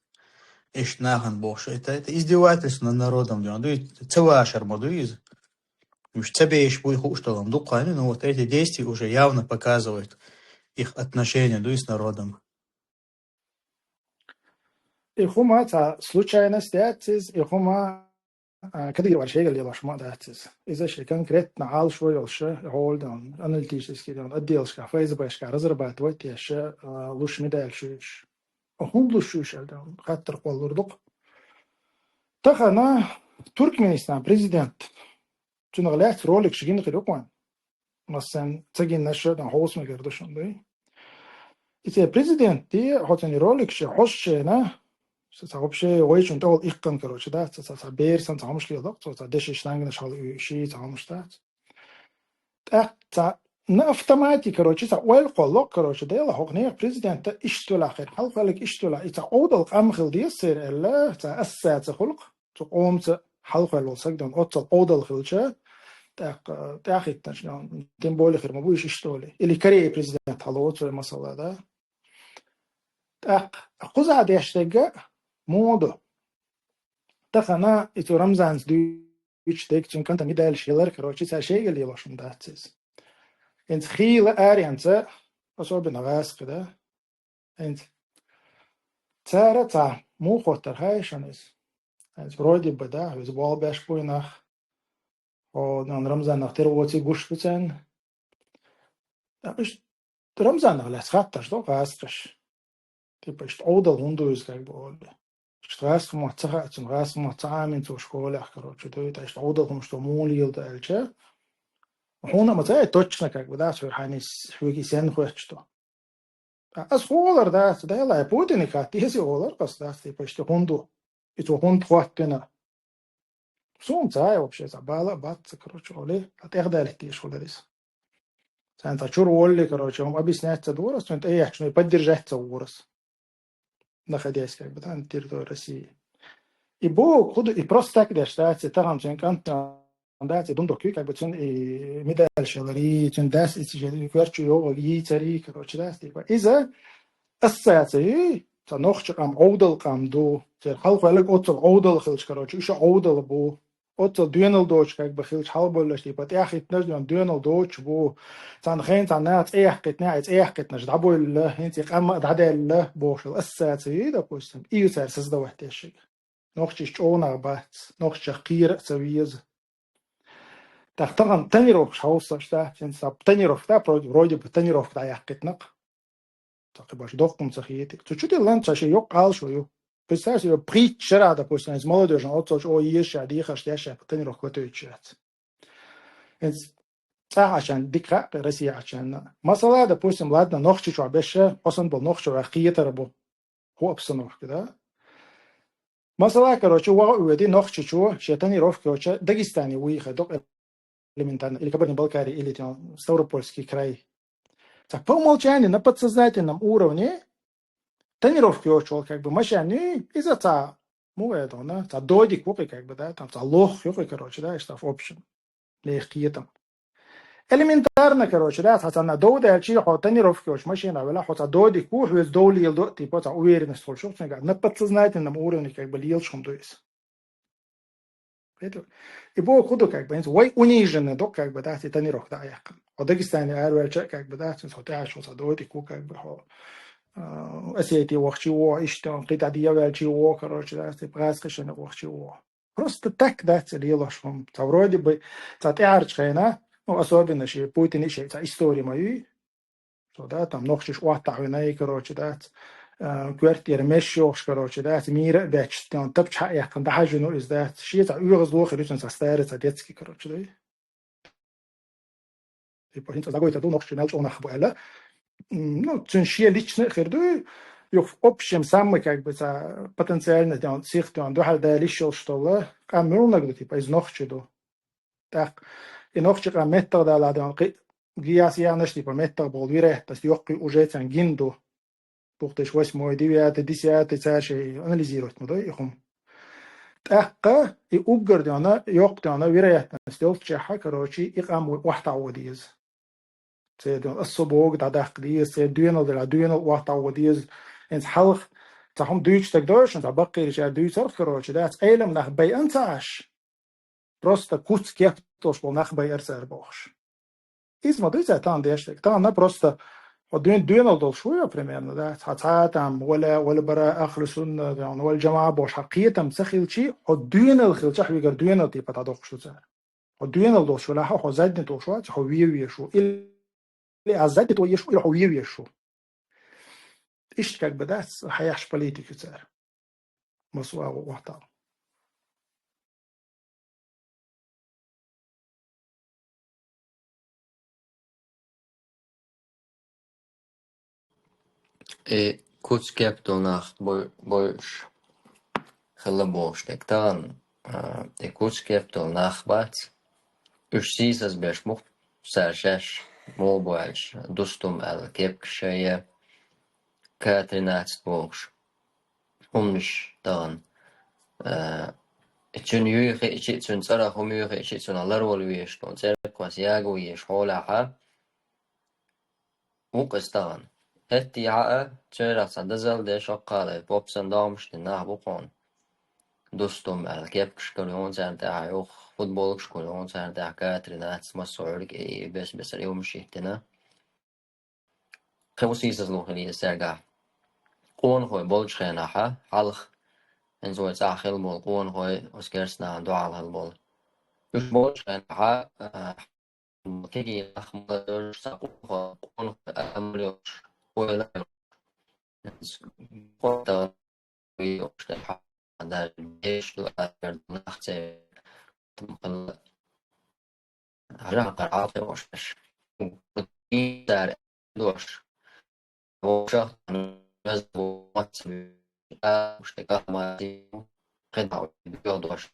Иштта нахана бохуш, это, это издевательство над народом дуьхьал. Дуй, ца вашар ма дуй иза. Уьш ца беш буй хууш долу дукха, ну вот эти действия уже явно показывают их отношение, дуй, с народом. И хӀума цхьа случайность яц иза, и хӀума, а, Кадыров шегара лелош ма дац иза. Иза ши конкретно Ӏалашо йолуш, гӀолдан, аналитический дан, отделашка, Ф С Б-шка разрабатывать еш, а, луш медаль шуьйш. ХӀунда луш шуьйш аьлла, хаттар кхоллур ду-кх. Тахана Туркменистан президент, цунах лаьцна роликаш гина хир ю-кх вайн. Массарна ца гинарш а дан хьовса мегар ду шуна, дуй. И церан президентан хьо цуьнан роликаш хьожуш шена, ца, ца вообще вайчунна тӀехула иккхина, короче, дац, ца, ца, ца бер санна ца хӀумаш леладо-кх, ца, ца дешиш нангнаш хьала уьйший, ца хӀумаш дац. ТӀаккха ца на автомате, короче, ца ойла кхолло-кх, короче, дела хӀокху нехан президента иштта велахь хир, хьалхаллиг иштта велахь, и ца Ӏовдал къам хила деза церан аьлла, ца ассоциаци хуьлу-кх. Цу къомца хьалхваьлла волу саг дан оццал Ӏовдал хилча, тӀаккха, тӀаьхьахӀиттинарш, тем более хир ма бу уьш иштта олий. Или Корея президент хьалаоцу вай масала, да? ТӀаккха кхузахь деш дерг а муха ду. Тахана и цу Рамзанца дуьйцуш дерг, цуьнан кӀантана медалаш ялар, короче, цара шайга лелош хӀума дац иза. ХӀинца хийла аренца, особенно гӀазкхи, да? ХӀинца цара цхьа муха хоттар хаьий шуна иза? ХӀинца вроде бы, да, иза болх беш буй нах. Хьо, нан Рамзанах тера воций гуш ду царна. ТӀаккха иштта Рамзанах лаьцна хаттарш до гӀазкхаша. Типа, иштта Ӏовдал хӀунда ду иза, как бы, олий. Иштта гӀазкхи мотт ца хаьа цунна, гӀазкхи мотт ца Ӏамийна цо школехь, короче, дуй, тӀаккха иштта Ӏовдал хӀумаш ду муха леладо аьлча, хьуна а ма ца хаьа точно, как бы, да, цо хьайна хьоьга и сенна хоьттуш ду. Ас хӀун олур дац, Дела, Путине хатта деза олур ас дац, типа, иштта хӀунда ду? И цо хӀунда хоттина? Суна ца хаьа вообще, цхьа бала а бац, короче, олий, а тӀехдаьллийтеш хилар иза. Царна цхьа чуьра воллий, короче, хӀума объяснять ца дора ас, цуьнан тӀеэцначунна поддержать ца вора ас. Находясь, как бы, да, на территории России. И боху, хӀун ду, и просто так деш дац, и тахана цуьнан кӀант дац, и дундух куьйга, как бы, цуьнан и медаль шеларий, цуьнан дас и цига коьртачу йогӀу йийцарий, короче, дац, типа. Иза ассоциаци, цхьа нохча къам, Ӏовдал къам ду, церан хьалхваьлларг оццул Ӏовдал хилча, короче, уьш а Ӏовдал бу. Оццул доьналла доцуш, как бы, хилча хьалабевлларш, типа, тӀаьхьахӀиттинарш, доьналла доцуш бу. Цхьана хенахь цхьа наха цӀе яьккхийтинехь, и цӀе яьккхийтинарш дӀабевлла, хӀинца и къам а дӀадаьлла, бохуш йолу ассоциаци, допустим, и ю цара создавать деш шига. Нохчаш чӀогӀа нах бац, нохчех кхера а ца веза. Так, таган тонировкаш хьовсаш, да, цин са тонировка, да, вроде, вроде бы тонировка да яккхитнак. Так, баш дохкум ца хиети. Цу чу де лан ца ши ёк алшо ю. Представь себе, притчера, допустим, из молодёжи отцоч, о, еш ша, дихаш, я ша, тонировка готовить шац. Эц цахачан, дикха, Россия ачан. Масала, допустим, ладно, нохчи чу беша, осан бол нохчи ва хиетара бу. Ху обстановка, да? Масала, короче, ва уйди нохчи чу, ше тонировка оча, Дагестане уйха, док элементарно, или Кабардино-Балкария, или там Ставропольский край. Так, по умолчанию, на подсознательном уровне, тонировка оча, как бы, машани, из-за ца, ну, это, на, ца додик, вот, как бы, да, там, ца лох, ёхи, короче, да, и что, в общем, легкие там. Элементарно, короче, да, ца, ца на доу дальше, хо, тонировка оча, машина, вела, хо, ца додик, хо, хвез доу лил до, типа, ца уверенность, хо, шо, на подсознательном уровне, как бы, лил шум, то есть. Это, и было куда как бы, вай унижены, да, как бы, да, это не рок, да, я. О Дагестане арвелча, как бы, да, син хотя что за дойти ку, как бы, хо. Осетии вахчи во, и что, ты тогда я велчи во, короче, да, ты праскашен вахчи во. Просто так, да, цели лошом. Та вроде бы, та тярчхена, ну, особенно, что Путин ещё, та история мою, что, да, там нохчиш уаттагӀвина, короче, да, э, квартира мешёхш, короче, да, мира бяч, там тапча яхан да хажуну из, да, ши ца угаз лохи русин ца старый, ца детский, короче, да. Типа, хинца загой та ду нохчи мелч онах буэла. М, ну, цун ши лично херду, юх в общем самый, как бы, ца потенциально, там, сих, там, духал да лишил, что ли, а мюрнагду, типа, из нохчи ду. Так, и нохчи къа меттагъ дала дан, къи-, гияс янаш, типа, меттагъ бол, вероятность ёкъи уже цан гинду. Две тысячи восьмой, девятый, десятый, царши анализировать мудой, ихум. Тахка, и уггар дёна, ёкъ дёна, вероятность ёлчаха, короче, и къам вахта водиз. Цедон особо ог да дах диз, цед дуэнал да дуэнал вахта водиз. Энс халх, цахум дүүч так дойшн, ца бакъириш а дүүцар, короче, да, цайлам нах бай анцаш. Просто куц кеп тош бол нах бай арцар бохш. Из ма дуйца тан деш так. Тан на просто, о, дуэн-, дуэнал дол шуя примерно, да. Ца, ца там, вала, вала бара ахлу сунна, да, вала джама бош, хакиятам ца хилчи, о, дуэнал хилча, хвигар дуэнал типа та дохш цар. О, дуэнал дол шула, хо, хо задни дол шуа, хо вие вие шу. Или, или а задни дол ешу, или хо вие вие шу. Ишт как бы, да, с-, хаяш политики цар. Масуа вахтал. Э, куц кеп дол нах бой-, бойш хилла болш тек таан, а, э, куц кеп дол нах бац. Уж сийсаз беш мух сар шаш, мол бойлш, дустум ал кепкшая, К тринадцать болш. Хумниш таан. Э, ичун юйхи ичи, цун цара хум юйхи ичи, цун алар вол веш, тон церквас ягу еш, хола ха. Вукъ истагъан. Хетти хьаа, цойрах ца дазал де шоккхалай, попсан догъмаш дин нах букъон. Дустум ал кепкаш кулён царда, юх футболкаш кулён царда, К тринадцать, массо улик, э, бес-бесар юмш иттина. Хе усисаз лухили сага. Къонхой болч хенаха, халх. Энзой цахил бол, къонхой, оскерсна дуал хил бол. Уж болч хенаха, а, Кеги ах молодёжь, сакъуха, къунх, амрёш, ойларёш. Хотта даже деш ду, а, нахце, тумхал, ажа, карал, теош. Дар, дош. Вошах, раз, вошах, а, уж такая мать, когда, дош.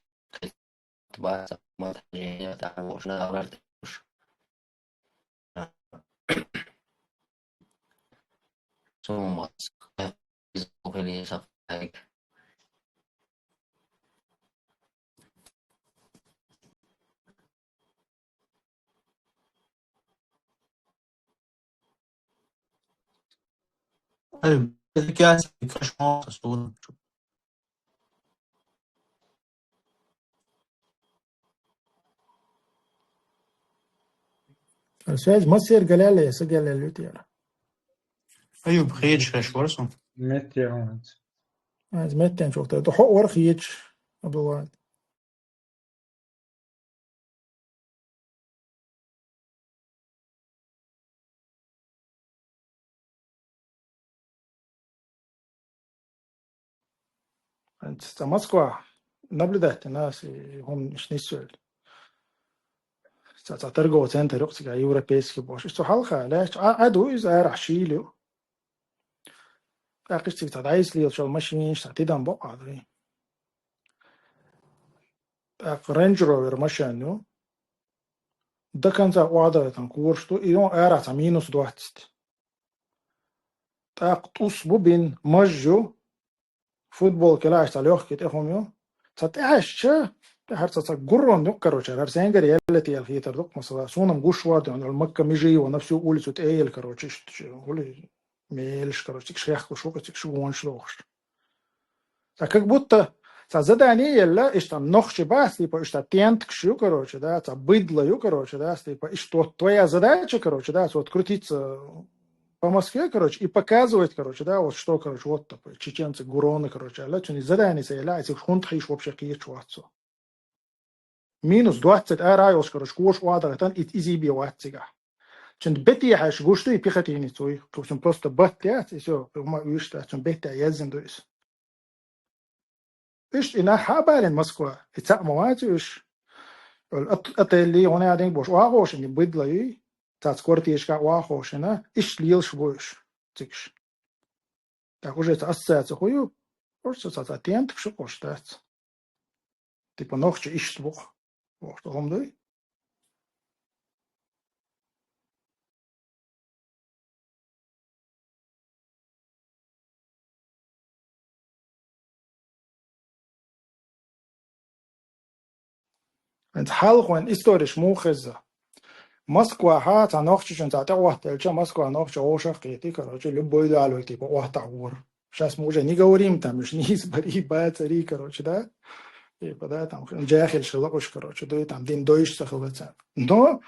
Ай, это кяс, кошмар, сасуна. Связь массер галяле, са галяле тяра. Аюб, хеч хаш варсу. Меттер. Аз меттен чокта. Да хо вар хеч, а бывает. Ца Москва наблюдать дина, си хӀума иштта нисвелла. Ца, ца торговый центр юкъа цига европейский бош. Иштта хьалха, лаьч, а, а ду иза арахь шийла ю. ТӀаккха иштта цига ца дӀайса лелаш йолу машинаш, ца тидам бокъа ду. ТӀаккха Range Rover машен ю. До конца охьадахийтан кораш ду, и йо арахь ца минус двадцать. ТӀаккха тӀус бу бин, маж ю, футболка лаьш ца лёхкий тӀе хӀума ю. Ца тӀаьхьаьшча, тӀаьхьара ца, ца гуррон юкъ, короче, хӀара сенгара яьлла тӀе яла хетар дукъ, масала, суна-м гуш вар дуьйна, Макка Межиева, на всю улицу тӀе яьлла, короче, иштта, хӀули, мелаш, короче, цига шехкуш ву, цига шу вонаш дохуш. Ца как будто ца задание елла, иштта нохчи бац, типа, иштта тенткаш ю, короче, да, ца быдло ю, короче, да, типа, иштта вот твоя задача, короче, да, вот крутиться по Москве, короче, и показывать, короче, да, вот что, короче, вот такое, чеченцы, гуроны, короче, аьлла, цуьнан задание ца елла, а цига хӀунда хьийш вообще кхеташ вац цо. Минус двадцать ара йолуш, короче, коша охьадахийтан, и изий бен вац цигахь. Цуьнан бетехьаш гуш ду и пехотинец вуй. Цуьнан просто бат яц, и всё, хӀума уьш дац, цуьнан бетехь яздина ду иза. Иштта и нах хьа а балийна Москва, и цхьаъ ма вац уьш. От-, отелли, хӀуна а динг бош, охьахошина, и быдло юй, цаца квартирашка охьахошина, иштта лелаш бу уьш, цигаш. Так уже ца ассоциация хӀу ю, просто ца, ца тенткаш ю, кхуш дац. Типа нохчи иштта бу-кх. Вохуш хӀума дуй? ХӀинца хьалха вайн историш муха хеза? Москвахьа цхьа нохчичун цхьа тӀе охьатаьлча, Москва нохча гӀовшах кхетий, короче, любой далуй, типа, охьатаӀора. Щас мы уже не говорим, там, уьш нийса барий, бацарий, короче, да? Типа, да, там, джаьхилш хила уьш, короче, дуй, там, дин дойш ца хилаца. Но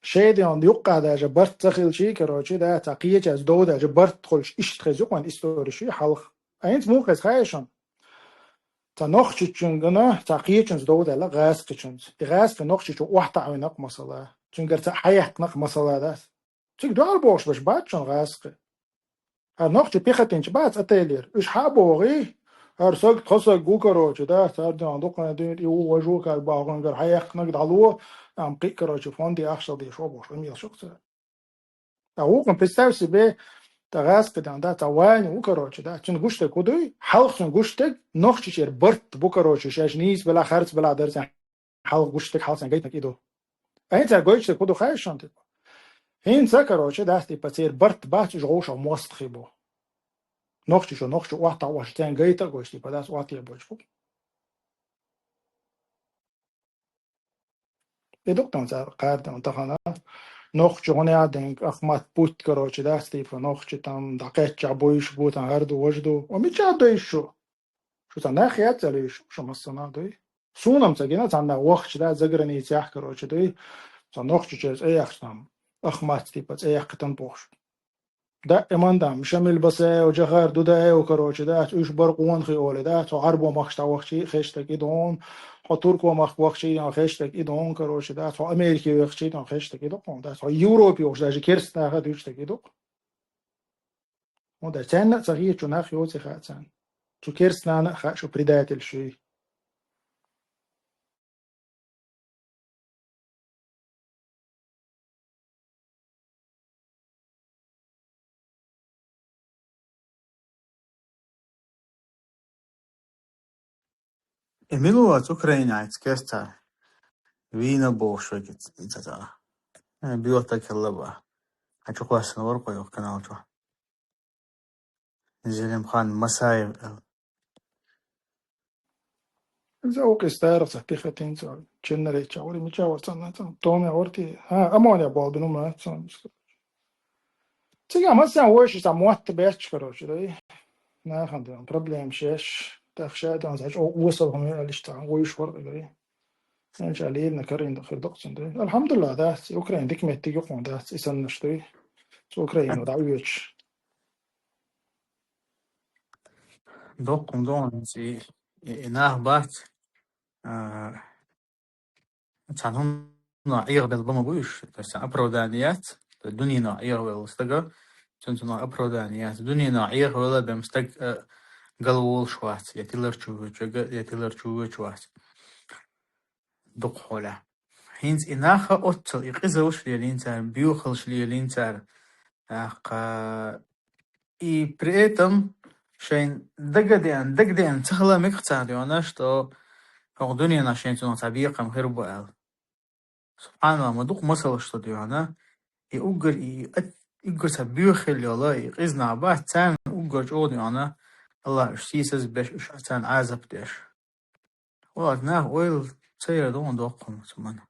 шайден юккъа даже барт ца хилчий, короче, да, цхьа кхечаьрца дов даже барт хуьлуш иштта хеза юкъан историш ю хьалха. А хӀинца муха хеза хаьий шуна? Цхьа нохчичунгана, цхьа кхечунца дов даьлла гӀазкхичунца. И гӀазкхи нохчичу охьатаӀийна-кх масала. Цуьнгара цхьаъ хьаяьккхина-кх масала, да? Цига дуьхьал бохуш берш бац шуна гӀазкхи. ХӀара нохчи пехотинчу бац отелера. Уьш хьа а богӀий, хӀара саг, тхо саг ву, короче, да, цара дуьхьал дукха дуьйна и ву, важа ву, как бахунгара хьаяьккхинарг дӀало, амма кхин а, короче, фонде ахча дала дезаш ву бохуш, къамелаш ю-кх цара. А вукхун, представь себе, тӀа гӀазкхи дан, да, цхьа Ваня ву, короче, да, цуьнан гуш дерг хӀу дуй, хьалха цуьнан гуш дерг, нохчичера барт бу, короче, шаьш нийса белахь, харц белахь дара цӀен хьалха гуш дерг, хьалха цӀен гайтинарг и ду. А хӀинца цара гойтуш дерг хӀу ду хаьий шуна, типа? ХӀинца, короче, да, типа, церан барт бац, уьш гӀовшах мостагӀий бу. Нохчичо нохчо охьатаӀош цӀен гайта а гойтуш, типа, дац, охьатаӀош бу. И ду-кх там цара кхардам тахана. Нохчо хӀуна а динг, Ахмат путь, короче, дац, типа, нохчи там дӀакхаьччахь буйш бу, там хӀара ду, важа ду. О, мичахь дуй шу? Шу цхьа нах яц аьлла уьш, шу массанхьа дуй. Суна-м ца гина цхьанна вахча, да, заграницехь, короче, дуй. Цхьа нохчичуьра цӀе яхча там, Ахмат, типа, цӀе яккхийтина бохуш. Даиман дам, Шамил Басаев, Джохар Дудаев, короче, дац, уьш бара къонахий олий, дац, хьо Ӏарбо махкаш дӀавахчий, хезаш дерг и ду хьуна, хьо Турко махка вахчий, хезаш дерг и ду хьуна, короче, дац, хьо Америке вахчий, хезаш дерг и ду хьуна, дац, хьо Европе вахча, даже керстанаха дуьйцуш дерг и ду хьуна. ХӀунда аьлча царна а ца хета шу нах йоций хаьа царна. Цу керстанана а хаьа шу предательш юй. Э, мила вац Украинехь кеста вийна бохуш вегиц иза цара? Э, биота келла ба. Хьан чу кхоьссина вара кхо йоккха канал чу. Зелимхан Масаев аьлла. Иза вукху старах ца пехотинца, ченнареча вара, мича вара цхьанна, цхьанна, томе вара те. А, амония болу бину ма, цхьанна. Цига массарна вайша ца мотт бетташ, короче, дай. Нахана дан проблема шеш. Так ша дан, за чо осал хам алиш та, вайша вара дай. Энча лийна карин хир докцун дай. Алхамдулилла, да, Украин дик меттиг юкъун, да, и саннаш дай. Цу Украина да уьч. Доккхун дон, и, и, и нах бац. А, цхьана хӀуманах Ӏехабелла ба ма бу уьш, то есть оправдание яц, то есть дуьненах Ӏехавелла стага, цуьнца оправдание яц. Дуьненах Ӏехавелла бен стаг, э, галволуш вац, я тилар чу вуьйчу, я тилар чу вуьйчу вац. Дукха хьолехь. ХӀинца и нах а оццул, и къизаллаш лелийна цара, боьхаллаш лелийна цара. ТӀаккха и при этом шайн дага а деана, дага а деана ца хила мегаш цара, дуьйна, что хӀокху дуьненахь шайн цунах цхьа бекхам хир бу аьлла. СубхьаналлахӀ, ма дукха масалш ду, дуьйна. И уггар, и, и уггар цхьа боьха хилла йолу, и къиза нах бац, царна уггар чӀогӀа, дуьйна, АллахӀа уьш сийсаз беш, уьш царна Ӏазап деш. Валлахь, наха ойла ца яр ду хьуна доккха хӀума цу мана.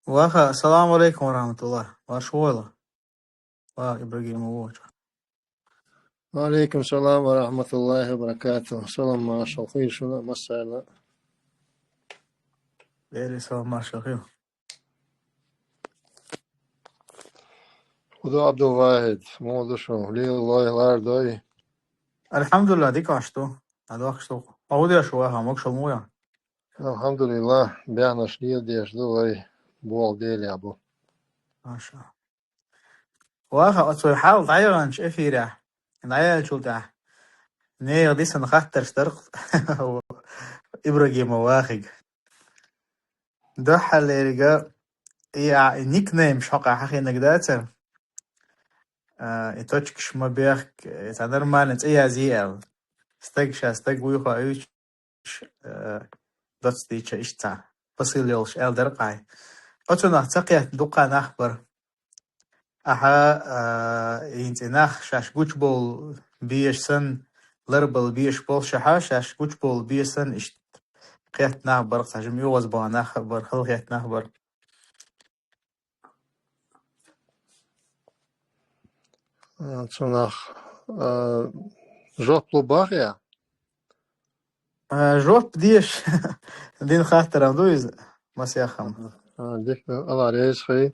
Ваха, ассаламу Ӏалайкум ва рахьматуллахӀ. Марша войла. Ва Ибрагимов вочу. Ва Ӏалайкум салам ва рахьматуллахӀи ва баракатухӀ. Салам, маршалла хуьлда шуна массарна. Берриг салам, маршалла хуьлда. ХӀун ду, Ӏабдул-ВахӀид, муха ду шу? Лела лой, лар дой? АлхьамдулиллахӀ, дика Ӏаш ду. Ӏадохкаш ду. Хьо хӀун деш ву, Ваха, могушалла ма ву? АлхьамдулиллахӀ, баьхнаш леладеш ду вай, болх Делехь бу. Маша. Ваха, оцу вай хьал дӀаяханчу эфирехь, дӀаяьллачул тӀаьхьа, нехан дисина хаттарш дара Ибрагимов Вахига. Дуьххьарлериг и, а, и никнеймаш хьокъехь хьахийнарг дацара. А, и точкаш ма бехка, и цхьа нормальный цӀе язъе аьлла. Стаг ша стаг вуй хоуьйтуш, а, доцца дийцича иштта цхьа посыл йолуш аьлла дара-кх хьайн. Оцунах ца кхетта дуккха нах бара. Ахьа, а, хӀинца и нах шаьш гучубовла безаш санна, ларбала безаш болуш ахьа, шаьш гучубовла безаш санна, иштта кхетта нах бара, цхьа жима оьгӀаз бахана нах а бара, хала кхетта нах бара. А, цунах, а, жоп лу боху я? А, жоп дезаш дина хаттар ду иза, масех хӀума. А, дика, АллахӀ реза хуьлда.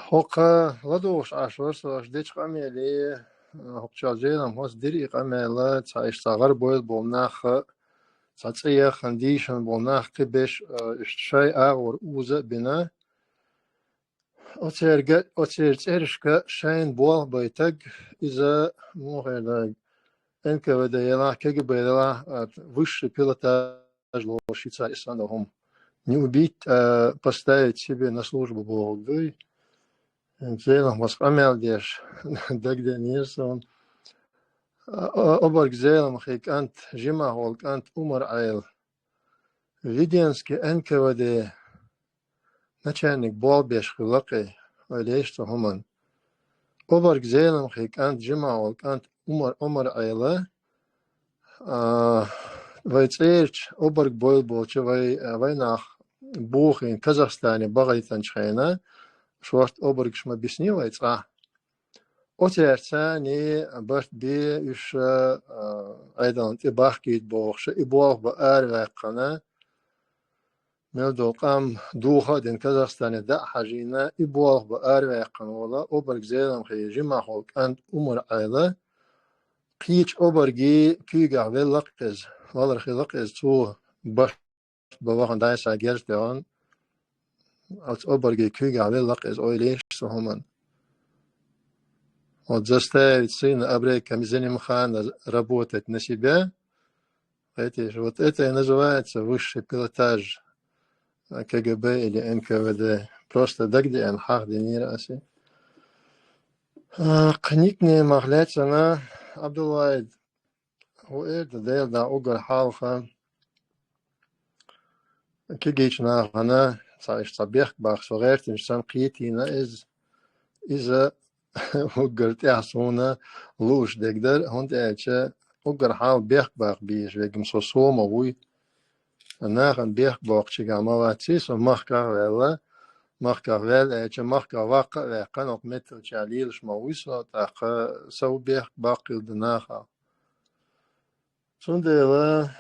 ХӀокху ладугӀуш Ӏаш вара со аша дечу къамеле, а, хӀокху чохь Зелимхас дира и къамел, цхьа иштта цхьа гӀарабевлла болу нах, цхьа цӀе яхана дийшина болу нах кхин беш, а, иштта шайн агӀор уза а бина. Оцерга, оцеран цӀерашка шайна болх байтарг, иза, муха эр дерг, Н К В Д елахь, К Г Б елахь, а, высший пилотаж лоруш ю цара, и санна хӀума. Не убить, а поставить себе на службу бохург дуй. Зелимхас къамел деш дагадеанера суна. А, а, обарг Зелимхин кӀант, жимахволу кӀант Умар-Ӏела. Веденский Н К В Д начальник болх беш хилла-кх и, ойла еш цу хӀуманна. Обарг Зелимхин кӀант, жимахволу кӀант Умар, Умар-Ӏела, а, вай цӀерачу обарг бевлла болчу вай, а, вайнах бухийна Казахстане бахийтинчу хенахь, шорта обаргаш ма бисний вай цкъа. Оцаьрца царна барт бе уьш, а, Ӏедална тӀе бахкийта бохуш, и болх бан араваьккхина, мел долу къам духа а дина, Казахстане дӀа а хьажийна, и болх бан араваьккхина волу обарг Зелимхин жимахволу кӀант Умар-Ӏела, кхечу обаргийн куьйгахь велла-кх иза, валар хилла-кх иза, цо барт бан вахана дӀасхьа герз тӀехь, оцу обаргийн куьйгахь велла-кх иза, ойла еш цу хӀуманна. Вот заставить сына Абрека Зелимхана работать на себя, это, вот это и называется высший пилотаж К Г Б или Н К В Д. Просто дагадеана хьахдинера аса. А, кхин никнеймах лаьцна, Ӏабдул-ВахӀид, хӀун эр ду, Делан дуьхьа, уггар хьалха кегийчу нахана, цхьа иштта цхьа бехк баккха со гӀертинчу санна кхетийна иза. Иза уггар тӀехь суна лууш дерг дара, хӀунда аьлча уггар хьалха бехк баккха безаш верг-м со, со ма вуй. Нахана бехк боккхучигахь ма вацций со, махках а ваьлла, махках ваьлла аьлча, махках ваккха а ваьккхина, хӀокху метталчохь лелаш ма вуй со, тӀаккха со бехк баккхийла ду нахах. Цундела,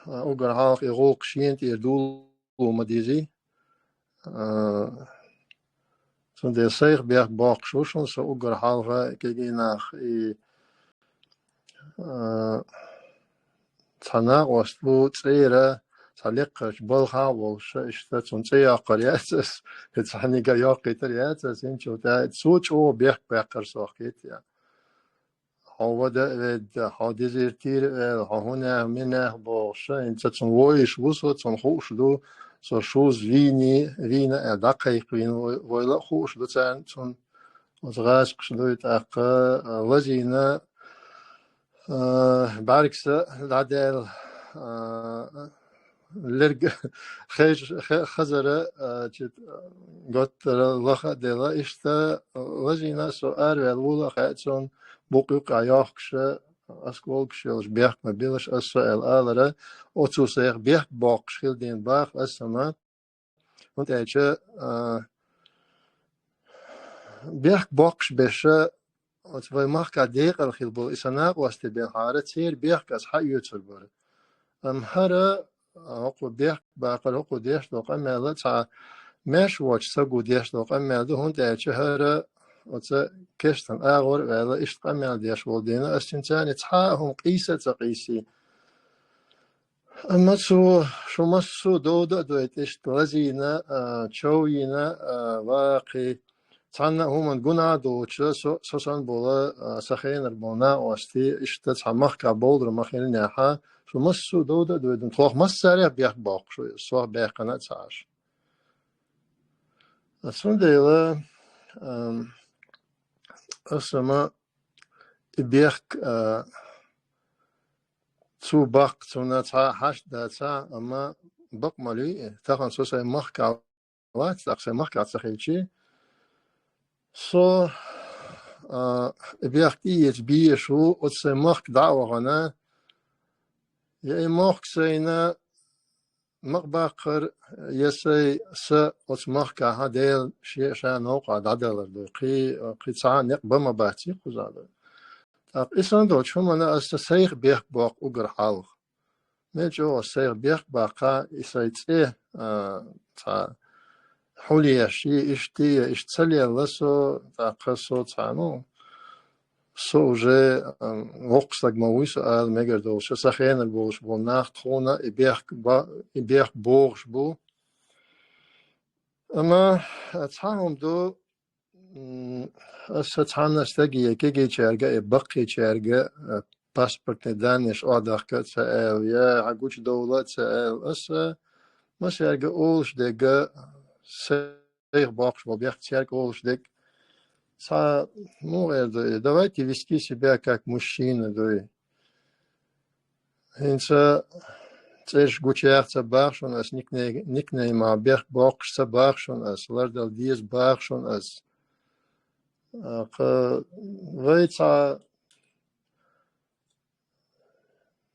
а, уггар хьалха и гӀуллакх шена тӀера дуло ма дезий. А, Цундела сайх бехк боккхуш ву шуна со уггар хьалха кегий нах. И, а, цхьа накъост ву цӀера, цхьа лекхарчу балхахь а волуш, иштта цунна цӀе йоккхур яц ас, и цхьаьнниг а йоккхуьйтур яц ас, хӀинцул тӀаьхьа цо чӀогӀа бехк баьккхира сох кхетта. Хьо вада а ведда, хьо дезертир а ваьлла, хьо хӀунех, минех бохуш, хӀинца цунна войуш ву со, цунна хууш ду, со шуз вийни, вийна а дӀакхайкхийна вой-, войла а хууш ду царна цунна. Оцу гӀазкхаша дуй тӀаккха, а, лазийна, а, бӀаьргса дӀадаьлла, а, лерг хеш-, хе-, хазара, а, чит, готтара лаха а дела, иштта лазийна со араваьлла вула а хаьа цунна, букъ юккъехь йохкуша, осколкаш йолуш бехк ма билаш, аса со аьлла алара, оцу сайх бехк боккхуш хила дийна баха аса ма. ХӀунда аьлча, а, бехк боккхуш беша, оцу вай махкахь декъала хила болу и сан накъостий бен хьара, церан бехк аса хьаоьцур бара. Амма хӀара, а, хӀокху бехк баккхар, хӀокху деш долу къамел а цхьа маьрша воцчу саго деш долу къамел ду, хӀунда аьлча хӀара оцу кестан агӀор а ваьлла, иштта къамел деш волу дийна, ас цуьнца цхьа а хӀума къийса а ца къийсий. Амма цо шу массо а довда а дойту, иштта лазийна, а, човйина, а, ваккхий, цхьанна а хӀуманна гунахь а доцуша, со, со санна болу, а, сан хенара болу накъостий, иштта цхьа махкахь бовлур ма хиллинехьа, шу массо а довда а дойту, тхох массарех бехк боккхуш ву, сох баьккхина а ца Ӏаш. Цундела, ам, аса ма и бехк, а, цо баккха, цунна цхьа а хьашт дацахь, амма бакъ ма луьй, тахана со сайн махкахь вац, тӀаккха сайн махкахь ца хилчий, со, а, и бехк тӀеэца безаш ву, оцу сайн махка дӀа а вахана, я и мохк сайна ма баккхара, я сайн са оцу махкахь Дела шен а ша новкъахь дӀадалар ду. Кхин, кхин цхьа а некъ бан ма бац кхузахь ду. ТӀаккха и санна долчу хӀуманна аса сайх бехк боккху уггар хьалха. Мел чӀогӀа сайх бехк баккха, и сайн цӀе, а, цхьа хьулъеш, и иштта, я иштта ца лелла со, тӀаккха со цхьа, ну, со уже, а, воккха стаг ма вуй со ала мегар долуш, сан хенара болуш болу нах тхуна и бехк ба-, и бехк бохуш бу. Амма цхьа хӀума ду, м, аса цхьанна стаге, кегийчаьрга, э, баккхийчаьрга, э, паспортный данныеш охьадахка а ца аьлла, я хьан гучудовла а ца аьлла, аса массаьрга олуш дерг, сайх боккхуш болу бехк цаьрга олуш дерг. Цхьа, муха эр ду, давайте вести себя как мужчина, дуй. ХӀинца цӀераш гучуяха ца баха шуна ас, никней-, никнеймах бехк боккхуш ца баха шуна ас, лардала деза баха шуна ас. А, кха, вай цхьа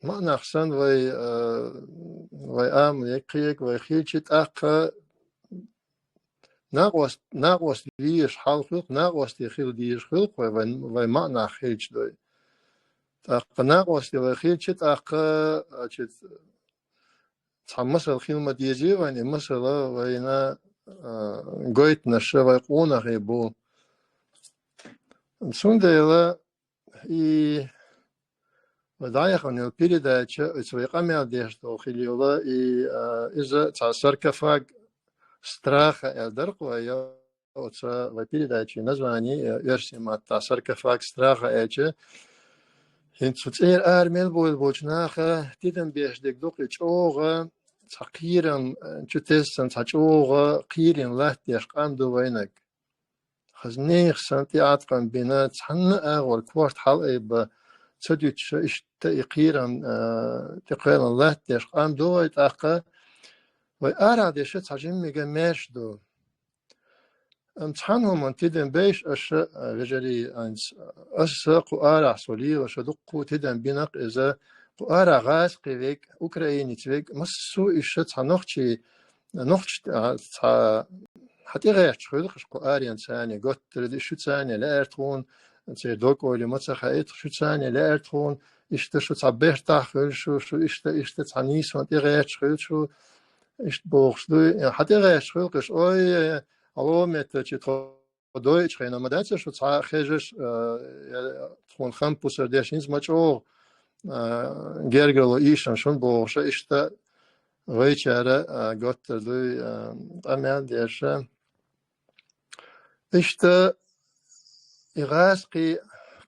маьӀнах санна вай, а, вай амал еккхийга, вай хилча тӀаккха накъост-, накъост везаш хьал хуьлу-кх, накъостий хила дезаш хуьлу-кх вай, вай, вай маьӀнах хилча дуй. ТӀаккха накъостий вай хилча, тӀаккха, а, чу-, цхьа масал хила ма дезий вайна, и масала вайна, а, гойтанаш вай къонахий бу. Цундела и вай дӀаяхана йолу передача, оцу вай къамел деш долу хила йолу, и, а, иза цхьа саркофаг страха аьлла дара-кх вай, оцу вай передачин название, э, оьрсийн маттахь саркофаг страха аьлча, хӀинца цу цӀера ара мел бовла болчу наха тидам беш дерг ду-кх и чӀогӀа, цхьа кхерам, э, чу тесна цхьа чӀогӀа кхерийн латта деш къам ду вайнаг. Хаза нехан санна тӀеӀаткъам бина, цхьанна а агӀор корта хьалаайба ца дуьтуша, иштта и кхерам, а, тӀекхоьллина латта деш къам ду вай тӀаккха. Вай арахь деша цхьа жиммига маьрша ду. Амма цхьана хӀуманна тидам беш аша, а, вежарий, анц, аса кху арахь со лелаша дуккха тидам бина-кх иза, кху арахь гӀазкхи верг, украинец верг, массо а иша цхьа нохчий, нохч-, а, цхьа хьан тӀегӀерташ хуьлу-кх шу кху аренца, готтара шу царна лаьара тхуна, церан дог-ойла ма ца хаийта, шу царна лаьара тхуна, иштта шу цхьа бертахь хуьлу шу, шу иштта, иштта цхьа нийсонан тӀегӀерташ хуьлу шу, иштта бохуш дуй, хьан тӀегӀерташ хуьлу-кх шу, ой, хьан лометтачи тхо дойчу хенахь ма дац шу цхьа а хезаш, а, я тхуна хам пусар деш хӀинца ма чӀогӀа, а, гергарло ийшина шуна бохуша, иштта вайчара, а, готтар дуй, а, къамел деша. Иштта и гӀазкхий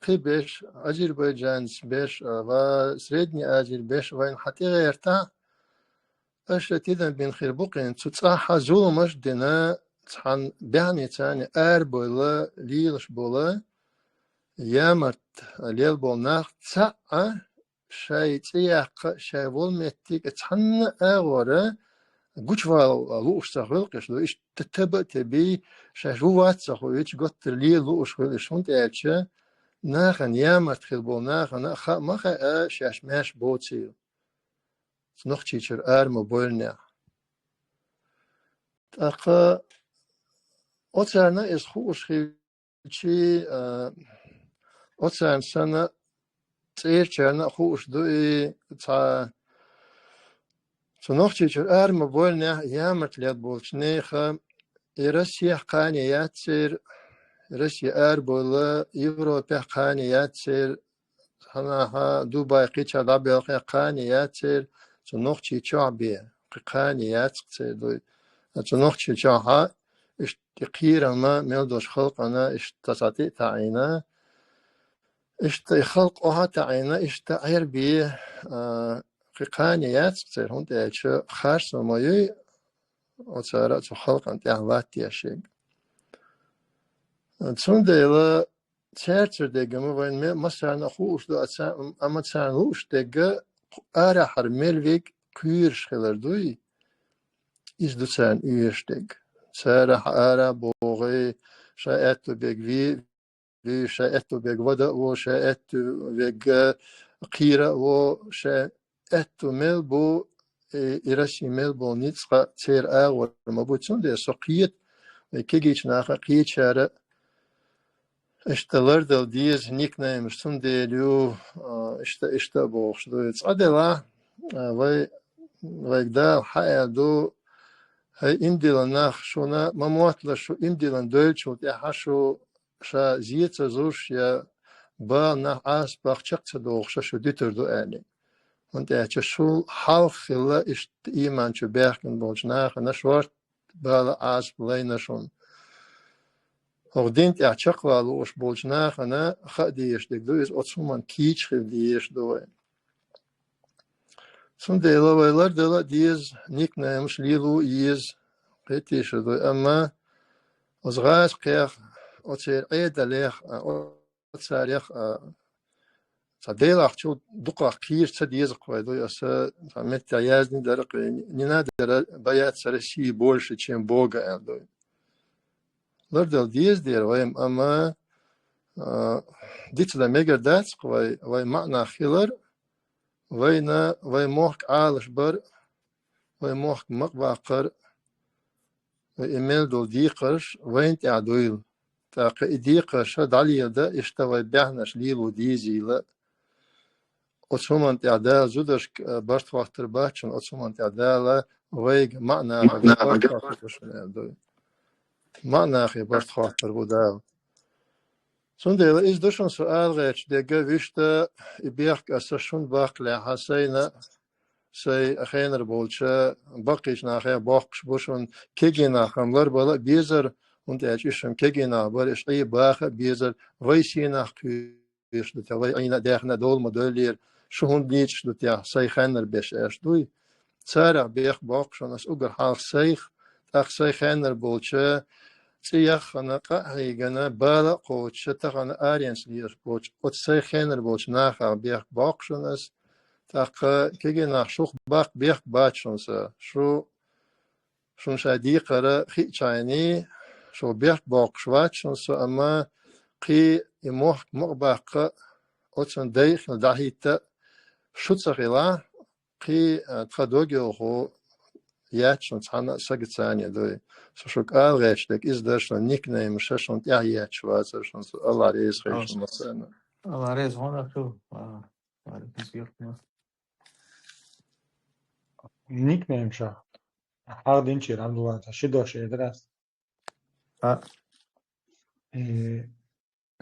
кхин беш, Азербайджанца беш, а, ва Средний Азер беш вайна хьан тӀегӀертахь, аша тидам бина хир бу кхин, цу цӀахь зуламаш а дина, цхьана баьхнийца арабевлла лелаш бола, ямарт лелаболу нах цхьаъ а шайн цӀе яккха, шайн волу меттиг а цхьанна а агӀора гучувала лууш ца хуьлу-кх уьш, ду иштта таба а тебий, шаьш ву вац ца хуьлуьйтуш, готтар лела лууш хуьлу уьш, хӀунда аьлча нахана ямарт хила болу нахана а хаа ма хаьа, шаьш маьрша боцийла цу Нохчийчуьра ара ма-бойла нах. ТӀаккха оцарна иза хууш хилчий, а, оцарна санна цӀерачарна а хууш ду и цхьа цу Нохчийчуьра ара ма-бойла нах, ямарт лелаболчу нехан, и Россехь кхане яц церан, Россе арабевлла, Европехь кхане яц церан, хьанахьа Дубай кхечахь дӀабелхе кхане яц церан, цу Нохчийчохь бен кхин кхане яц-кх церан дуй. Цу Нохчийчохь иштта кхерам мел долуш халкъана иштта цхьа тӀе а таӀийна, иштта и халкъ охьа а таӀийна, иштта Ӏер бен, а, кхин кхане яц-кх церан, хӀунда аьлча харцо ма юй оцара а цу халкъана тӀехь латтош ерг. Цундела цаьрцара дегга ма вайна ме-, массарна а хууш ду, а ца-, амма царна лууш дегга арахьара мел верг кхоьруш хилар дуй, иза ду царна оьшуш дерг. Царах ара а богӀий, ша аьтту берг ве-, ве-, ша аьтту берг вада а во, ша аьтту верг кхера а во, ша аьтту мел бу, и, и Россия мел болу ницкъ а церан агӀор ма бу. Цундела со кхета, вай кегийчу наха а кхечара а иштта лардала деза никнеймаш, цундела ю, а, иштта, иштта а бохуш ду. Цкъа делахь, а, вай, вайга Дала хьан аьлла ду, хӀай иман диллина нах, шуна ма мотталаш шу иман диллина девллачул тӀаьхьа шу ша зе ца зуш я бала нах Ӏазапах чекх ца дохуша шу дуьтур ду аьлла. ХӀунда аьлча шу хьалха хилла иштта ийман чу баьхкина болчу нахана шорта бала Ӏазап лайна шуна. ХӀокху дин тӀехь чекхвала лууш болчу нахана хаа дезаш дерг ду иза, оцу хӀуманна кийча хила дезаш ду вай. Цундела вай лардала а деза, никнаймаш лело а еза, кхетийша ду, амма оцу гӀазкхех, оцеран Ӏедалех, а, оцарех, а, цхьа Делахь чул дукхах кхера ца деза-кх вай, ду аса цхьа меттехь яздина дара-кх, не надо ра-, бояться России больше, чем Бога, аьлла ду. Лардала деза дера вай, амма, а, дицдан мегар дац-кх вай, вай маьӀнах хилар, вайна, вай мохк Ӏалашбар, вай мохк макъбаккхар, вай и мел долу декхарш вайна тӀехь дуйла. ТӀаккха и декхарша дӀалеладан, иштта вай баьхнарш лело дезийла. Оцу хӀуманна тӀехь Дала зударшка, а, барт хоттур бац шуна, оцу хӀуманна тӀехь Дала вайга маьӀнахе барт хоттур бу шуна, аьлла ду. МаьӀнахе барт хоттур бу Дала. Цундела иза ду шуна со ала гӀерташ дерг, вуьшта и бехк аса шуна баккхалехьа сайна, сайн хенара болчу баккхийчу нахе боккхуш бу шуна, кегий нах-м ларбала а безар, хӀунда аьлча уьш-м кегий нах бара, уьш Ӏе баха а безар, вай сенах кхоьруш ду те, вай Ӏийна а даьхна а довла ма-дойллера, шу хӀунда лийчаш ду те, сайн хеннара беш аьлла дуй. Царах бехк боккху шуна аса уггар хьалха сайх, тӀаккха сайн хеннара болчу, цӀе яххана, къа а хьийгана, бала а кхочуша, тахана аренца лелаш болчу, оцу сайн хеннара болчу нахах бехк боккху шуна аса, тӀаккха кегий нах шух баккха бехк бац шуна сан. Шу, шуна шайн декхар хиъча хьайна, шу бехк боккхуш вац шуна со, амма кхин и мохк ма а баккха, оцунна дайа хила дӀахӀитта шу ца хилахь, кхин, а, тхан дог йолхо яц шуна цхьана а сагаца а дуй. Со шуьга ала гӀерташ дерг иза дара шуна, никнеймаш шуна тӀехь етташ вацара шуна, со АллахӀ реза хуьлда шуна массарна. АллахӀ реза хьуна хила. А, алейкум салам. Никнеймаш. ХьагӀ динчера, Абдулла, ши дош эдара ас. А. И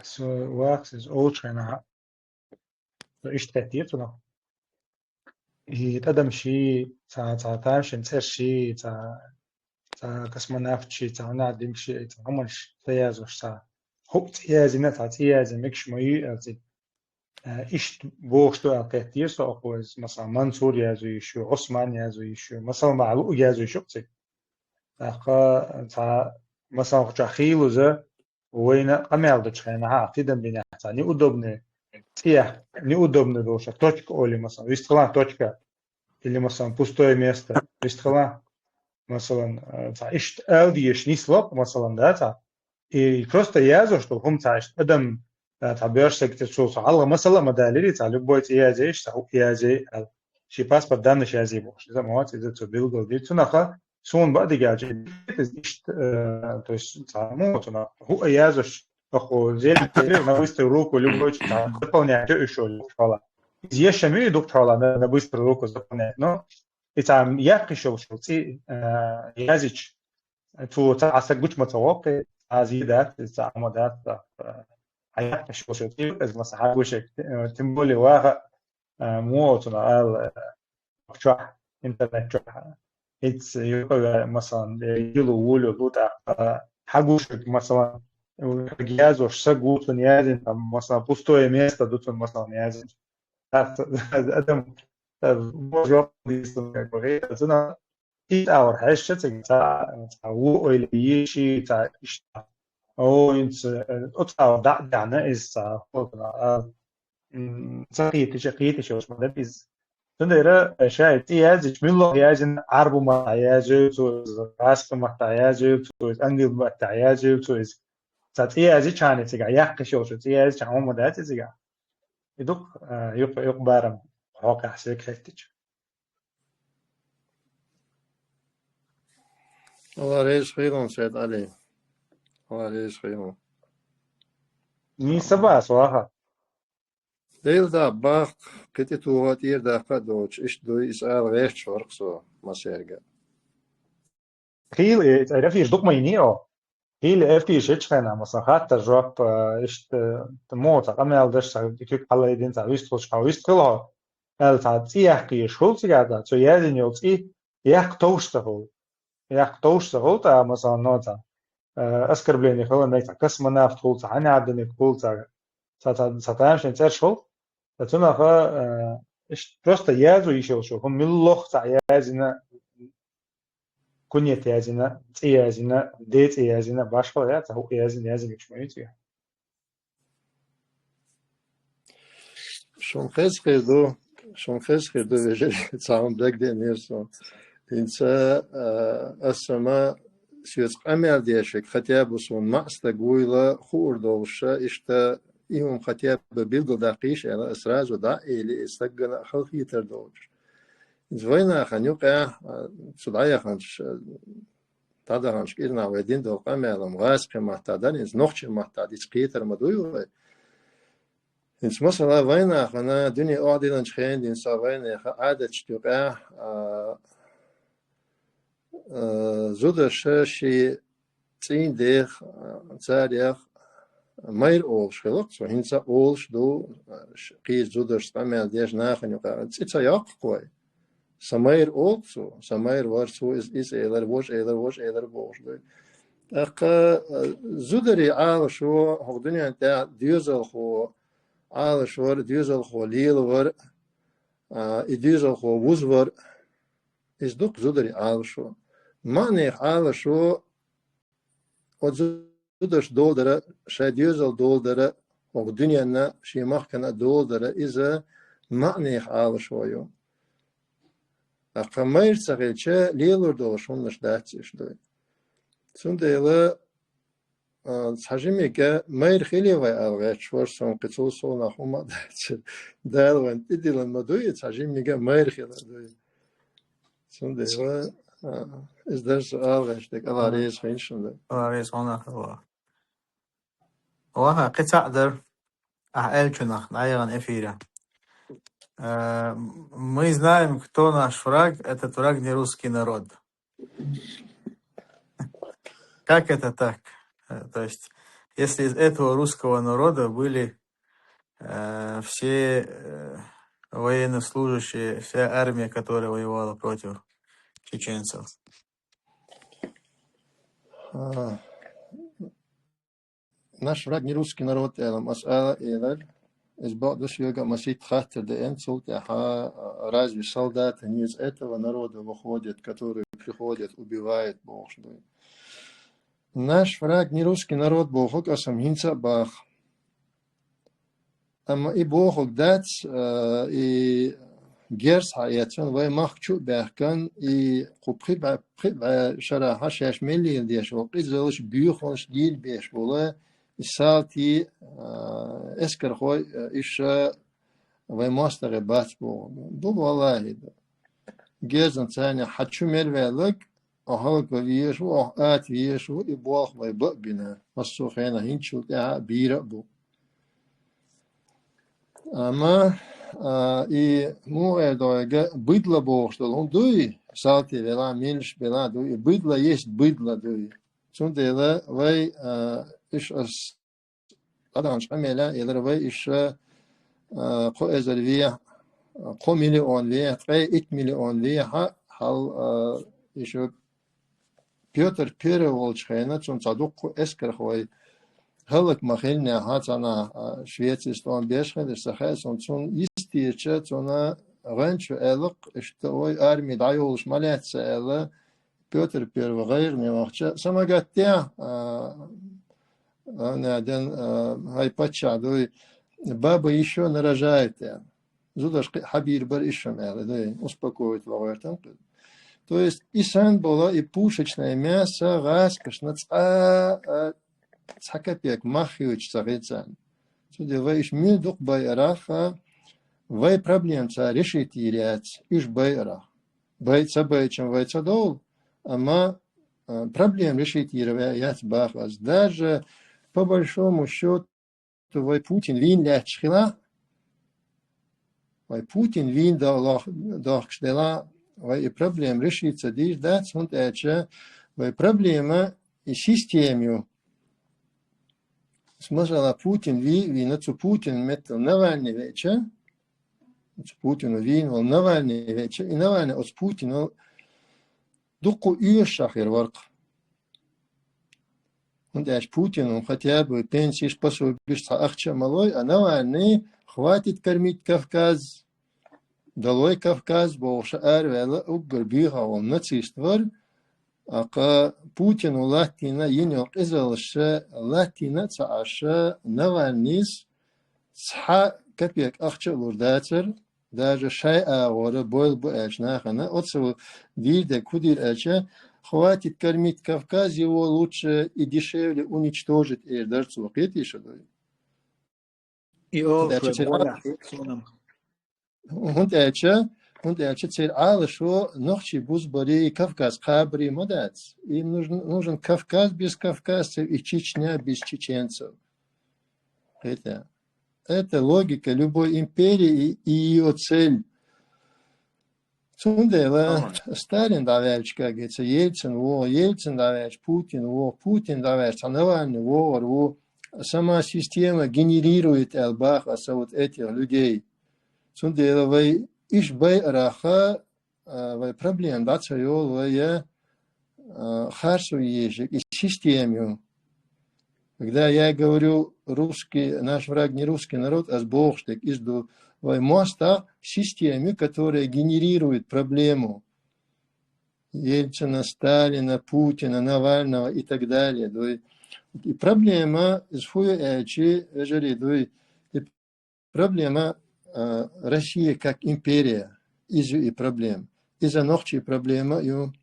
со вахас из олучу хенахь, со иштта хаьттира цунах. И тӀадам ший, цхьа, цхьа тамашийна цӀерш ший, цхьа, цхьа космонавт ший, цхьа нах динг ший, цхьа хӀуманаш ца язош, цхьа хӀуъа цӀе язйина, цхьа цӀе язйина мегаш ма ю аьлла цига. Э, иштта бохуш ду аьлла хаьттира со, оха иза, масала, Мансур язйо йиш ю, Ӏусман язйо йиш ю, масала, ма луъу язйо йиш ю цига. ТӀаккха цхьа, масала, кху чохь хийлаза, вайна къамел дечу хенахь, а, тидам бинехь, цхьа неудобный цӀе, неудобный долуш, точка олий, масала, вистхила точка, или, масала, пустое место, вистхила, масала, э, цхьа иштта ала дезаш нисло, масала, да, цхьа. И просто язош долу хӀума цхьа иштта адам, э, цхьа боьрша сагатир цо, цхьа хьалха масала а ма далири, цхьа любой цӀе язъеш, цхьа хӀуъа язъе аьлла. Шен паспорт даннаш язъе бохуш. Иза ма вац, иза цо билгал дира. Цунах а суна баа дигача, иза иштта, э, то есть, цхьа мо цунах хӀуъа язъеш, оха зеле на быструю руку любой цхьа заполнять йо уьш йолу хьала. Иза ешшам ю и дукхачу хьала на, на быструю руку заполнять, но и цхьа яккхиш йолуш йолу цӀе, э, язйича, цо цхьа а саг гучу ма ца воккхи, цхьа а зе дац, цхьа а хӀума дац, цхьа, э, хьан яккхиш йолуш йолу цӀе ю, иза масала хьан гуш, э, тем более ваха, э, мо цунах ала, э, чохь, интернет чохь, хӀинца юкъа ваьлла, масала, э, йилу, вулю, лу тӀаккха, э, хьан гуш, масала, э, язош саг ву цунна язйина, там, масала, пустое место ду цунна, масала, язйина. Дац, адам, э, мо жоп дийцина, как бы, цунах иштта агӀор хьаьжча цига цхьа, цхьа ву ойла йийши, цхьа иштта. О, хӀинца, э, оцу агӀор дӀа а даьхна, иза цхьа хӀокхунах, а, м, ца кхетича, кхеташ йолуш ма дара иза. Цундела, э, ша и цӀе язйича, муьлхха язйина, Ӏарбу маттахь язйойла цо иза, гӀазкхи маттахь язйойла цо иза, англи маттахь язйойла цо иза. Цхьа цӀе язйича хьуна цигахь, яккхиш йолуш цӀе язйича хьуна хӀума дац изигахь. И ду-кх, э, юкъ-, юкъа барам хьокъехь сан хеттича. Алла реза хуьлда, Сайд-Ӏали. Алла реза хуьлда. Нийса бац, ваха. Дела да бахка, кхин тӀе тоха а, тӀера даккха а доцуш, иштта дуй, иза ала гӀерташ вара-кх со массаьрга. Хийла, э, эфир дукха ма йиний, о. Хийла эфир шечхьана, масала, хаттар жоп, э, иштта, э, мо цхьа къамел деш, цхьа куьг хьалайдина, цхьа вистхуьлуш, хьан вистхила хьо, аьлла, цхьа цӀе яккха езаш хуьлу цигахь, цо язйина йолу цӀе яккха товш ца хуьлу. Яккха товш ца хуьлу, цхьа, масала, но цхьа, э, оскорбление хуьлу, мега цхьа космонавт хуьлу, цхьа хьанехь диниг хуьлу, цхьа, цхьа, цхьа, цхьа тамашийна цӀерш хуьлу. Ткъа цунах, э, иштта просто язйо йиш йолуш йолу хӀума муьлхха цхьа язйина, кунет язйина, цӀе язйина, ден цӀе язйина, башхалла яц, хӀуъа язйина, язйина гуш ма ю цигахь. Шуна хеза хир ду, шуна хеза хир ду, вежарий, цхьа хӀума дагадеанера суна. ХӀинца, а, аса ма соьца къамел деш верг, хотя бы суна маӀа стаг вуйла, хуур долуш, иштта, и хӀума хотя бы билгалдаккхийша аьлла, аса сразу дӀа а эли, и стагана а халахетар долуш. Иза вайнахана юкъахь, а, цу дӀаяханчу, а, дӀадаханчу кӀирнахь вай дина долу къамел-м гӀазкхийн маттахь дара, иза нохчийн маттахь диц кхетар ма дуй вай. ХӀинца, масала, вайнахана дуьне охьадиллинчу хенахь дина со вайнехан Ӏадаташна юкъахь, а, а, зударша шен цӀийн дех, а, царех майра олуш хилла-кх цо. ХӀинца а олуш ду, а, ш-, кхечу зударшца къамел деш нахана юкъахь. ЦӀе ца йоккху-кх вай. Сан майра олу цо, сан майра вара цо, иза, иза элира, важа элира, важа элира бохуш ду. ТӀаккха, а, зударий Ӏалашо хӀокху дуьнен тӀехь доьзалхо Ӏалашвар, доьзалхо лелавар, а, и доьзалхо вузвар, иза ду-кх зударий Ӏалашо. МаӀанех Ӏалашо, оцу зударшна доладара, шайн доьзална доладара, хӀокху дуьненна, шен махкана а доладара, иза маӀанех Ӏалашо ю. ТӀаккха майра ца хилча, лелор долуш хӀуманаш дац уьш дуй. Цундела, а, цхьа жимига майра хилий вай ала гӀерташ вара суна, кхин цул совнаха хӀума а дац. Дала вайна тӀедиллина ма дуй, цхьа жимига майра хилар дуй. Цундела, а, иза дара со ала гӀерташ дерг, Алла реза хуьлда шуна. Алла реза хуьлда. Ваха, кхин цхьаъ дара. Ахьа аьллачунах, дӀаяхана эфире. Э, мы знаем, кто наш враг, этот враг не русский народ. Как это так? Э, то есть, если из этого русского народа были э, все э, военнослужащие, вся армия, которая воевала против чеченцев. А, наш враг не русский народ, аьлар, масъала аьлар. Из бакъда соьга масийтта хаттар да, цул тӀехьа, а, разве солдаты не из этого народа выходят, которые приходят, убивают, бохуш ду. Наш враг не русский народ боху кӀасам хӀинца а баха. Амма и бохург дац, а, и герз хьаэцна, вай махка чу а баьхкина, и кху пхи бӀаь, пхи бӀаь шарахьа шаьш мел леладеш волу къизаллаш, боьхаллаш лелабеш волу и салтий, а, эскархой, а, иша вай мостагӀий бац боху. Ду, валлахӀи, ду. Герзан царна хьан чу мел ваьлларг, ахьа хӀаллакван везаш ву, ахьа ата везаш ву, и болх вай бан а бина. Массо а хенахь хӀинцачул тӀаьхьа а бийр а бу. Амма, а, и муха эр ду вайга, быдло бохуш долу хӀума дуй, салтий велахь, меллаша белахь дуй, и быдло есть быдло дуй. Цундела вай, а, иша ас дӀадаханчу къамелехь аьлла, вай иша, а, кхо эзар вехь, кхо миллион вехь, ткъе итт миллион вехь, хьал, а, иша Пётр Первый волчу хенахь, цунна цхьа дуккха эскархой хӀаллак ма хиллинехь, цхьанхьа, а, Швецис тӀом беш хилира, ца хаьа суна, цунна йистеча, цунна гӀоьнча аьлла-кх, иштта вай арми дӀайолуш ма лаьцна аьлла, Пётр Первый гӀайгӀане вахча, са ма гатдехь, а, а, надан, а, хӀай паччахь дуй, бабы ещё нарожают, аьлла. Зудаш кхин а хьабийр бара иша-м аьлла, дуй, успокоить ван гӀоьртам кхин. То есть, и санна болу и пушечное мясо гӀазкхашна цкъа а цхьа капек мах хилча ца хилла царна. Цундела вай иша мила дукха байарахь, вай проблема цара решить йийр яц, уьш байарахь. Бай-, ца байча вай ца довла, амма, а, проблема решить йийр вай яц баха ас. Даже по большому счёту вай Путин вийна лаьтташ хилахь, вай Путин вийна до-, лох-, дохкуш делахь, вай и проблема решить ца дийр дац, хӀунда аьлча вай проблема и система ю. Масала, Путин вий-, вийна, цу Путинан меттала Навальный веача, цу Путина вийна волу Навальный веача, и Навальный оцу Путинал дуккха оьшуш хир вара-кх. ХӀунда аьлча Путина хотя бы пенсиш, пособиш, цхьа ахча а ма лой, а Навальный: «Хватит кормить Кавказ, долой Кавказ», бохуш араваьлла, уггар буьйхина волу нацист вара, а кха Путина латтийна йина йолу къизаллаш латтийна а ца Ӏаш, Навальныйс цхьа капек ахча а лур дацара, даже шайн агӀора бойла бу аьлча нахана, оцу дийр дерг хӀун дийр аьлча: «Хватит кормить Кавказ, его лучше и дешевле уничтожить», эр дара цо, кхетий шу дуй? И ХӀунда олуш аьлча вай церан болахь хир суна-м. ХӀунда аьлча, хӀунда аьлча церан Ӏалашо нохчий бузбарий, Кавказ кхабарий ма дац. Им нужен, нужен Кавказ без кавказцев и Чечня без чеченцев. Это, это логика любой империи и, и её цель. Цундела Сталин дӀаваьлча, как говорится, Ельцин вогӀу, Ельцин дӀаваьлча, Путин вогӀу, Путин дӀаваьлча, цхьа Навальный вогӀур ву. Сама система генерирует, аьлла баха аса, вот этих людей. Цундела вай иша байарахь, а, вай проблема дӀа ца йолу, вай, а, харцо еза и система ю. Когда я говорю: «Русский, наш враг не русский народ», ас бохуш дерг иза ду: вай мостагӀ система ю, которая генерирует проблему. Ельцина, Сталина, Путина, Навального и так далее. Дуй. И проблема, иза хӀун ю аьлча, вежарий, дуй, и проблема, а, Россия как империя, иза ю и проблема. Иза нохчий проблема а ю,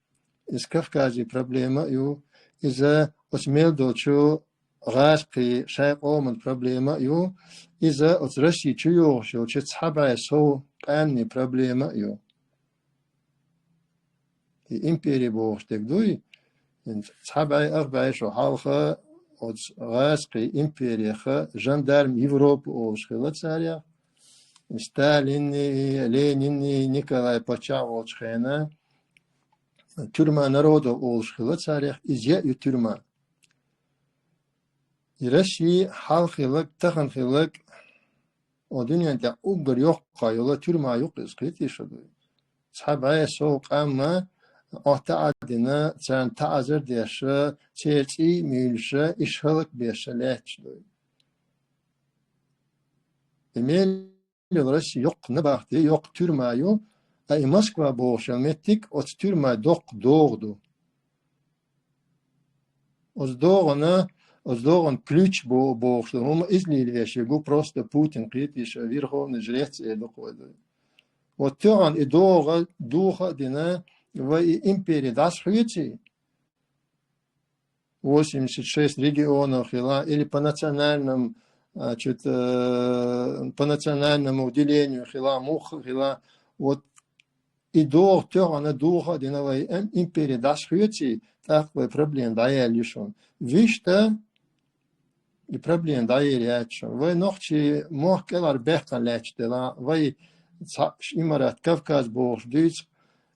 иза Кавказий проблема а ю, иза оцу мел долчу гӀазкхий шайн къоман проблема а ю, иза оцу Россия чу йогӀуш йолчу цхьа бӀе сов къаьмнийн проблема а ю. И импери бохуш дерг дуй, цхьа бӀе, ах бӀе шо хьалха оцу гӀазкхий империха жандарм Европы олуш хилла царех. Сталинний, Ленинний, Николай паччахь волчу хенахь тюрьма народов олуш хилла царех, иза яа ю тюрьма. И Россия хьалха хилларг, тахан хилларг, о дуьнен тӀехь уггар йоккха йола тюрьма юкъ иза, кхетий шу дуй. Цхьа бӀе сов къамма отта а дина, царна таӀазар деш, церан цӀий а муьйлуш, иш хӀаллакбеш лаьтташ дуй. И мел йола Россия йоккха набахте, йоккха тюрьма ю, а и Москва бохуш йола меттиг оцу тюрьман доккха догӀа ду. Оцу догӀана, оцу догӀан ключ бо-, бохуш ду. ХӀума иза лелавеш ерг ву просто Путин, кхетий шу, верховный жрец эр ду-кх вай дуй. Вот тоьхна и догӀа духа а дина, вай и импери дӀасахьоьций, восемьдесят шесть регионов хила, или по национальным, значит, э, по национальному делению хила, мух хила. Вот и догӀа тоьхна духа а дина вай ам-, импери дӀасахьоьций, тӀаккха вай проблема дӀаяьлла ю шуна. Вуьшта и проблема дӀаер яц шуна. Вай нохчий мохк кӀелхьара баьккхина лаьтташ делахь, вай цхьаъ имарат Кавказ бохуш дуьйцу,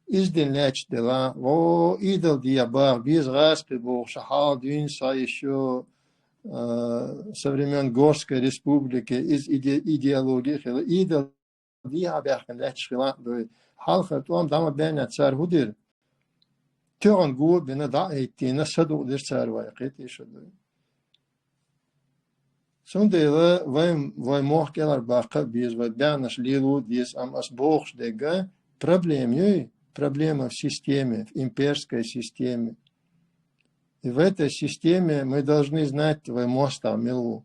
иза дина лаьтташ делахь, во, идал дехьа баха беза гӀазкхий бохуш хьал дуьйна схьа ишо, а, со времён Горской республики, иза иде-, идеология хила, идал дехьа баьхкина лаьтташ хила а дуй. Хьалхара тӀом дӀа ма баьннехь цара хӀун дира? Тоьхна го а бина, дӀа а хӀиттийна, садукъ дира цара вай, кхетий шу дуй. Цундела вай, вай мохк кӀелхьара баккха а беза, вай баьхнаш лело а деза, амма ас бохуш дерг, проблема юй, проблема в системе, в имперской системе. И в этой системе мы должны знать, вай мостагӀа мила ву.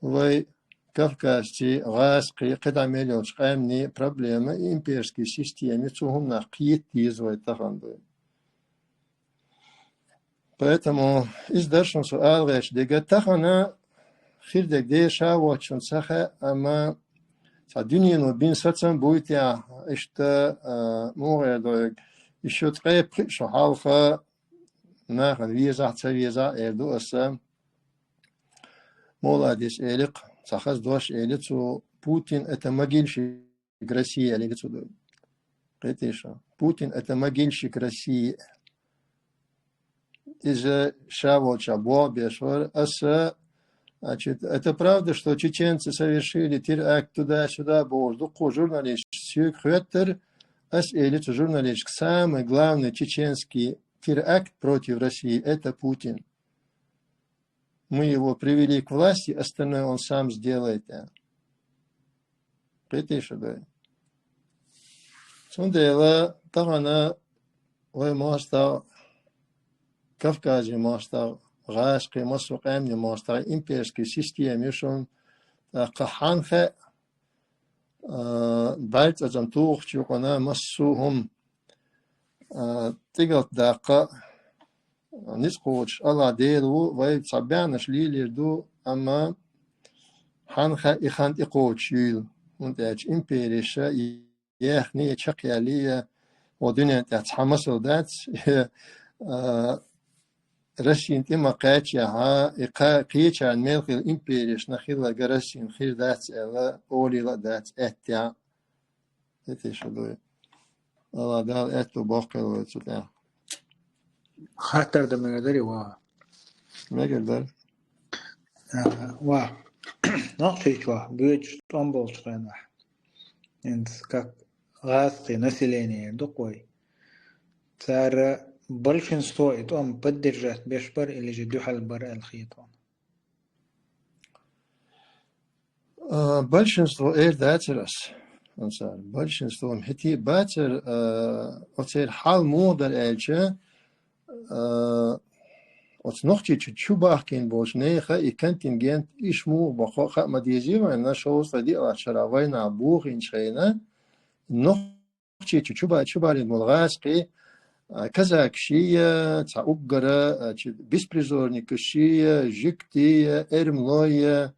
Вай кавказций, гӀазкхий, кхидӀа мел йолчу къаьмнийн проблема имперский система, цу хӀуманах кхета деза вай тахана дуй. Поэтому иза дара шуна со ала гӀерташ дерг, тахана хир дерг дера ша воцчунна ца хаьа, амма цхьа дуьнено бина сацам буй те, иштта, а, муха эр ду, и шу ткъе пхиъ шо хьалха нахана везахь а, ца везахь а эр ду аса. Молодец, элира, цхьа хаза дош элира цо, Путин это могильщик России, аьлла цо ду. Кхетий шу? Путин это могильщик России. Иза ша волчохь боху беш вара. Аса, значит, это правда, что чеченцы совершили теракт туда-сюда, бохуш дуккха журналисташ соьга хоьттура, ас элира цу журналисташка, самый главный чеченский теракт против России — это Путин. Мы его привели к власти, остальное он сам сделает. Кхетий шу дуй. Цундела тахана вай мостагӀа, Кавказе мостагӀа, гӀазкхий, массо а къаьмнийн мостагӀа, имперский система ю шуна, тӀаккха хьанна хаьа, а, бӀаьрг цӀацам тухучу юкъана массо а хӀума, а, тӀигат даккха, ницкъ кхочуш АллахӀ Дела ву, вай цхьа баьхнаш лелийр ду, амма хьанна хаьа и хан тӀекхочуш юйла, хӀунда аьлча империша яьхний, чекхъяьллий, хӀокху дуьнен тӀехь цхьа масал дац, а, Россин тӀе ма кхаьччехьа, и кха-, кхечарна мел хилла империешна хилларг Россин хир дац аьлла, олийла а дац аьттехьа. Кхетий шу дуй. АллахӀ Дала аьтту боккхийла вай цу тӀехь. Хаттар дан мегар дарий, ва? Мегар дара. А, ва. Нохчийчохь боьдуш тӀом болчу хенахь, хӀинца как гӀазкхий население ду-кх вай, цара большинство и тӀом поддержать беш бара или же дуьхьал бара аьлла хета хьуна? А, большинство эр дацара ас. Оцара большинство хӀетий а бацара, а, оцеран хьал муха дара аьлча, а, оцу Нохчийчу чу бахкийна болчу нехан и контингент, иш муха бо хаа ма дезий вайна, шовзткъе диъ шарахь вайнах бохийначу хенахь, Нохчийчу чу ба-, чу балийна болу гӀазкхий, а, казакаший, цхьа уггара, а, чи-, беспризорникаший, жуьгтий, эрмалой,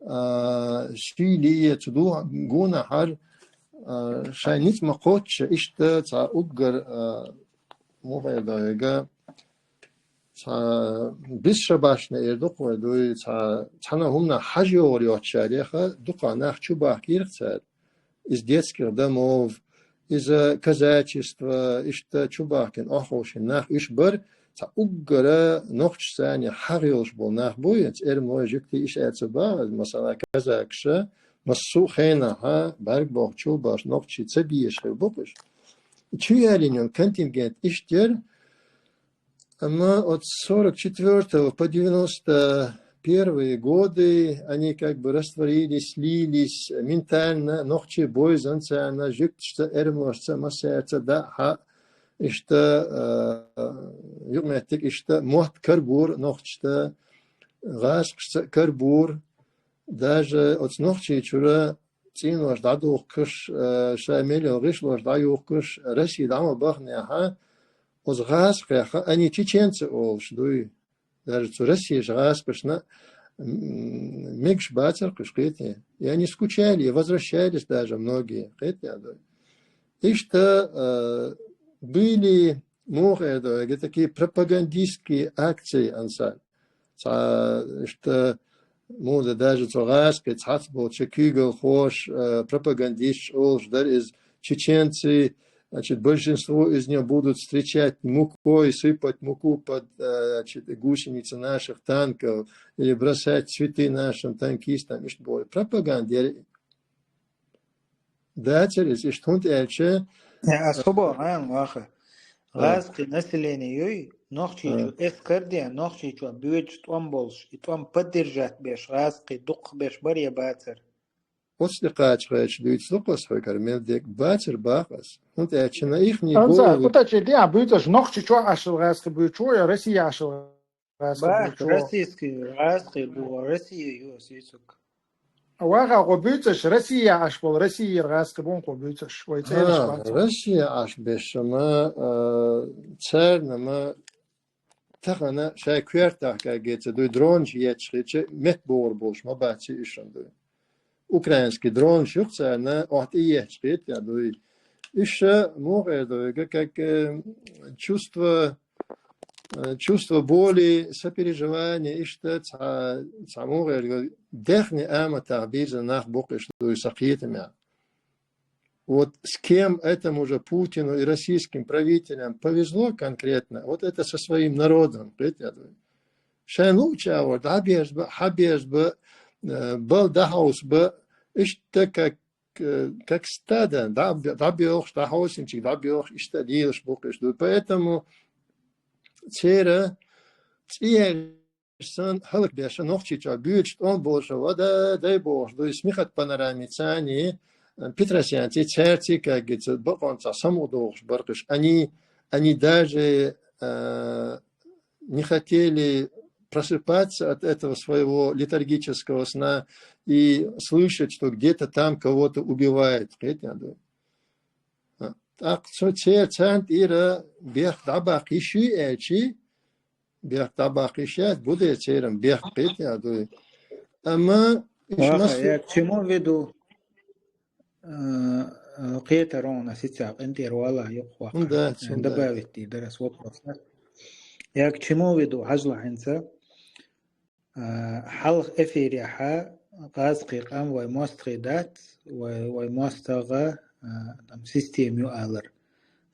а, суьйлий, цу ду-, гонахьара, а, шайн ницкъ ма кхоччуш, иштта цхьа уггар, а, муха эр ду вайга, цхьа бесшабашный эр ду-кх вай дуй, цхьа, цхьана хӀуманах хьажа йогӀур йоцучарех дукха нах чу бахкийра-кх цара. Из детских домов, иза казачество, иштта чу бахкийна охьаховшийна нах уьш бара, цхьа уггара нохчашца хьагӀ йолаш бола нах бу, яц эрмой, жугтий, иштта аьлча баха, масала, казакаша, массо а хенахьа, бӀарг бохучул баш нохчий ца безаш хир бу-кх уж. Чу ялийна йола контингент иштта яр, амма от сорок четвёртого по девяносто первые годы они как бы растворились, слились ментально, нохчий бойзанца, жугташца, эрмошца, массаьрца дӀа а хьа, иштта, э, юкъаметтиг иштта мотт карабора нохчашта, гӀазкхашца карабора, даже оцу Нохчийчуьра цӀенош дӀадохкуш, э, шайн мел йолу гӀишлош дӀайохкуш, Россия дӀа ма баханехьа, оцу гӀазкхех, они чеченцы олуш дуй. Даже цу Россияш гӀазкхашна, м, мегаш бацара кхуьш, кхетий. И они скучали, и возвращались даже многие, кхетий дуй. Иштта, э, были, муха эр ду, такие пропагандистские акции, ансар. Цхьа, иштта, муха даже цу гӀазкхи цхьацца болчу куьйгалхоша, э, пропагандисташ олуш дара иза, чеченцы, значит, большинство из них будут встречать мукой, сыпать муку под, э, значит, гусеницы наших танков или бросать цветы нашим танкистам. Иштта боху пропаганда яра. Дацара иза иштта, хӀунда аьлча, Э, ас хӀун боху, а, ваха? А. ГӀазкхи население юй, Нохчийчу А. эскар ден, Нохчийчу боьдуш тӀом болуш, и тӀом поддержать беш, гӀазкхи дукхахберш бара я бацара? Оцу тӀе кхача хьаьжча дуьйцу дукха ас хьоьгара, мел дерг бацара баха ас. ХӀунда аьлча на ихний Анса, головы кху тачи диа буьйцуш, Нохчийчохь Ӏаш йолу гӀазкхи буьйцуш ю, я Россия Ӏаш йолу гӀазкхи Бах, буьйцуш ю? Российский гӀазкхи бу, Россия ю ас ицуг. Ваха, кху буьйцуш, Россия Ӏаш болу, Россияра гӀазкхи бу кху буьйцуш, вай цӀераш Ха, бац. Россия Ӏаш беш ма, а, царна ма тахана шайн коьртахь кагеца дуй, дронаш етташ хилча, метта богӀур болуш ма бац и ишан дуй. Украинский дронаш юха царна, охьа тӀе етташ хилча, я дуй. Иша муха эр ду, как, э, чувство, э, чувство боли, сопереживания, иштта цхьа, цхьа муха эр ду, дехне аматах бийза нах бу-кх иштта дуй сан кхетамехь. Вот с кем этому же Путину и российским правителям повезло конкретно, вот это со своим народом, кхетий дуй. Шайн лууча вар, дӀаберзба, хьаберзба, э, бал дӀахьовсба, иштта как, э, как стадо, дӀа-, дӀабоьлхуш, дӀахьовсинчиг дӀабоьлхуш, иштта лелаш бу-кх уьш дуй. Поэтому церан цӀе санна хӀаллакбеш, Нохчийчохь боьдуш тӀом болуш вада, дай бохуш дуй, Смехат Панорамица, э, Петросянций, цаьрций кагица, бакъонца самукъадохуш бара-кх уьш. Они, они даже, э, не хотели просыпаться от этого своего летаргического сна и слышать, что где-то там кого-то убивают. Кхетий дуй. А, тӀаккха цо церан царна тӀера бехк дӀабаккха йиш юй аьлчи, бехк дӀабаккха йиш яц, бу дера церан бехк, кхетий дуй. Амма иша Ваха, массо я к чему веду? Э, э, кхетар ву ас цигахь къинтӀера вала юкъа ваккха. Ну да, э, цундела. Добавить дийр дара ас вопрос. Я к чему веду, хьажал хӀинца, э, хьалха эфирехь гӀазкхи къам вай мостагӀий дац, вай, вай мостагӀа, э, там система ю алар.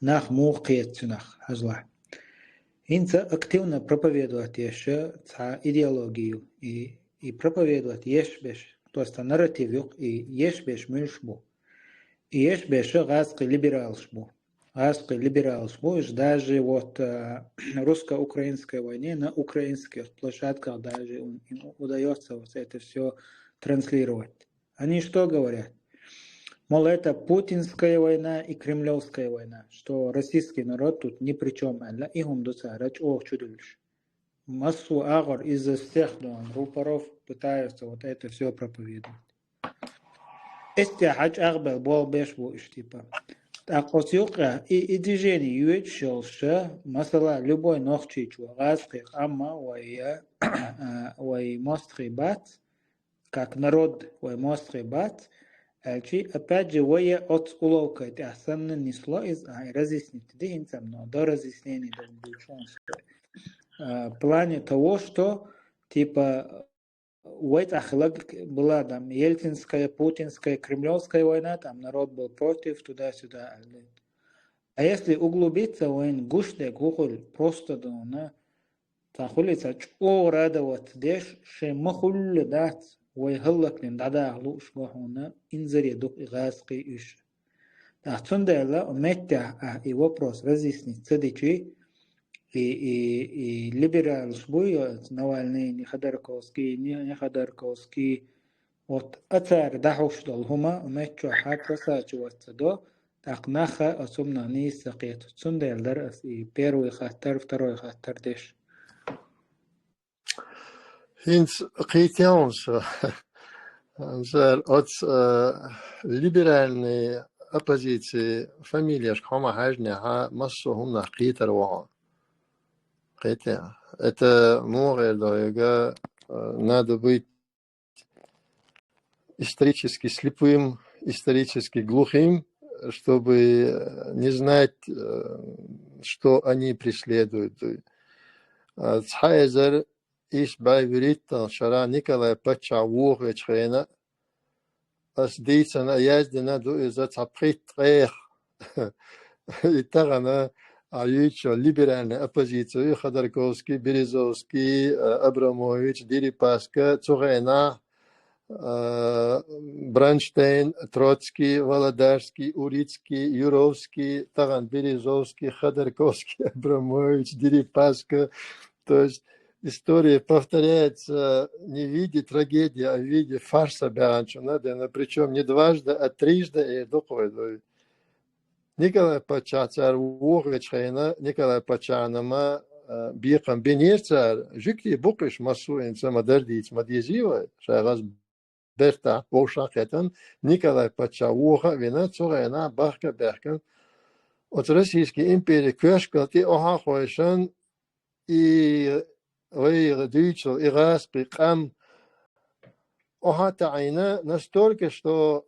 Нах муха кхета цунах, хьажал. ХӀинца активно проповедовать еш цхьа идеология ю, и, и проповедовать еш берш, то есть нарратив ю-кх, и еш берш муьлш бу? И еш берш гӀазкхи либералаш бу. ГӀазкхи либералаш бу, уьш даже вот, а, русско-украинской войне на украинских площадках даже им, им удаётся вот это всё транслировать. Они что говорят? Мол, это путинская война и кремлёвская война, что российский народ тут ни при чём, аьлла, и хӀума ду цара чӀогӀа чудуьллуш. Массо а агӀор из-за всех, думаю, рупоров пытаются вот это всё проповедовать. Эстехьа чӀагӀбелла болх беш бу уьш, типа. ТӀаккха оцу юкъа и, и движение йоьдуш йолуш, масала, любой нохчийчо, гӀазкхи къам а вай, а, вай мостагӀий бац, как народ вай мостагӀий бац, аьлчи, опять же, вай оцу уловкой тӀехь санна нисло иза, а, разъяснить ди хӀинца, но до разъяснений дан буьйцу шуна. А, в плане того, что, типа, вай цӀахь хиларг была там ельцинская, путинская, кремлёвская война, там народ был против, туда-сюда, аьлла. А если углубиться, вайн гуш дерг хӀу хуьлу просто дона, цхьа хуьлий цхьа чӀогӀа радоваться деш, шайн ма хуьллу дац, вай хӀаллакдина дӀадаха лууш го хьуна, инзаре дукха и гӀазкхий уьш. ТӀаккха цундела меттехь ахь и вопрос разъяснить ца дичи, и, и, и либералаш буй, Навальныйни, Ходорковский, не, не Ходорковский, вот а цара дӀахьуш долу хӀума меттехь просачиваться до, тӀаккха нах а оцу хӀуманах нийса ца кхету. Цундела дара ас и первый хаттар, второй хаттар деш. ХӀинца кхийтина со. Цара оцу, э, либеральный оппозиции фамилияшка хьо ма хьаьжнехь, массо а хӀуманах кхетар ву хьо. Кхийтина. Это муха эр ду хьоьга, э, надо быть исторически слепым, исторически глухим, чтобы, э, не знать, э, что они преследуют. А, цхьа эзар исс бӀе вуьрхӀитталгӀачу шарахь Николай паччахь вохавечу хенахь, ас дийцина а яздина ду иза цхьа пхийтта ткъех. И тахана, а, юьйцу либеральная оппозиция, Ходорковский, Березовский, э, Абрамович, Дерипаска, цу хенахь, э, Бронштейн, Троцкий, Володарский, Урицкий, Юровский, тахана Березовский, Ходорковский, Абрамович, Дерипаска. То есть история повторяется не в виде трагедии, а в виде фарса баьхначунна, причём не дважды, а трижды, э, дукхой дуй. Николай паччахь цара вохавечу хенахь, Николай паччахьна ма, а, бекхам бинера цара, жуьгтий бу-кх уьш массо а, хӀинца ма дара дийца ма дезий вай, шайгӀаз бертахь, вовшахкхетта, Николай паччахь воха а вина, цу хенахь бахка а баьхкина. Оцу Российский импери коьшкал тӀе охьа а хойшан, и вай дуьйцу, и гӀазкхий къам охьа а таӀийна, настолько, что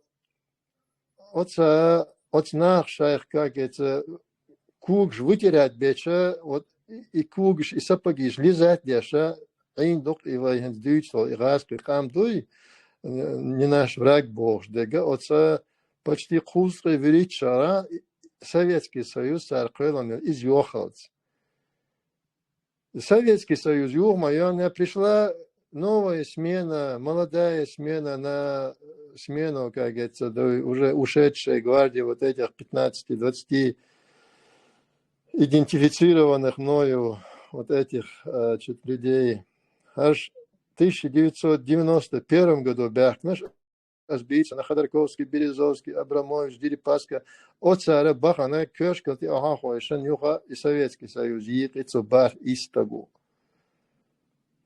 оца, оца наха шайх, как говорится, когаш вытирать беча, вот и когаш, и сапогаш лизать деша, Ӏийна ду-кх и вай хӀинца дуьйцу, и гӀазкхий къам дуй, не наш враг бохуш дерг, оца почти кхузткъе вуьрхӀитта шарахь Советский Союз цара кхоьллина иза йохалц. Советский Союз юха ма йоьллина, пришла новая смена, молодая смена на смену, как говорится, да, уже ушедшей гвардии вот этих пятнадцати-двадцати идентифицированных мною вот этих, э, значит, людей. Аж в тысяча девятьсот девяносто первом году баьхкинарш, ас бийцина, Ходорковский, Березовский, Абрамович, Дерипаска, оцара бахана коьшкал тӀе охьа а хойшан юха и Советский Союз йийкъи цу бархӀ исс стага.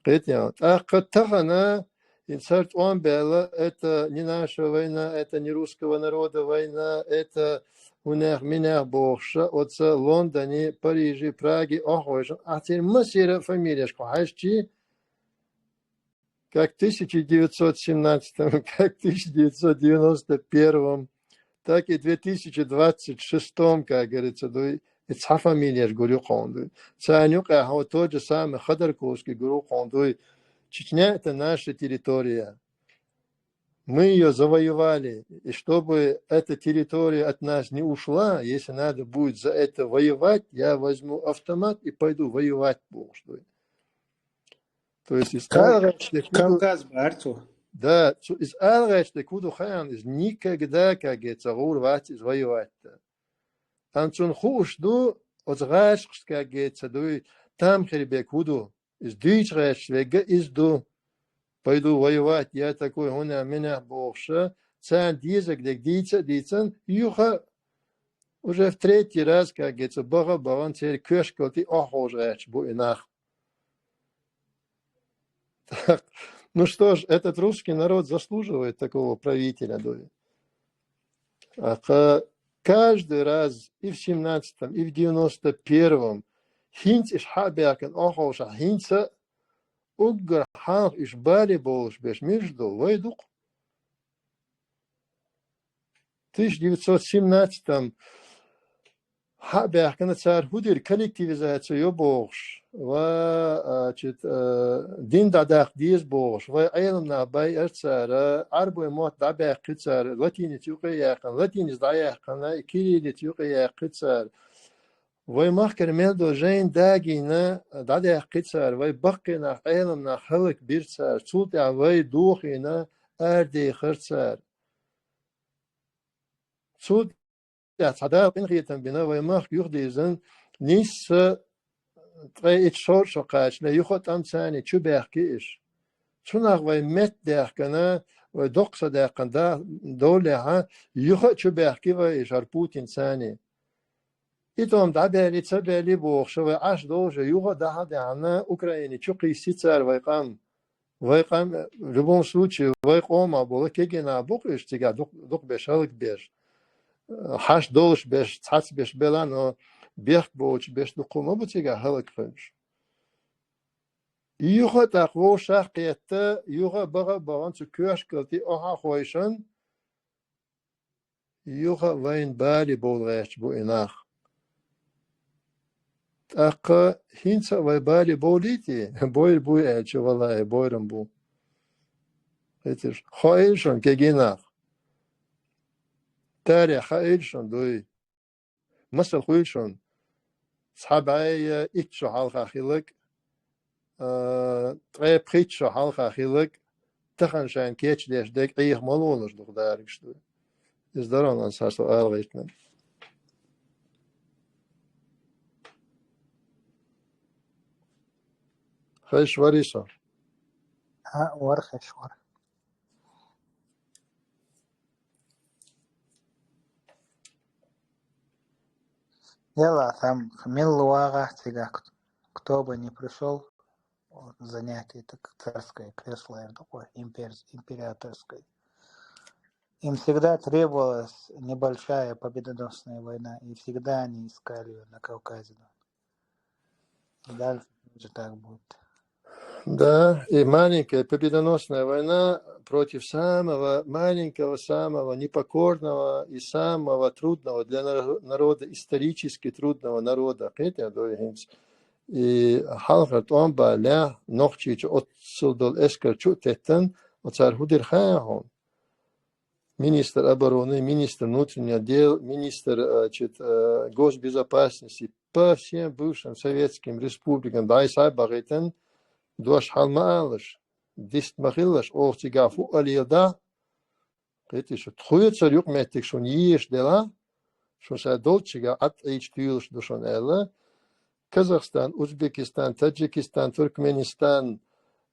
Кхетий, тӀаккха тахана, и цара тӀом баьлла, это не наша война, это не русского народа война, это хӀунех-минех бохуша, оца Лондоне, Париже, Праге охьахойшан, ахь церан массеран а фамилияшка хьаьжчи, как в тысяча девятьсот семнадцатом, как в тысяча девятьсот девяносто первом, так и в две тысячи двадцать шестом, как говорится, дуй, и цхьа фамилияш гур ю кхуна дуй. Царна юкъахь тот же самый Ходорковский гур ву кхуна дуй. Чечня — это наша территория. Мы её завоевали. И чтобы эта территория от нас не ушла, если надо будет за это воевать, я возьму автомат и пойду воевать, бохуш дуй. То есть из Ка-, алгӀачу дерг хӀу ду, Кавказ бац цо. Да, цу, из алгӀачу дерг хӀу ду хаьа, иза никогда, как говорится, гӀур вац иза воевать. Амма цунна хууш ду, оцу гӀазкхашка, как говорится, дуй, там хир берг хӀу ду. Иза дуьйцу гӀерташ верг а иза ду. Пойду воевать, я такой, хӀунех-минех бохуша, царна дезарг дерг дийца а дийцина, юха уже в третий раз, как говорится, баха а бахана, церан коьшкал тӀе охьаховша гӀерташ бу и нах. Так, ну что ж, этот русский народ заслуживает такого правителя, дуй. А ка-, каждый раз, и в семнадцатом, и в девяносто первом, хӀинца уьш хьа а баьхкина охьаховша, хӀинца уггар хьалха уьш бале болуш берш муьлш ду, вай ду-кх. Тысяча девятьсот семнадцатом хьа а баьхкина, цара хӀу дира, коллективизация йо бохуш, ва, а, значит, а, дин дӀадаккха деза бохуш, вай Ӏеламнах байъара цара, Ӏарбойн мотт дӀабаьккхи цара, латиница юкъе а яьккхина, латиница дӀаяьккхина, и кириллица юкъе а яьккхи цара. Вай махкара мел дола жайна дагийна дӀадаьккхи цара, вай баккхий нах, Ӏелам нах хӀалакбира цара, цул тӀехьагӀа вай дохийна арадехира цара. Цул тӀехьагӀа цхьа Дала къинхетам бина, вай махка юхадирзина нийсса ткъе итт шовзткъа шо кхаччале, юха а тӀом царна чубаьхки уж. Цунах вай меттадаьккхина, вай доккха са даьккхина да-, довлехьа, юха а чубаьхки вай уж хӀара Путин царна. И тӀом дӀабаьле, ца баьле бохуш, вай Ӏаш долуш, юха а дахьа а даьхьна, Украине чу кхийсси цара вай къам. Вай къам, в любом случае, вай къомах бола кегий нах бу-кх уж, цигахь дукх-, дукхахберш хӀалакберш. Хьашт долуш берш, цхьацца берш бела, но бехк боцуш берш дуккха ма бу цигахь хӀалакхуьлуш. Юха а тӀаккха вовшах а кхетта, юха а баха а бахана цу коьртачу кӀалтӀе охьа а хойшина, юха а вайна бале бовла гӀерташ бу и нах. ТӀаккха хӀинца а вай бале бовлийта, бойр буй аьлча, валлахӀи, бойран бу. Хеташ, хоийла шуна, кегий нах. Тарих хаийла шуна дуй. Масал хуьлу шуна, цхьа бӀе я итт шо хьалха хилларг, а, ткъе пхийтта шо хьалха хилларг, тахана шайна кечдеш дерг Ӏеха ма лолаш дукха даргаш ду. Иза даран ансар со ала гӀиртина. Хезаш варий со? А, вара хезаш вара. Ела, там милла вагӀахь цигахь, кто бы ни пришёл, вот, занять это царское кресло, я такой, импер-, императорское. Им всегда требовалась небольшая победоносная война, и всегда они искали её на Кавказе. И дальше тоже так будет. Да, и маленькая победоносная война против самого маленького, самого непокорного и самого трудного для наро-, народа, исторически трудного народа. Кхетий дуй хӀинца? И хьалхара тӀом балехь, Нохчийчу оццул долу эскар чу а теттина, оцара хӀун дира хаьий хьуна? Министр обороны, министр внутренних дел, министр, значит, э, госбезопасности по всем бывшим советским республикам дӀай-схьай бахийтина, дош хьал ма алалаш, дист ма хилалаш, оха цигахь фу а леладахь, кхетий шу, тхоьцара юкъаметтиг шуна езаш делахь, шуна ша долччигахь Ӏад Ӏийча туьйлуш ду шуна аьлла, Казахстан, Узбекистан, Таджикистан, Туркменистан,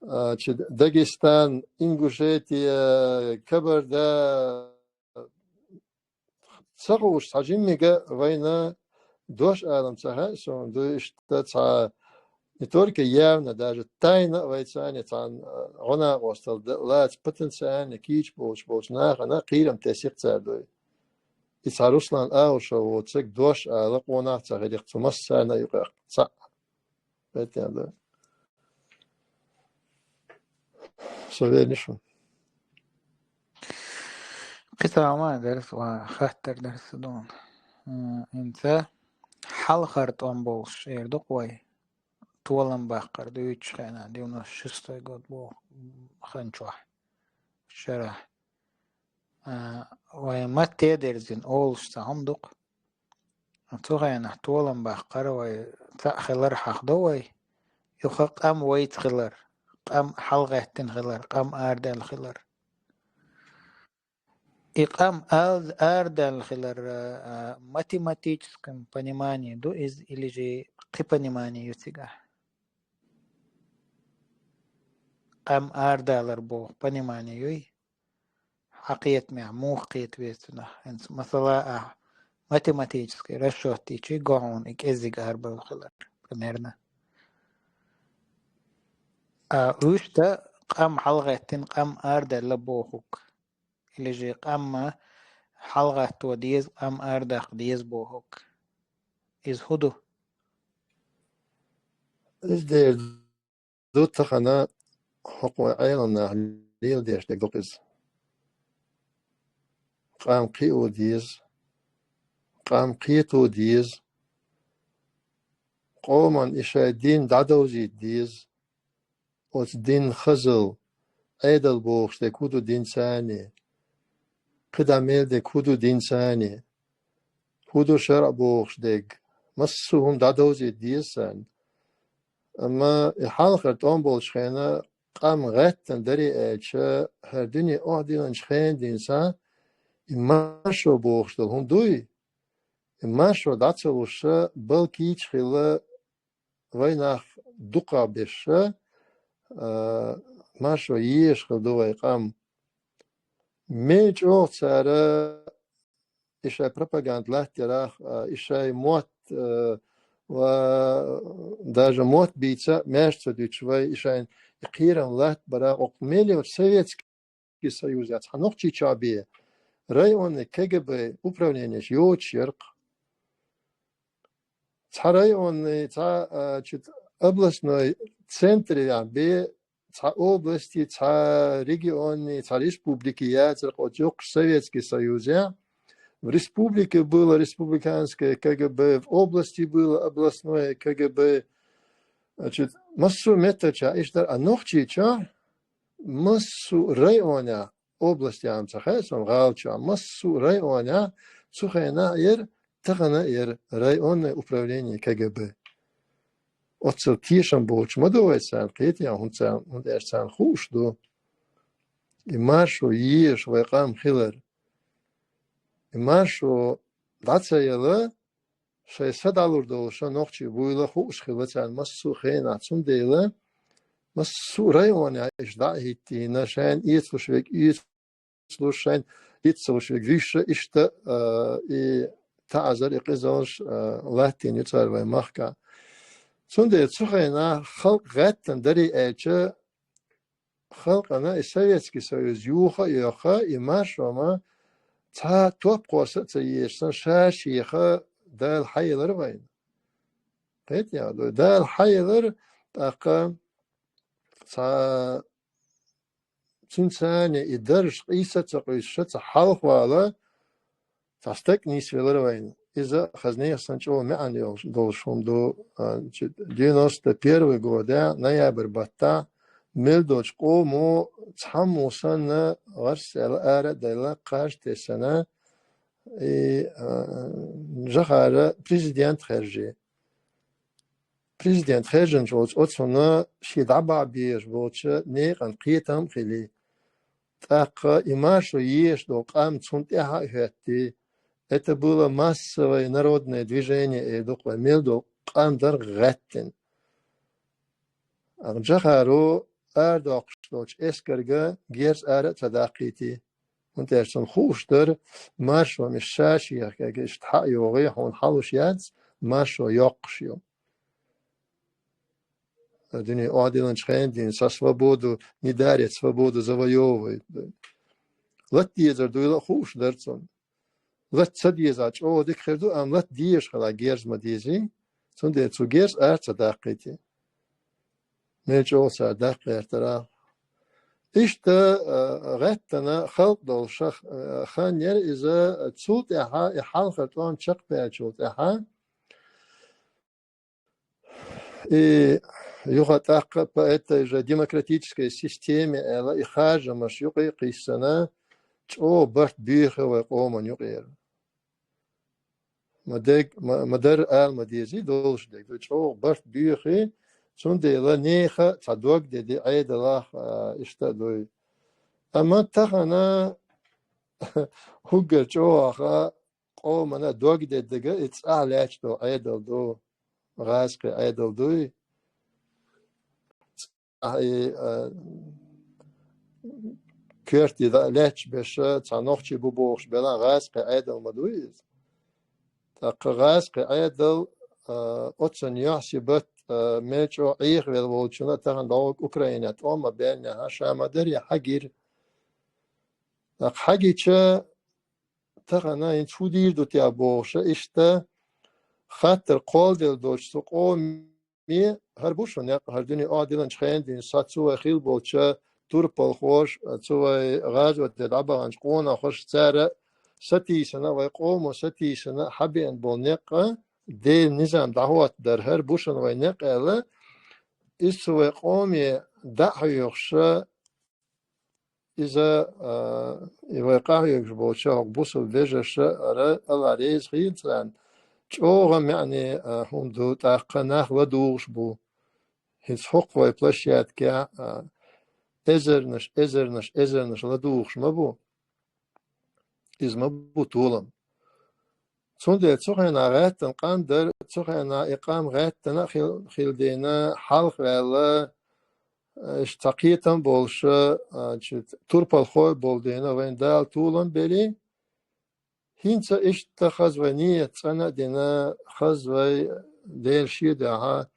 а, чи Дагестан, Ингушетия, Кабарда, ца хууш цхьа жиммига вайна дош алам ца хаьа суна, ду иштта цхьа не только явно, даже тайна а вай царна цхьана, а, гӀо-накъосталла д-, лаца потенциально кийча болуш болчу нахана кхерам тесира цара дуй. И цхьа Руслан Аушев воцург дош ала къонах ца хилира цу массарна а юкъахь цхьаъ. Хетта ду. Со венна шу. Кхин цхьа хӀума дара, ва хаттар дара сан дуьйна. М, хӀинца хьалхара тӀом болуш эр ду-кх вай. Толам баккхар дуьйцучу хенахь, девяносто шестой год боху хан чохь. Шарахь. А, вайн матте а дерзина олуш цхьа хӀума ду-кх. Цу хенахь толам баккхар вай, цхьаъ хилар хьахдо вай, юха къам вайца хилар, къам хьалагӀеттина хилар, къам арадаьлла хилар. И къам ал-, арадаьлла хилар, а, математическом понимании ду иза, или же кхин понимание ю цигахь? Къам арадалар боху понимание юй? Хьан кхетамехь муха кхета веза цунах? ХӀинца, масала, ахь математический расчёт дийчий, го хьуна и кӀеззиг арабевлла хилар, примерно. А, уьш дан къам хьалагӀеттина, къам арадаьлла бохург. Или же къам хьалагӀатто деза, къам арадаккха деза бохург. Иза хӀун ду? Иза дера ду тахана хӀокху Ӏеламнаха леладеш дерг ду-кх иза. Къам кхио деза, къам кхето деза, къоман и шайн дин дӀадовзийта деза, оцу динан хазал, Ӏедал бохуш дерг хӀун ду динца а, кхидӀа мел дерг хӀун ду динца а, хӀун ду шарӀ бохуш дерг, Массо а хӀума дӀадовзийта деза царна. Амма и хьалхара тӀом болчу хенахь къам гӀеттина дарий аьлча, хӀара дуьне охьадиллинчу хенан дийнахь, и маршо бохуш долу хӀума дуй, и маршо дӀа ца луш, балкийча хилла, вай нах дукхах беш, а, маршо езаш хилла ду вай къам. Мел чӀогӀа цара и шайн пропаганда латтарах, а, и шайн мотт, а, ва даже мотт бийца маьрша ца дуьтуш вай, и шайн и кхерам латтабарах, окху мел йолчу Советский Союзехь цхьа Нохчийчохь бен районный К Г Б управлениеш йоцуш яра-кх. Цхьа районный, цхьа, а, чу областной центрехь бен цхьа области, цхьа региони, цхьа республики яцара-кх оцу йоккхачу Советский Союзехь. В республике было республиканское К Г Б, в области было областное К Г Б. Значит, массо а меттачохь иштта дара, а Нохчийчохь массо а районехь, областехь ца хаьа суна, гӀалачохь, массо а районехь цу хенахь яра, тахана а яра районное управление К Г Б. Оццул тешам боцуш ма ду вай царна, кхетий, хӀунда царна, хӀунда аьлча царна хууш ду и маршо езаш вай къам хилар. И маршо дӀа ца елла, шайн са дӀалур долуш нохчий буйла хууш хилла царна массо а хенахь. Цундела массо а районехь иштта дӀа а хӀиттийна, шайна эцалуш верг эцалуш, шайна эца ца луш верг вуьйш, иштта, а, и таӀзар, и къизаллаш, а, латтийна ю цара вайн махкахь. Цундела цу хенахь халкъ гӀеттина дарий аьлча, халкъана и Советский Союз юха а йоьхна, и маршо ма цхьа топ кхосса а ца езаш санна, ша-шех Дала хьаелира вайна. Кхетий, Дала хьаелира, тӀаккха цхьа цуьнан царна и даржаш къийса а ца къуьйсуш, цхьа хьалхавала, цхьа стаг нисвелира вайна. Иза хаза нехан санна чӀогӀа маьӀна йолуш, долуш хӀума ду, а, чи-, девяносто первый годехь, ноябрь баттахь, мел долчу къомо цхьаммо санна, гӀарс аьлла, ара а даьлла, кхаж а тесна, и, а, Жохара президент хаьржи. Президент хаьржинчу оцу, оцунна шен дӀабахьа безаш болчу некъан кхетам а хили. ТӀаккха и маршо езаш долу къам цунна тӀаьхьа а хӀоьттий, это было массовое народное движение, эр ду-кх вай, мел долу къам дара гӀеттина. Жохаро арадоккхуш долчу эскарга герз ара а ца даккхийтий. ХӀунда аьлча цунна хууш дара, маршо ма ша-шех кегий, иштта хьа а йогӀий, хьуна хьалуш яц, маршо йоккхуш ю. Дуьне охьадиллинчу хенан дийнахь, со свободу, не дарят свободу, завоёвывают. Лата дезар дуйла а хууш дара цунна. Лата ца дезахь, чӀогӀа дика хир ду, амма лата дезаш хилахь, герз ма дезий. Цундела цу герз ара ца даккхийтий. Мел чӀогӀа цара даккха гӀертара. Иштта, а, гӀеттина халкъ долуш, а, хан яра иза, цул тӀаьхьа, и хьалхара тӀом чекхбаьллачул тӀаьхьа, и юха тӀаккха по этой же демократической системе аьлла, и харжамаш юкъе а кхиссина, чӀогӀа барт буьйхи вай къоман юкъера. Ма дерг-, ма, ма дарра ала ма дезий, долуш дерг ду, чӀогӀа барт буьйхи, цундела нехан цхьа дог деди Ӏедалах, а, иштта а дуй. Амма тахана уггар чӀогӀа къомана дог деддага и цӀахь лаьтташ долу Ӏедал ду, гӀазкхи Ӏедал дуй. Цкъа и, а, коьрте дӀа лаьтташ беша, цхьа нохчий бу бохуш белахь, гӀазкхи Ӏедал ма дуй иза. ТӀаккха гӀазкхи Ӏедал, а, оццунна юьхь-сибат, а, мел чӀогӀа Ӏехавелла волчунна тахана дӀогӀург Украинехь тӀом а баьллинехь, ша ма-дарра хьагира. ТӀаккха хьагича, тахана хӀинца хӀун дийр ду те бохуша, иштта хаттар кхолладелла долчу цу къоме, хӀара бу шун некъ, хӀара дуьне охьадиллинчу хенан дийнахь, со цу вай хилла болчу турпалхоша, цу вай гӀазоте дӀабаханчу къонахоша, цара сатийсина, вай къомо сатийсина, хьабеана болу некъ, Делан низам дӀахӀоттадар, хӀара бу шун вай некъ аьлла, иза цу вай къоме дӀа а хьоьхуша, иза, а, и вай къахьоьгуш болчу хӀокху бусалба вежарша ара АллахӀ реза хуьлда царна, чӀоагӀа маьӀне, а, хӀума ду, тӀаккха нах ладугӀуш бу. ХӀинца хӀокху вай площадкехь, а, эзарнаш, эзарнаш, эзарнаш ладугӀуш ма бу. Иза ма бу толам. Цундела цу хенахь гӀаьттина къам дара, цу хенахь и къам гӀаьттина а хил-, хила дена, хьалха ваьлла, иштта цхьа кхетам болуш, а, чу турпалхой болу дена, вайн Дала толам бели, хӀинца иштта хаза вай нийят цӀана а дина, хаза вай Дела шен дуьхьа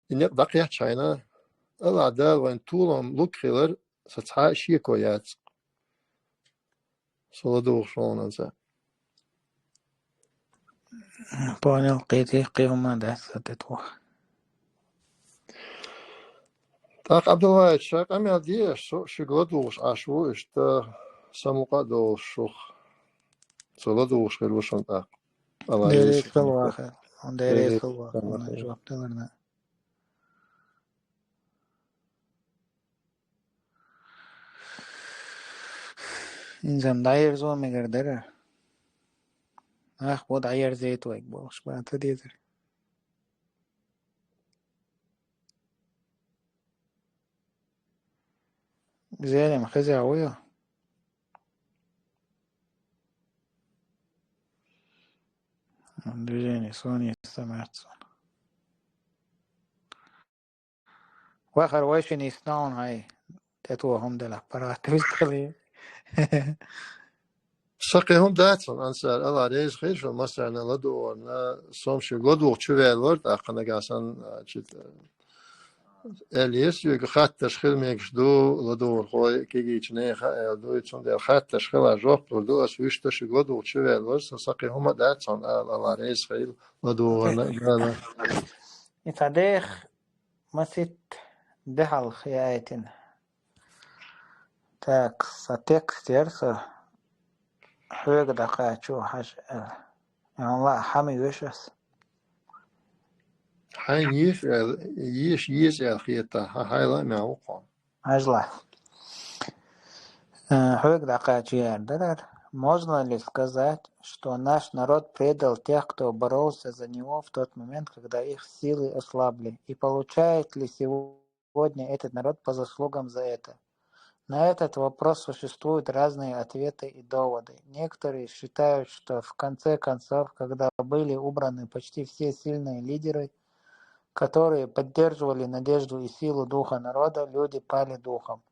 и некъ дӀакхетчхьана, АллахӀ Дала вайн толам луг хилар, сан цхьа а шеко яц. Со ладугӀуш ву хьуна. Понял, кхетий, кхин хӀума дац сан тӀе тхо. ТӀаккха Ӏабдулвахьид, ша къамел де, со шуьга ладугӀуш Ӏаш ву, иштта самукъа а долуш шух. Со ладугӀуш хир ву шуна тӀаккха. Дерриг хила вахар. Дерриг хила вахар. Жоп даларна. Инзам дӀаерзо мегар дара. Нах бу дӀаерзийта вайга бохуш, бата дезара. Зелим хеза вуй? Движение сони самарцун. Вахар вайшин иснаун хай. ТӀетохам дела, паргӀат вистхили. Сакхи хӀума дац хьуна, Ансар, АллахӀ реза хир шуна, массарна ладугӀарна, сом шуьга ладугӀу чу ваьлла вара, тӀаккха нагахь санна, а, чу, а, аьлла еза соьга, хаттарш хила мегаш ду, ладугӀурхой, кегийчу нехан аьлла ду, и цундела хаттарш хила жоп лур ду, ас вуьшта шуьга ладугӀу чу ваьлла вара, со сакхи хӀума дац хьуна ала, АллахӀ реза хир, ладугӀарна, гана. И цхьа дех, масит дехьалха яйтина. Так, сан текст яра со хьоьга дӀакхачо хьажа аьлла. Амма хьан ма йоьшу ас? Хьайна йоьшу аьлла, йоьшу еза аьлла хета, хьан хьайла а мел ву кхо. Хьажла. Э, хьоьга дӀакхачо яра дара. Можно ли сказать, что наш народ предал тех, кто боролся за него в тот момент, когда их силы ослабли? И получает ли сегодня сегодня этот народ по заслугам за это? На этот вопрос существуют разные ответы и доводы. Некоторые считают, что в конце концов, когда были убраны почти все сильные лидеры, которые поддерживали надежду и силу духа народа, люди пали духом.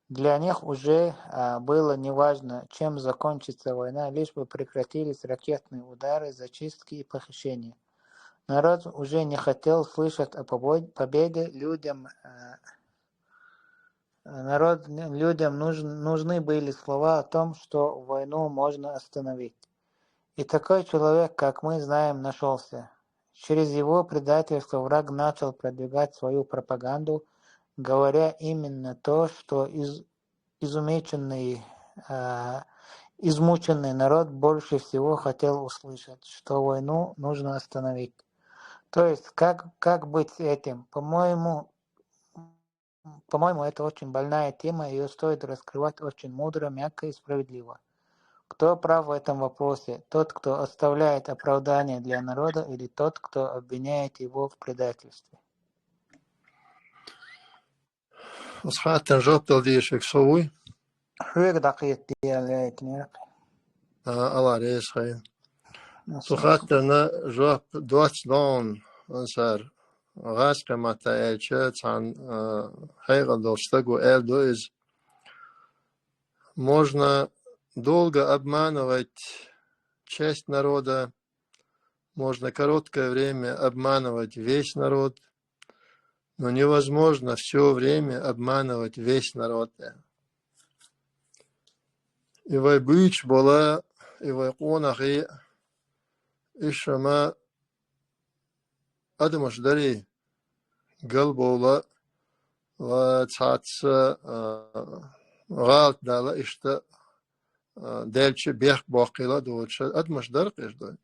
Для них уже, а, было неважно, чем закончится война, лишь бы прекратились ракетные удары, зачистки и похищения. Народ уже не хотел слышать о побо-, победе. Людям, э, народ, людям нуж-, нужны были слова о том, что войну можно остановить. И такой человек, как мы знаем, нашёлся. Через его предательство враг начал продвигать свою пропаганду, говоря именно то, что из-, измученный, а, измученный народ больше всего хотел услышать, что войну нужно остановить. То есть, как, как быть с этим? По-моему, по-моему, это очень больная тема, её стоит раскрывать очень мудро, мягко и справедливо. Кто прав в этом вопросе? Тот, кто оставляет оправдание для народа, или тот, кто обвиняет его в предательстве? Оцу хаттарна жоп дала дезаш верг со вуй? Хьоьга дӀакхета дела яйтинера. А, АллахӀ реза хир. Цу хаттарна жоп доццу догӀун, Ансар, гӀазкхийн маттахь аьлча, цхьана, а, хьекъал долчу стага аьлла ду иза. Можно долго обманывать часть народа, можно короткое время обманывать весь народ, но невозможно всё время обманывать весь народ. И вай буьйцуш болу, и вай къонахий, и шума адамаш дарий, галбовла, ва цхьацца, а, гӀалат дала иштта, а, делча бехк боккхийла а доцуш, адамаш дара-кх уьш дой.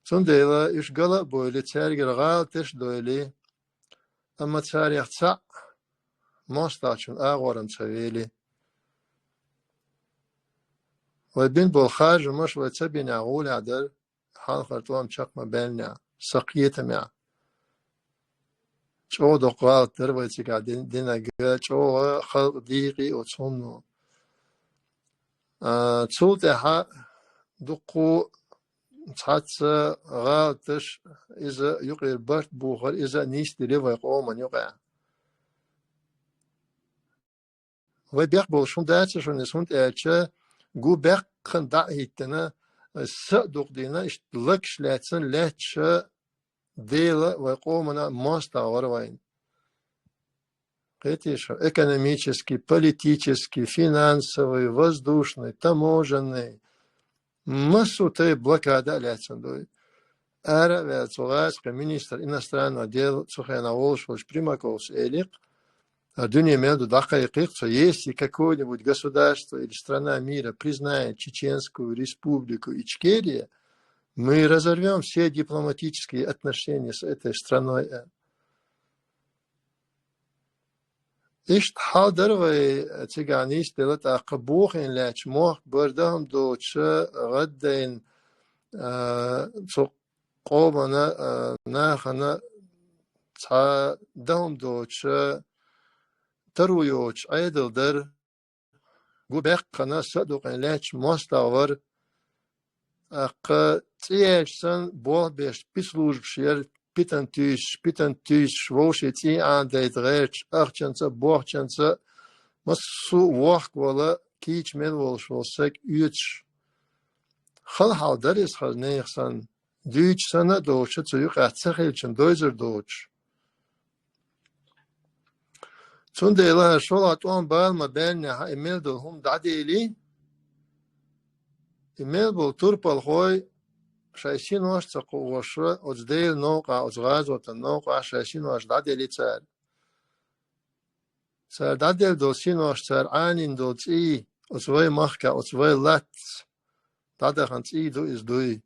Цундела уьш гала а бойли, цаьргара гӀалаташ а дойли, амма царех цхьаъ мостагӀчун агӀорам ца вели. Вай бина болу харжамаш вай ца бинехь гӀолехь дара, хьалхара тӀом чакх ма баьллинехь, сан кхетамехь. ЧӀогӀа доккха гӀалат дара вай цигахь дин-, динарг, чӀогӀа халкъ дийкъи оцу хӀумано. А, цул тӀаьхьа дуккха цхьацца гӀалаташ, иза юкъера барт бухар, иза а нисделира вай къоман юкъахь. Вай бехк болуш хӀума дац шуна иза, хӀунда аьлча гу баьккхина дӀа а хӀиттина, са а дукъдина, иштта лакхаш лаьцна лаьтташ Дела вай къомана мостагӀа вара вайна. Кхетий шу, экономический, политический, финансовый, воздушный, таможенный, массо а тайпа блокада а лаьцна ду. Ара а ваьлла, цу гӀазкхийн министр иностранных дел цу хенахь волуш волчу Примаковс элира, а дуьне мел ду дӀакхайкхийра цо, если какое-нибудь государство или страна мира признает Чеченскую Республику Ичкерия, мы разорвём все дипломатические отношения с этой страной. Иштта хьал дара вай цигахь нисделла, тӀаккха бохийна лаьтташ мохк бара, дан хӀума доцуш, гӀаддайна, а, цу къомана, а, нахана цхьа дан хӀума доцуш, таро йоцуш Ӏедал дара. Гу баьккхина, са а дукъйина лаьтташ мостагӀа вара. ТӀаккха цӀе яьлча санна, болх беш спецслужбаш яра, питана туьйсуш, питана туьйсуш, вовшийн цӀий Ӏанадайта гӀерташ, ахчанца а, бохчанца а, массо а вохкавала, кийча мел волуш волу стаг оьцуш. Хала хьал дара иза хаза нехан санна, дуьйцуш санна а доцуш, цу юкъахь ца хилчун дойзар доцуш. Цундела шолгӀа тӀом бала ма баьллинехь, и мел долу хӀума дӀаделий, и мел болу турпалхой шайн синош а ца кхоош, оцу Делан новкъахь, оцу гӀазотан новкъахь шайн синош дӀаделий цара. Цара дӀаделла долу синош, цара Ӏанийна долу цӀий, оцу вай махкахь, оцу вай латтаца дӀадахана цӀий ду иза дуй.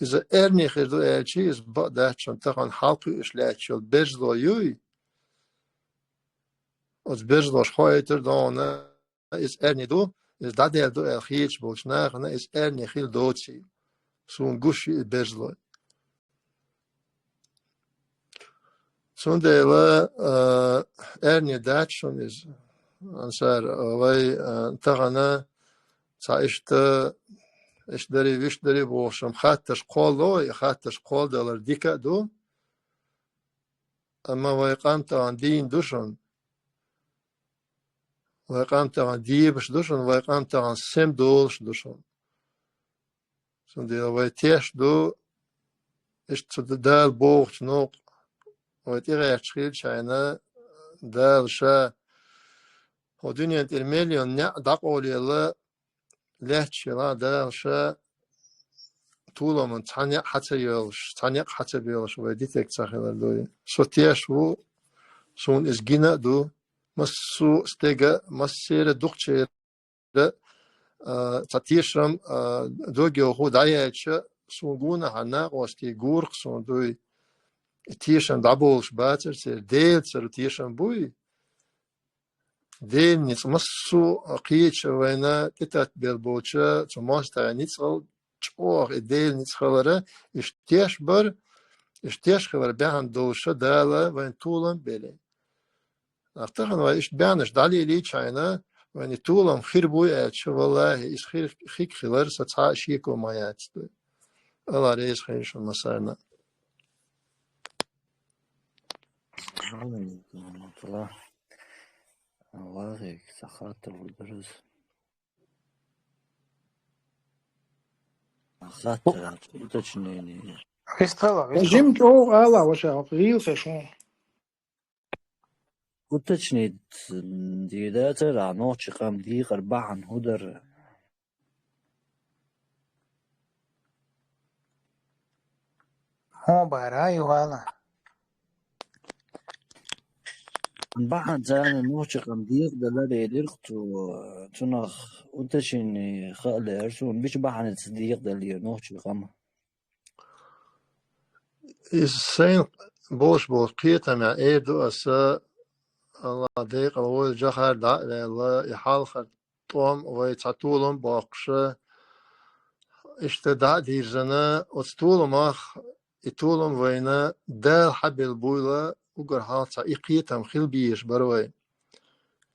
Иза эрна хир ду аьлча, иза бакъ дац шуна, тахана хьалакхуьуш лаьтташ йолу берзалой юй. Оцу берзалоша хоуьйтура дона, иза эрна ду, иза дӀаделла ду аьлла хеташ болчу нахана иза эрна хила доций. Суна гуш ю и берзалой. Цундела, а, эрна дац шуна иза, Ансар, вай, а, тахана цхьа иштта, иштта дарий, вуьшта дарий бохуш, амма хаттарш кхоллало, и хаттарш кхолладалар дика а ду, амма вай къам тахана дийна ду шуна. Вай къам тахана дебаш ду шуна, вай къам тахана сема долуш ду шуна. Цундела вай теш ду, иштта цу Дала бохучу новкъа вай тӀегӀерташ хилча хьайна, Дала Ша хӀокху дуьнен тӀера миллион неӀ дӀакъовлаелла лаьтташ хилахь, Дала Ша толаман цхьа некъ хьа ца йоьллуш, цхьа некъ хьа ца боьллуш вай дитарг ца хилар дуй. Со теш ву, суна иза гина а ду, массо а стега, массеран а дукхачеран а, цхьа тешам, а, дог йоху дӀаяьлча, суна гонахьара накъостий гург суна дуй. Тешам дӀаболуш бацара церан, Делацара тешам буй. Делан ницкъ массо а кхеча вайна тӀетаттабелла болча цу мостагӀийн ницкъал чӀогӀа и Делан ницкъ хилара, иштта теш бара, иштта теш хилар баьхна долуша Дала вайна толам а белла. Ахьа тахана вай иштта баьхнаш дӀалелийча хьайна, вайна и толам хир буй аьлча, валлахӀи, иза хир, хиг хилар сан цхьа а шеко ма яц дуй. Алла реза хила шуна массарна. Аллахье, сан хаттар ву дара иза. Хаттар, уточнение. Вистхала, вистхала. Жим чӀогӀа ала, ваша, гӀийла ца шун. Уточнить дийр дацара, нохчийн къам декъар бахьана хӀун дара? ХӀун бара, юхала? Бахьана царна нохчийн къам декъадалар элира цо, цунах утешение хаа лаьара суна, мича бахьанаца декъадаллера нохчийн къам. Иза сайн болуш болу кхетамехь эр ду аса, Аллах декъала войла жахар дӀа а ваьлла, и хьалхара тӀом вай цхьа толам а боккхуша, иштта дӀа а дирзана, оцу толамах, и толам вайна Дала хьабелла буйла, уггар хьалха цхьа и кхетам хила безаш бара вай.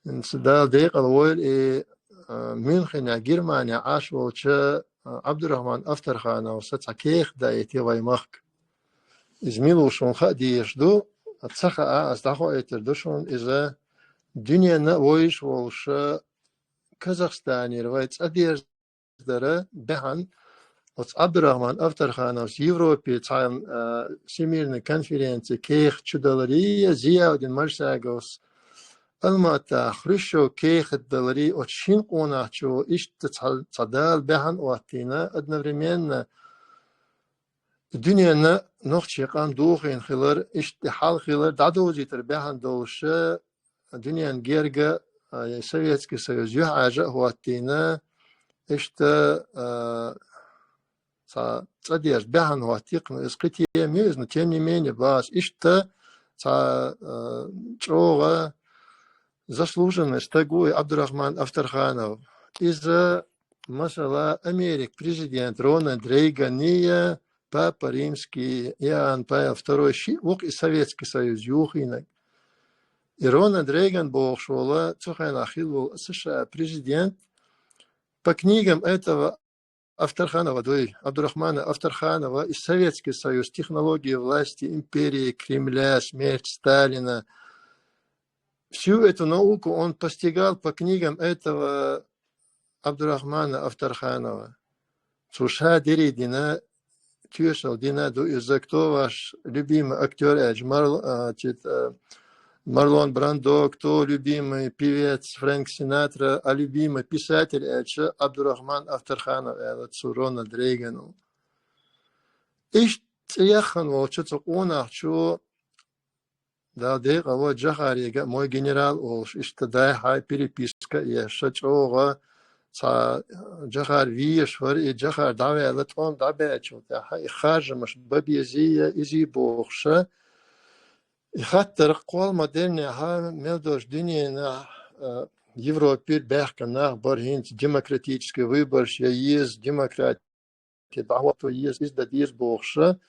ХӀинца Дала декъала войла и, а, Мюнхенехь, Германехь Ӏаш волчу, а, Ӏабдурахьман Авторхановс цхьа кехат даийтина вайн махка. Иза мила ву шуна хаа дезаш ду, ца хаа, ас дӀахоуьйтур ду шуна иза. Дуьненна а вовзаш волуш, Казахстанера вай цӀа дерза дара баьхьна, оцу Ӏабдурахьман Авторхановс Европе цхьа, а, всемирная конференция кехат чудаларий, Зияудин Мальсаговс Алматахь Хрущев кехат даларий, оцу шина къонахчо иштта цхьа, цхьа Дала баьхьна а хӀоттийна, одновременно дуьненна нохчийн къам дохийна хилар, иштта хьал хилар, дӀадовзийтар баьхьна долуш, дуьненна герга, а, Советский Союз юьхьӀаьржа а хӀоттийна, иштта, а, цхьа цӀа дерза баьхьна хӀоттийна, иза кхин тема ю иза, но тем не менее, бац, иштта цхьа, а, чӀогӀа заслуженный стаг ву и Ӏабдурахьман Авторханов. Иза, масала, Америка президент Рональд Рейган а, папа римский Иоанн Павел второй, шиъ ву-кх и Советский Союз юхийнарг. И Рональд Рейган бохуш волу, цу хенахь хилла волу США президент, по книгам этого Авторханова дуй, Абдурахмана Авторханова, и Советский Союз, технологии власти, империи, Кремля, смерть Сталина. Всю эту науку он постигал по книгам этого Абдурахмана Авторханова. Цу ша дерриг дина, тоьшалла дина ду иза, кто ваш любимый актёр, аьлча, Марл-, а, чит, а, Марлон Брандо, кто любимый певец, Фрэнк Синатра, а любимый писатель, аьлча, Абдурахман Авторханов, аьлла цу Рональд Рейгану. Иштта цӀе яххана волчу цу къонахчо, Дала декъала войла, Джохарега мой генерал олуш, иштта дайхьа переписка а еш, чӀогӀа цхьа Джохар везаш вара, и Джохар дӀаваьлла, тӀом дӀабаьллачул тӀаьхьа и харжамаш бан безий, изий бохуша, и хаттар кхолла ма-дарра, мел долчу дуьненахь, а, Европера баьхкина нах бара хӀинца демократический выбораш ян еза, демократи дӀахӀотто еза, иза дан деза бохуша.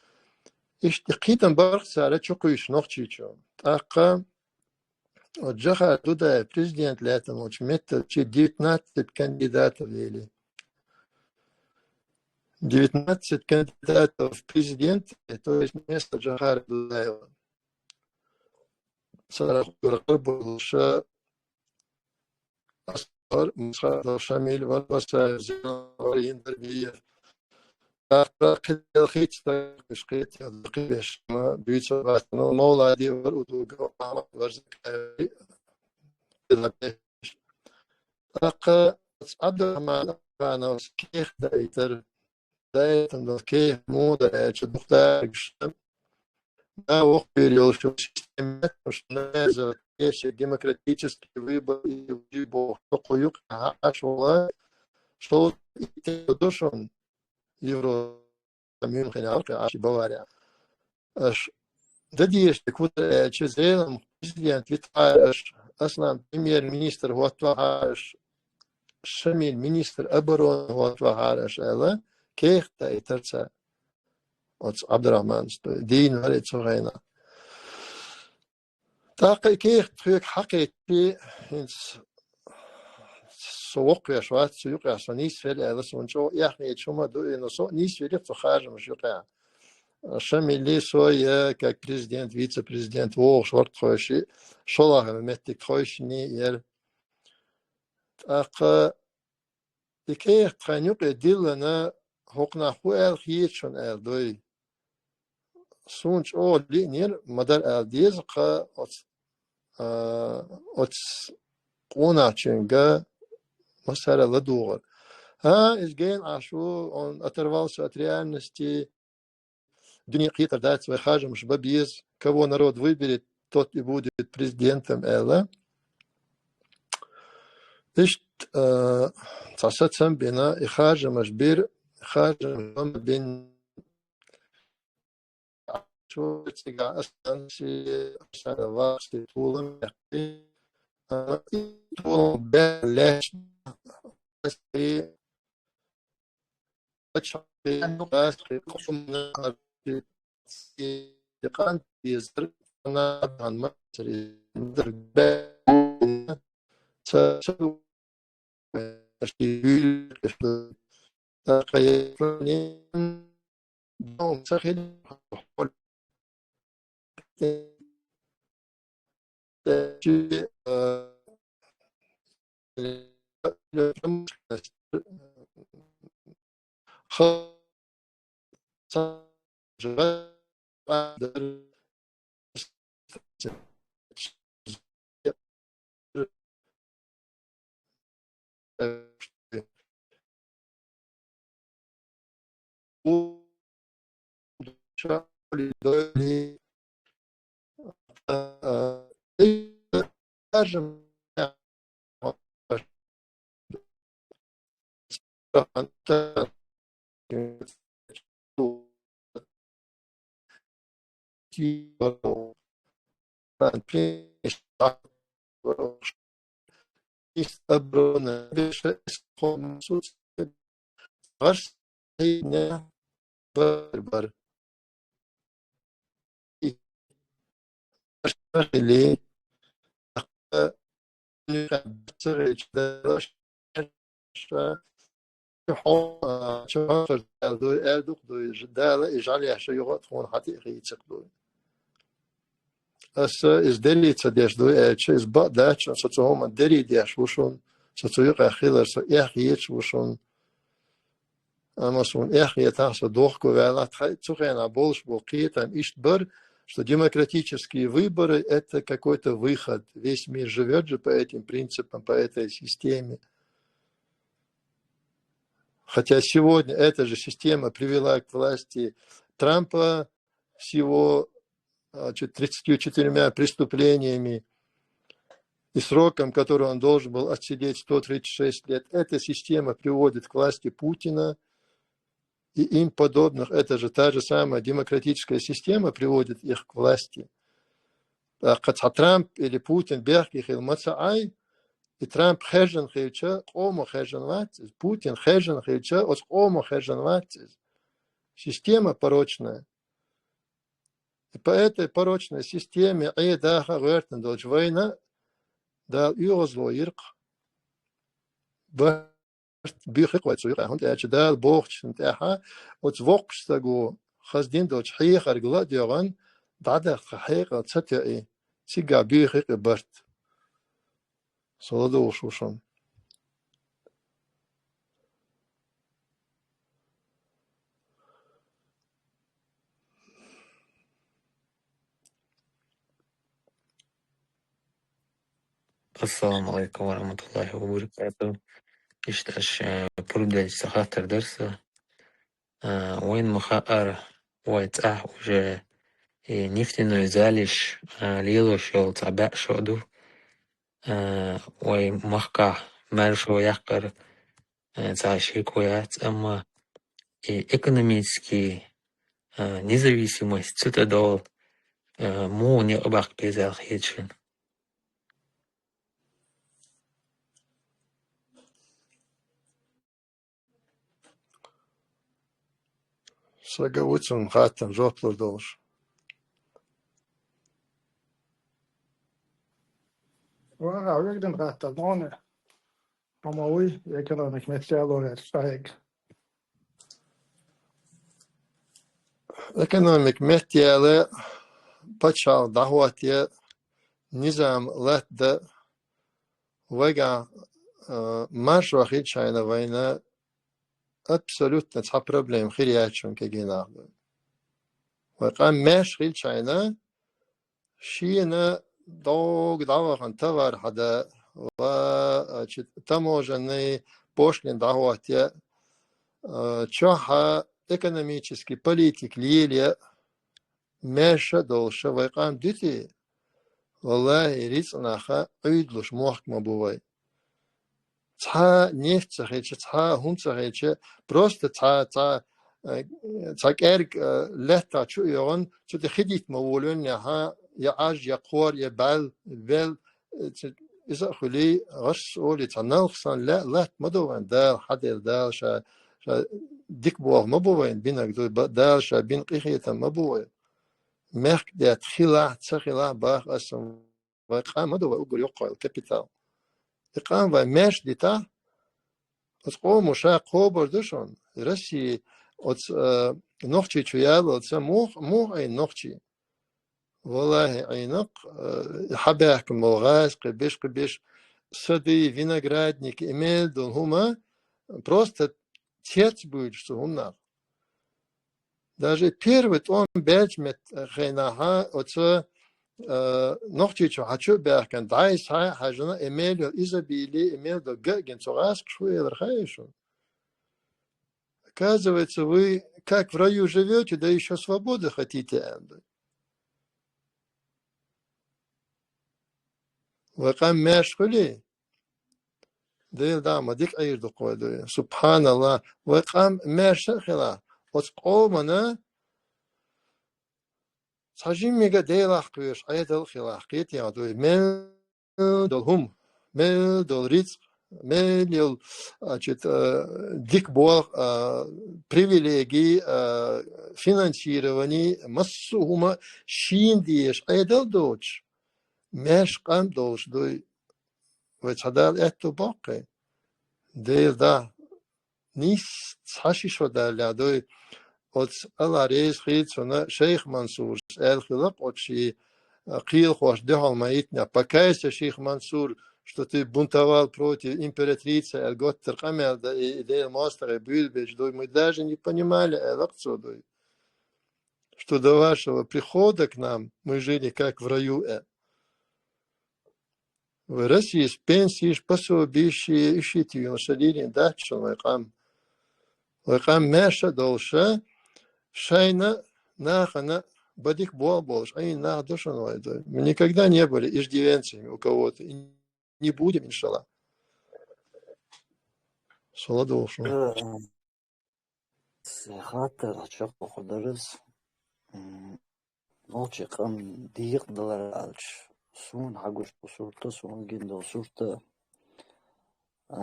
Иштта и кхетам бара-кх цара чукхуьйсуш Нохчийчу. ТӀаккха оцу Джохар Дудаев президент лаьттина волчу меттачу девятнадцать кандидатов ели. Девятнадцать кандидатов в президенты, то есть место Джохара Дудаева. Царах гура къарбуша Аскар, Мусхадов Шамиль вара, Басаев Зелимхан вара, Индарбиев. ТӀаккха кхидӀа хийца стаг, кхидӀа кхибеш ма буьйцур бац, но Мовлади вара, Удугов Ахьмад вара, Закаев. ТӀаккха Абдурахман Афгановс кехат даийтар, даийтина долу кехат муха дара аьлча, дукха дагахь, да, воккхавер йолуш система, потому что навязывать кешик демократический выбор и выбор, кху юкъа хьааш вала, шо ду шуна Европа, Мюнхен, Бавария. Аша дан дезаш дерг хӀун ду аьлча, Зелимхан президент витахьара аша, Аслан премьер-министр хӀоттавахьара аша, Шамиль министр обороны хӀоттавахьара аша аьлла, кехат даийтар цара оцу Абдурахманца, дийна вара и цу хенахь. ТӀаккха и кехат тхоьга хьакхийтчи, хӀинца со воккхавеш вац, цу юкъехь со нисвелла аьлла, суна чӀогӀа эхнечу хӀума ду и, но со а нисвелла цу харжамаш юкъехь. Шамилли со я, как президент, вице-президент вогӀуш вара тхойши, шолгӀа меттиг тхойшинний яра. ТӀаккха и кехат тхайна юкъе диллина, хӀокхунах хӀун аьлла хета шуна аьлла дуй. Суна чӀогӀа лиънера, ма-дарра ала деза-кх оцу, а, оцу къонахчуьнга массара а ладугӀар. ХӀа, иза гена Ӏаш ву, он оторвался от реальности, дуьне кхетар дац, вай харжамаш бан беза, кого народ выберет, тот и будет президентом, аьлла. Иштта, а, цхьа сацам бина, и харжамаш бира, харжамаш бан бина, чу цигахь астанси, астана вакси толам баьккхи, а, и толам баьхна лаьтташ, и паччахьалкхе, къумана къарши къан безар, къанадан мацари дир бе-, ца-, ца-, ца-, Дала и жӀалеша юха а тхона хьатӀа а хийцакх дуй. Аса из дерий ца деш дуй аьлча, из бакъ дац, со цу хӀума дерий деш ва шун, со цу юкъе хилар, со эхь еча ва шун. Амма сона эхь етахь, со дохко ваьлла, тха-, цу хенахь болуш болу кхетам иштта бар, что демократические выборы — это какой-то выход. Весь мир живёт же по этим принципам, по этой системе. Хотя сегодня эта же система привела к власти Трампа с его, значит, тридцатью четырьмя преступлениями и сроком, который он должен был отсидеть, сто тридцать шесть лет. Эта система приводит к власти Путина и им подобных. Это же та же самая демократическая система приводит их к власти. ТӀаккха цхьа Трамп или Путин бехке хила ма ца Ӏай, и Трамп хержан хилча, къомо хержан вац иза, Путин хержан хилча, оцу къомо хержан вац иза. Система порочная. И по этой порочной системе Ӏе даха гӀоьртина долчу вайна Дала оьгӀазло йира-кх. Барт буьйхира-кх вай цу юкъахь, хӀунда аьлча Дала бохучун тӀаьхьа оцу воккхачу стага хаза дина долчу хьехарга ла а доьгӀна, дӀадахка хьекъал ца тоьий, цигахь буьйхира-кх и барт. Со ладугӀуш ву шуна. Ассаламу алейкум ва рахматуллахи ва баракатух. Иштта аша, э, пурба делча ца хаттар дара сан. А, вайна ма хаъара, вай цӀахь уже и нефтяной залежи, а, лелош йолу цхьа бӀе шо ду. А, вай махкахь маршо яккхар, а, цхьа шеко яц, амма и экономически, а, независимость цу тӀедовла, а, муха некъ баккха беза аьлла хета шуна? Сага ву цунна хаттарна жоп лур долуш. Ваха, вегдан хаттар, ноне. Амма вуй, экономик меттияло ваьлла, шайга. Экономик меттияле, пачхьалкх дӀахӀотте, низам латта, вайгахь, а, маршо хилчахьана вайна абсолютно цхьа проблема хир яц шуна кегий нах ду. Вай къам маьрша хилчахьана, шена догу дӀавахана товар хьада ва, а, чи таможенный пошлина дӀахӀотте, а, чохь а экономический политика леле, маьрша а долуша вай къам дуьтий, валлахӀи, рицкъанаха Ӏуьйдалуш мохк ма бу вай. Цхьа нефть ца хилча, цхьа хӀума ца хилча, просто цхьа, цхьа, э, цхьа кӀерг, э, лаьттахь чу а йогӀун, цу тӀе хи дитта ма волавеллехьа, я Ӏаж, я кхор, я бӀаьл, бел, э, ц-, иза а хуьлий, гӀаш олий, цхьа налх санна лаьа латта ма до вайн, Дала хьаделла, Дала ша, ша дика болх ма бу вайна бинарг, дуй, ба-, Дала ша бина къинхетам ма бу вай. Мехкдаьтта хилахь, ца хилахь, бах ас, вай къам ма ду вай уггар йоккхагӀа йола капитал. И къам вай маьрша дитахь, оцу къомо ша кхобар ду шуна. Россия оцу, э, нохчий чу ялалца мух-, муха Ӏийна нохчий? Валлахьи, Ӏийнакх, э, хьабаьхкина болу гӀазкхи, беш-кхи беш, сады, виноградник, и мел долу хӀума просто цец буьйлуш цу хӀуманах. Даже первый тӀом баьлча мет-, хенахьа оцу, э, Нохчийчу хьачу а баьхкина, дӀай схьа а хьаьжна, и мел йолу изобилие, и мел долу ган а гина цу гӀазкхаша хӀун элира хаьий шуна? Оказывается, вы как в раю живёте, да ещё свободы хотите, аьлла. Вай къам маьрша хуьлий? Дела дама дика Ӏийр ду кхой дуй. СубхьаналлахӀ. Вай къам маьрша а хилахь, оцу къомана цхьа жиммига Делах кхоьруш Ӏедал а хилахь, кхетий дуй. Мел долу хӀума, мел долу рицкъ, мел йолу, значит, э, дика болх, э, привилегий, э, финансирование, массо а хӀума шена дезаш Ӏедал доцуш, маьрша къам долуш дуй. Вай цхьа Дала аьтто боккхий? Дела да, нийсса цхьа ши шо далале дуй. Оцу Алла реза хилла цунна Шайх Мансурс аьлла хилла-кх оцу шен, а, кхелахошна дуьхьал ма йитинехь: «Покайся, Шайх Мансур, что ты бунтовал против императрицы», аьлла, готтара къамел дан и, и Делан мостагӀий буьйлабелча дуй. «Мы даже не понимали», аьлла-кх цо дуй, «что до вашего прихода к нам мы жили как в раю», э. Вай Россияс пенсеш, пособиш, иши тийлуш ца дийрина дац шуна вай къам. Вай къам маьрша а долуша, шайна, нахана бадик болх болуш Ӏийна нах ду шуна вай дуй. Мы никогда не были иждивенцами у кого-то и не будем, иншаллах. Салам долуш. Э, Сан хаттар чекхдоккхур дара ас. М, нохчийн къам декъадалар аьлча, суна хьагуш ду сурта, суна гина долу сурта, а,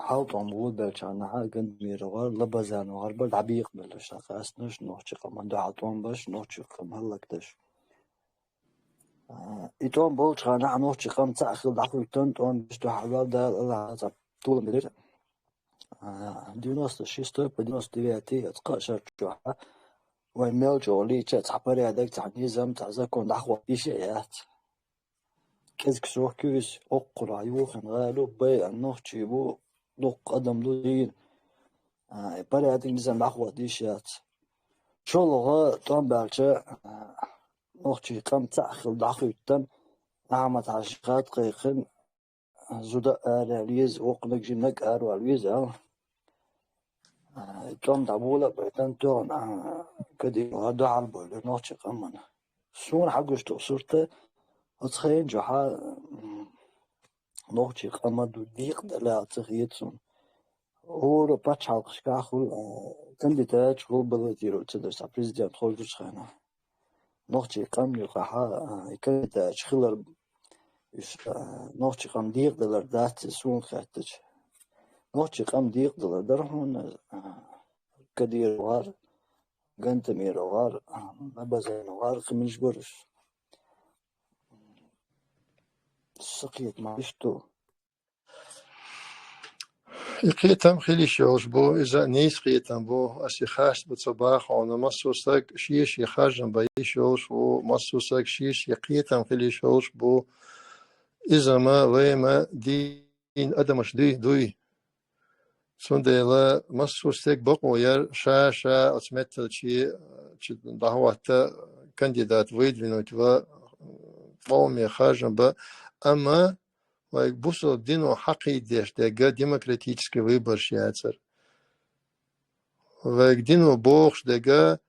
хьал тӀом гулбеллачарна хьа Гандамиров гӀар, Лабазанов гӀар бара дӀабекъабелларш, дӀакъаьстинарш, нохчийн къаман дуьхьа тӀом беш, нохчийн къам хӀаллакдеш. А, и тӀом болчу хенахь нохчийн къам цхьаъ хилла дӀахӀуьттуна, тӀом беш дуьхьал ваьлла Дала Аллахьа цхьа толам бира. А, девяносто шестой по девяносто девятый оцу кхаа шарчохь вайн мел чӀогӀа лийча а цхьа порядок, цхьа низам, цхьа закон дӀахӀотта йиш а яц. КӀезиг сохкуьйсу, оккхула юххина гӀала, байъина нохчий бу, дуккха адам ду дийна. А, и порядок, низам дӀахӀотта йиш яц. ШолгӀа тӀом баьлча, а, нохчийн къам цхьаъ хилла дӀахӀуьттуна, Ахьмад-Хьаьжин хатта кхайкхина, зуда ара веза, вокхунаг жимнаг аравала веза аьлла. А, тӀом дӀабола а байтина, тоьхна, а, Кадыровгара дуьхьал бевлира нохчийн къаман. Суна хьагуш ду сурта, оцу хенан чохь, м, нохчийн къам ма ду декъадала аьлла ца хета суна. ХӀора пачхьалкхашкахь хуьлу, а, кандидаташ хуьлу баллотироваться деш цхьа президент хозучу хенахь. Нохчийн къам юкъахь, а, и кандидаташ хилар, уьш, а, нохчийн къам декъадалар дац иза суна хаьттича. Нохчийн къам декъадалар дара хьуна, а, Кадыровгара, Гандамировгара, а, Лабазановгара, кхин муьлш бара уьш. Сан кхетам иштта ду. И кхетам хила йиш йолуш бу, иза нийса кхетам бу, ас и харц бу ца боху хьуна, массо а стаг шен-шен харжам бан йиш йолуш ву, массо а стаг шен-шен кхетам хила йиш йолуш бу, иза ма, вай ма дийна адамаш дуй, дуй. Цундела массо а стеган бакъо яра ша-ша оцу меттала чу, чу дӀахӀотта кандидат выдвинуть ван, къоме харжам бан, амма вайга бусалба дино хьакхийдеш дерг демократический выбораш яцара. Вайга дино бохуш дерг,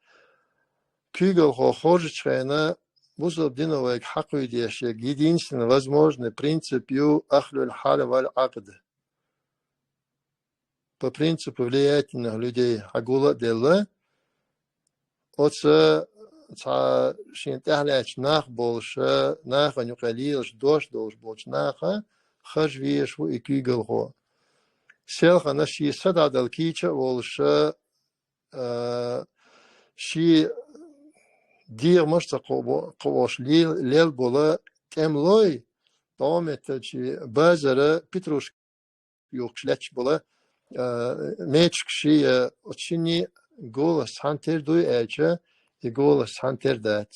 куьйгалхо хоржучу хенахь бусалба дино вайга хьакхуьйдеш ерг единственный возможный принцип ю ахлул хьал вал Ӏакъд. По принципу влиятельных людей хьагула а делла, оцу цхьа шен тӀаьхьалаьцначу нах болуша, нахана юкъа лелаш дош долуш болчу наха харжа везаш ву и куьйгалхо. селхана ший са дӀадала кийча а волуша, а, ший дегӀамаш ца кхо-, кхоъош лел-, лел бола тӀемалой, дӀометтачи базара петрушка юхкуш лаьтташ бола, а, мечук ший, а, оцу шинне голос цхьаьна тера дуй аьлча, и голос цхьаьна тера дац.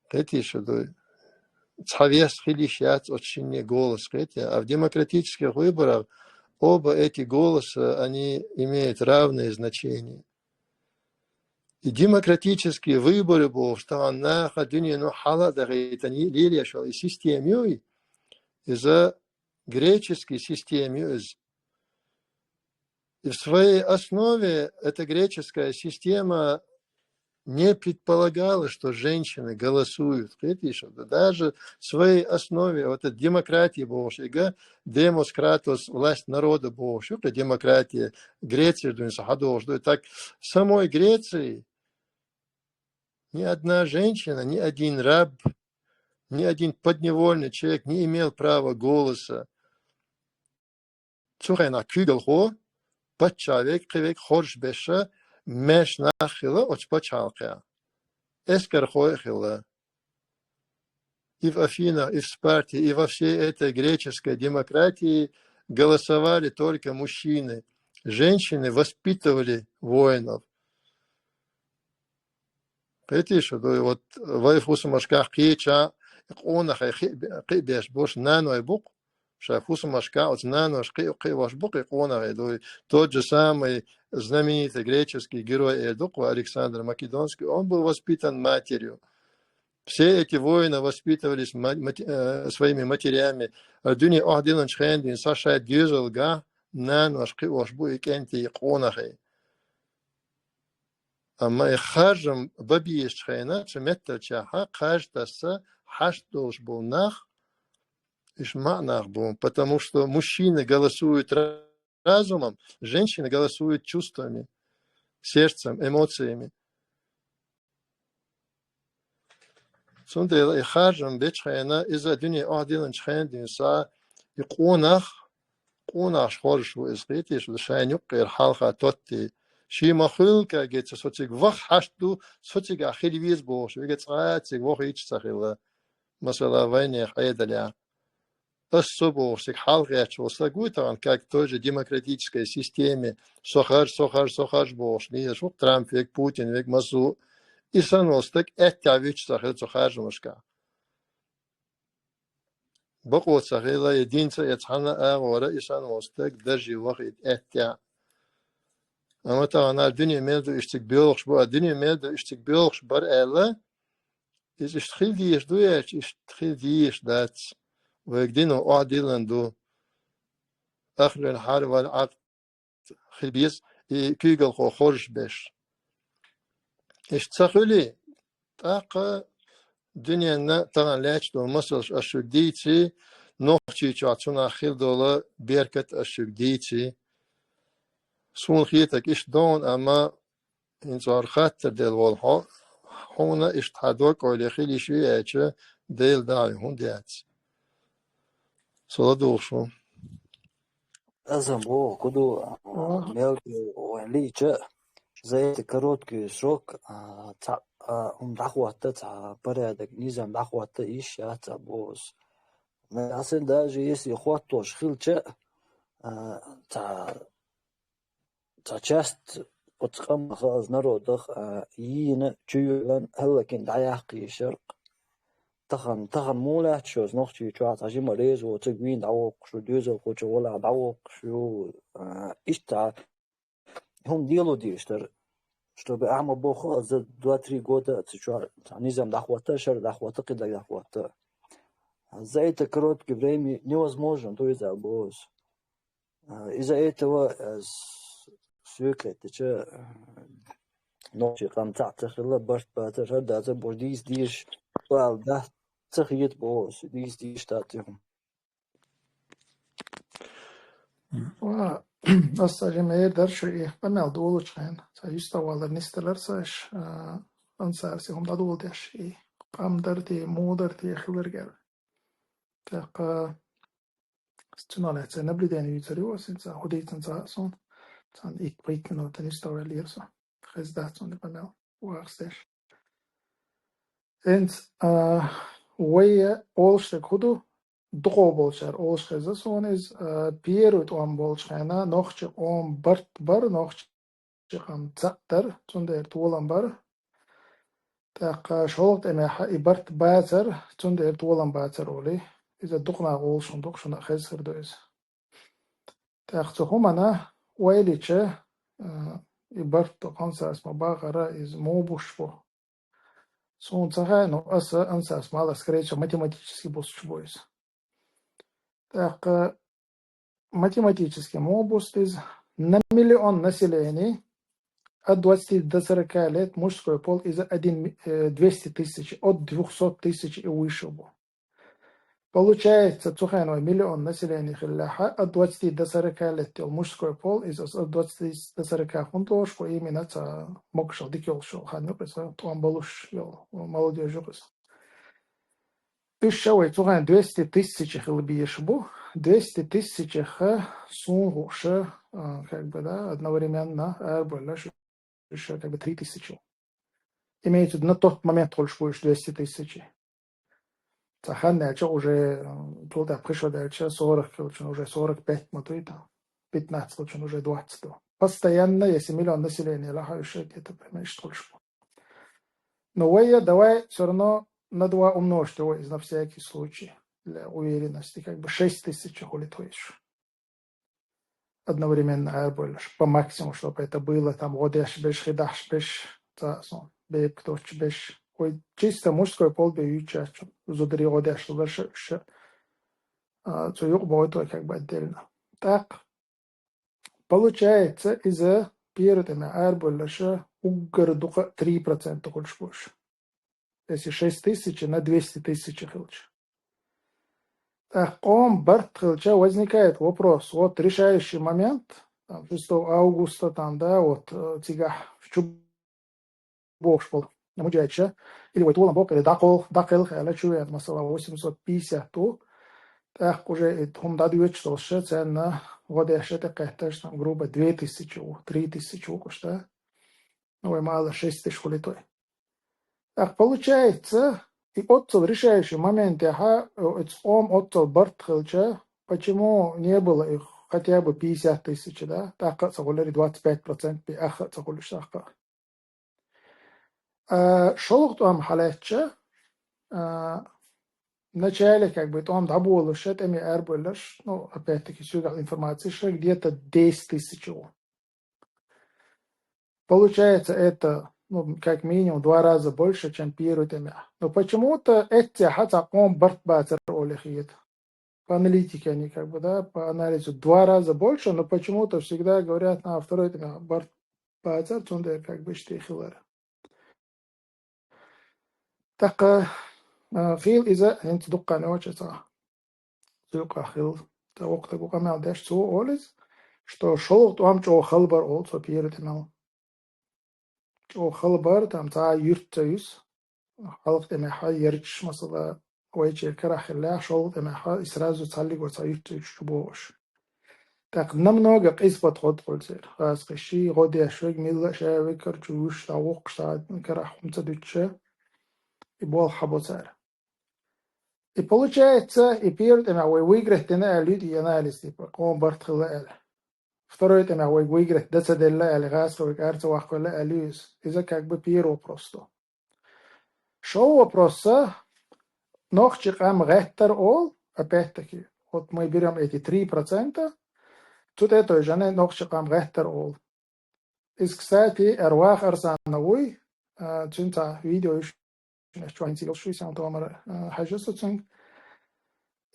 Кхетий шу дуй? Цхьа вес хила йиш яц оцу шинне голос, кхетий? А в демократических выборах оба эти голоса, они имеют равное значение. И демократические выборы бохуш тахана наха дуьнено хьала а дахийтина лелаеш йолу и система юй, иза греческий система ю иза. И в своей основе эта греческая система не предполагала, что женщины голосуют. Кхетий шу дуй? Даже в своей основе вот эта демократия бохуш, ига демоскратос, власть народа бохуш, юкъа демократия, Греция дуьйна са хьадохуш дуй. Так, в самой Греции ни одна женщина, ни один раб, ни один подневольный человек не имел права голоса. Цу хенахь куьйгалхо, паччахь верг, кхин верг хоржуш беша, маьрша нах хилла оцу пачхьалкхехь. Эскархой а хилла. И в Афинах, и в Спарте, и во всей этой греческой демократии голосовали только мужчины. Женщины воспитывали воинов. Кхетий шу дуй, вот вай хӀусамашкахь кхеча къонахий кхиъ-, кхиъ беш болуш наной бу-кх, шайн хӀусамашкахь оцу нанош кхиъ-, кхиъ ваш бу-кх и къонахий дуй. Тот же самый знаменитый греческий герой эр ду-кх вай Александр Македонский, он был воспитан матерью. Все эти воины воспитывались ма-, мат-, э, своими матерями. А дуьне охьадиллинчу хенахь дуьйна са шайн доьзалгахь нанош кхиош бу и кӀентий, и къонахий. Амма и харжам бан безачу хенахь, цу меттачехь кхаж тасса хьашт долуш болу нах, уьш маӀа нах бу, потому что мужчины голосуют ра-, разумом, женщины голосуют чувствами, сердцем, эмоциями. Цундела и харжам бечу хенахь, иза дуьне охьадиллинчу хенахь дуьйна са, и къонах, къонахаш хоржуш ву иза, кхетий шу дуй, шайна юккъера хьалха тоттий. Шен ма-хуьллу кагеца со цига ваха хьашт ду, со цигахь хила веза бохуш, вига цкъа а цига вохуьйтуш ца хилла. Масала, вайнехан Ӏедалехь. Ас со бохуш, цига хьалхаэцча волу стаг вуй тахана, как в той же демократической системе, со харж, со харж, со харж бохуш, лелаш ву-кх Трамп верг, Путин верг, массо а. И санна волу стаг аьттехьа вуьтуш ца хилла цу харжамашкахь. Бакъо ца хилла, я динца, я цхьанна агӀора и санна волу стаг дарже вахийта аьттехьа. Амма тахана дуьне мел ду иштта цига боьлхуш бу, а дуьне мел ду иштта цига боьлхуш бара аьлла, иза иштта хила дезаш ду аьлча, иштта хила дезаш дац. Вайга дино охьадиллина ду. Ахлул хьарб вал Ӏакъд хила беза, и куьйгалхо хоржуш беш. Иштта ца хуьлий, тӀаккха дуьненна тахана лаьтташ долу масалш ас шуьга дийций, Нохчийчохь цунах хила долу беркат ас шуьга дийций. Суна хетарг иштта ду, амма хӀинца хӀара хаттар делла волу хьо, хьуна иштта хьан дог-эвла хила йиш ю аьлча, Делан дуьхьа хӀунда яц? Со ладугӀуш ву. Аса боху, ку ду, мел вайн лийча, за эти короткий срок, а, ца, а, хӀума дӀахӀотта, ца порядок, низам дӀахӀотта йиш яц а боху аса. Аса даже если хӀоттош хилча, а, ца цхьа часть оцу къамах, оцу народах, а, йийна, чуйоьллина, хӀаллакьхина дӀаяккха йиш яра-кх. Тахана, тахана муха лаьтташ ю оцу Нохчийчохь цхьа жима реза воцург вийна дӀавоккхуш ву, доьзалхочун валахь дӀавоккхуш ву, а, иштта хӀума лело дезаш дара, чтобы ахьа ма боху, за два-три года цу чохь цхьа низам дӀахӀотта, шара дӀахӀотта, кхидӀа дӀахӀотта. За это короткое время невозможно, то есть, а, боху аса. А, из-за этого, а, с-, соьга хеттача, а, нохчийн къам цхьаъ ца хилла, барт бацара, хӀара дацара, бохуш дийца дезаш, ала дац, ца хета боху аса, дийца дезаш дац и хӀума. Ва, аса жимма эр дара шу и къамел долучу хенахь. Цхьа юьстахвалар нисделара аса аша, а, ансарас и хӀума дӀадоладеш, и къам дара те, муха дара те хиларгара. ТӀаккха Цунах лаьцна наблюдение юьйцур ю аса, цхьа хӀу дийцина цхьа а сона. Цхьана итт-пхийтта минута нисдалар лера со. Хезна дац цунна къамаьл вахаш деш. ХӀинца, а, вай олуш дерг хӀу ду, дукхагӀа болчара олуш хезна суна иза, а, первый тӀом болчу хенахь нохчийн къоман барт бар, нохчийн къам цхьаъ дара, цундела толам бар. ТӀаккха шолгӀа тӀемехь и барт бацара, цундела толам бацара олий. Иза дукха наха олуш хӀума ду-кх, шуна а хезар ду иза. ТӀаккха цу хӀуманна ойла йича, а, и барт ду кхансас ма бахара, иза муха буш бу. Суна ца хаьа, но аса ансас ма аллара, скорее всего, математически буссуш бу иза. ТӀаккха математически муха бусу иза? На миллион населения от двадцати до сорока лет мужской пол иза один, э, двести тысяч, от двухсот тысяч и выше бу. Получается, цу хенахь вай миллион население хиллехь, от двадцати до сорока лет йолу мужской пол, иза от двадцати до сорока хӀунда лоруш бу, именно цхьа могушалла дика йолуш йолу хан ю-кх иза, тӀом болуш йолу, молодёжь ю-кх иза. Уьш ша вай цу хенахь двести тысяч хила безаш бу. Двести тысячех суна хууш, а, как бы, да, одновременно арабевлла уьш, уьш ша как бы три тысячи. Имеется в виду, на тот момент хуьлуш бу уьш двести тысяч. Цхьа хан даьлча уже, м, цул тӀаьхьа пхи шо даьлча, сорок хилчун уже сорок пять ма дуй там, пятнадцать хилчун уже двадцать ду. Постоянно, если миллион население лахь, уьш ша где-то примерно иштта хуьлуш бу. Но вай, давай всё равно на два умножить йо вай иза на всякий случай, для уверенности, как бы шесть тысяч хуьлийта вай уьш. Одновременно арабевлларш, по максимуму, чтобы это было, там, гӀо деш берш, хи дахьаш берш, цхьа а сон, бепиг доцуш берш. Вай чисто мужской пол бен юьйцуш яц, зударий, гӀо деш ларш а, уьш а, а, цу юкъа бохуьйту вай как бы отдельно. ТӀаккха, получается, иза первый тӀемехь арабевлларш уггар дукха а три процента хуьлуш бу уьш. Если шесть тысяч на двести тысяч хилча. ТӀаккха къоман барт хилча, возникает вопрос, вот решающий момент, там, шестого августа, там, да, вот, э, цигахь чу бохуш болу муджахӀидаш, или вай толам боккхур, или дӀакхалха, дӀакхалха аьлла, чу веана, масала, восемьсот пятьдесят ву, тӀаккха уже и хӀума дӀадоьдуш долуш, царна гӀо деш тӀекхетташ, там, грубо, две тысячи ву, три тысячи ву-кх уьш, да? Ну, вай ма аллара, шесть тысяч хуьлийта вай. Так, получается, и оццул решающий моментехь, э, оцу къоман оццул барт хилча, почему не было их хотя бы пятьдесят тысяч, да? ТӀаккха а ца хуьлура и двадцать пять процент, и ах а ца хуьлуш тӀаккха. А, шолгӀа тӀом хьалаьцча, а, вначале, как бы, тӀом дӀаболуш, тӀеме арабевлларш, ну, опять-таки, соьгахь информаци шуьга, где-то десять тысяч ву. Получается, это, ну, как минимум в два раза больше, чем первый тӀемехь. Но почему-то эццехь цхьа къоман барт бацара олий хета. По аналитике они, как бы, да, по анализу в два раза больше, но почему-то всегда говорят, на второй тӀемехь барт бацара, цундела, как бы, иштта хилар. ТӀаккха, а, хила иза хӀинца дуккха а ноча цхьа. Цу юкъахь хила. Ткъа воккха стага къамел деш, цо олу иза, что шолгӀа тӀом чӀогӀа хала бара олу цо первый тӀемел. ЧӀогӀа хала бара, там цхьа а юьрт ца юьсу. Хьалха тӀемехь ярташ, масала, вайчеран карахь хиллехь, шолгӀа тӀемехь и сразу цхьаллиг вара цхьа юьрт ца юьсуш чу богӀуш. ТӀаккха намного къиза подход хуьлу церан. Хаза кхин ши гӀо деш верг, милла а ша векхар чу вуьйш, дӀавоккхуш, цхьа карахь хӀума ца дуьтуш, и болх хьабо цара. И получается, и первый тӀемехь вай выиграть дина аьлла ю и анализ, типа, къоман барт хилла аьлла. Второй тӀемехь вайга выиграть дан ца делла аьлла, гӀазкхи вайга ара ца ваккхавелла аьлла ю иза. Иза как бы первый вопрос ду. ШолгӀа вопрос, нохчийн къам гӀеттара олу, опять-таки, вот мы берём эти три процента, цу тӀе а тевжина нохчийн къам гӀеттара олу. Иза, кстати, Арвах Арсанов вуй, а, цуьнан цхьа видео ю шуна, чу хӀинца йолуш ю, сан томара, а, хьаьжча со цуьнга.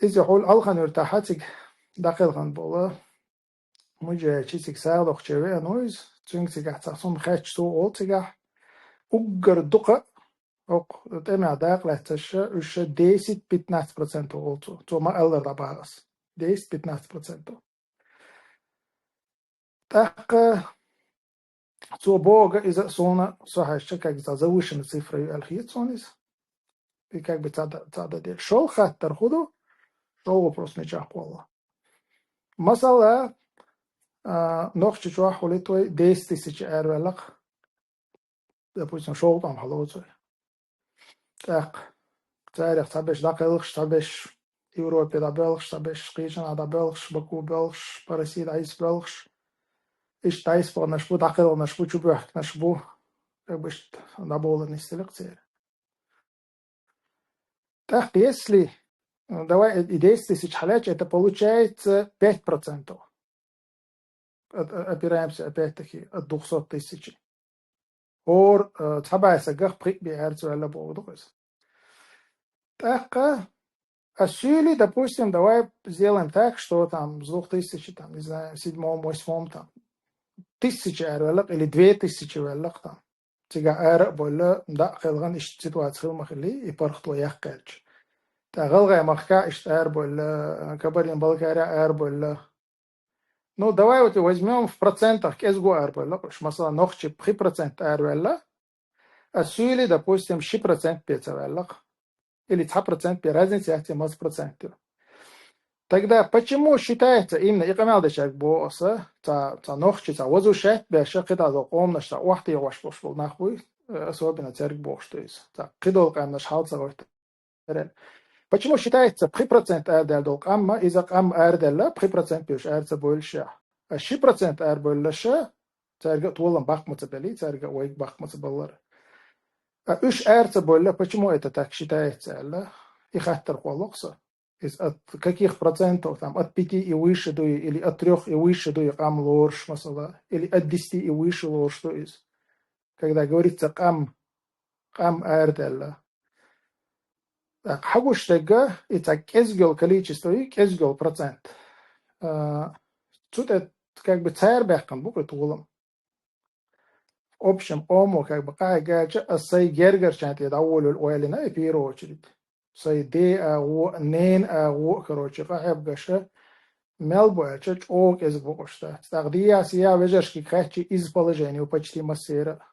Иза хьула Алхан-Юьртахь цига дӀакхелхина болу муджахӀид, цига сагӀа доккхучу веана ву иза, цуьнга цигахь цхьа хӀума хаьттича, цо олу цигахь, уггар дукха а, хӀокху тӀемехь дакъа лаьцнарш, уьш десять-пятнадцать процентов олу цо. Цо ма-аллара дӀабахара аса. Десять-пятнадцать процентов. ТӀаккха цо боху иза, суна, со хьаьжча, как бы цхьа завышенная цифра ю аьлла хета суна иза. И как бы цхьа дан, цхьа дан деза. ШолгӀа хаттар хӀун ду? ШолгӀа вопрос мичахь кхолла? Масала, а, Нохчийчохь хьулийта вай десять тысяч араваьлла-кх, допустим, шовзткъа тӀом хьалоцу вай. ТӀаккха царех цхьаберш дӀакхелхаш, цхьаберш Европе дӀабоьлхуш, цхьаберш кхечанхьа дӀабоьлхуш, Баку боьлхуш, по России дӀаийца боьлхуш. Иштта дӀаийца баханарш бу, дӀакхелханарш бу, чубоьхкинарш бу. Как бы иштта дӀаболар нисделла-кх церан. ТӀаккха если, э, давай, э, и десять тысяч хьалаьцча, это получается пять процентов. От, э, опираемся опять-таки от двухсот тысяч. ХӀора, э, цхьа бӀаь сагах пхиъ бӀаь араваьлла бохург ду-кх иза. ТӀаккха, а суьйли, допустим, давай сделаем так, что там с двух тысяч, там, не знаю, седьмом, восьмом, там, тысяча араваьлла-кх или две тысячи ваьлла-кх там. Цига ара а бовла, дӀа а кхелхина, иштта ситуаци хила ма хиллий, и паргӀато яккха гӀертача. ТӀаккха ГӀалгӀай махка иштта арабовла, Кабардин-Балкария арабовла. Ну, давай вот возьмём в процентах, кӀезиго арабовла-кх уж. Масала, нохчий пхи процент араваьлла, а суьйли, допустим, ши процент бен ца ваьлла-кх. Или цхьа процент бен, разница яц, масса процент ю. Тогда почему считается именно, и къамел дечаьрга боху аса, цхьа, цхьа нохчи, цхьа возвышать беш, кхидӀа долу къоманаш цхьа охьатехаш болуш болу нах буй, э, особенно цаьрга бохуш ду иза. Цхьа кхидолу къаьмнаш хьал ца гӀоьтту. Почему считается пхи процент арадаьлла долу къам, иза къам арадаьлла, пхи процент бен уж ара ца бовлуш? А ши процент арабовлуш, цаьрга а толам баккха ма ца беллий, цаьрга а вайга баккха ма ца баллара. А уж ара ца бовла, почему это так считается аьлла, и хаттар хуьлу-кх сан. Иза от каких процентов, там, от пяти и выше дуй, или от трёх и выше дуй къам лоруш, масала, или от десяти и выше лоруш ду иза. Когда говорится къам, къам арадаьлла. ТӀаккха хьагуш дерг, и цхьа кӀезиг йолу количество, и кӀезиг йолу процент. А, цу тӀе, как бы, цара баьккхина бу-кх и толам. В общем, къомо, как бы, къахьега аьлча, аса сайн гергарчарна тӀе дӀаволавелла ойла йина и в первую очередь. Сайн ден агӀо а, ненан агӀо а, короче, къахьегаш, мел бу аьлча, чӀогӀа кӀезиг бу-кх уьш дац. ТӀаккха дӀа а, сий а вежаршкахь хаьттича, иза положение ю почти массеран а.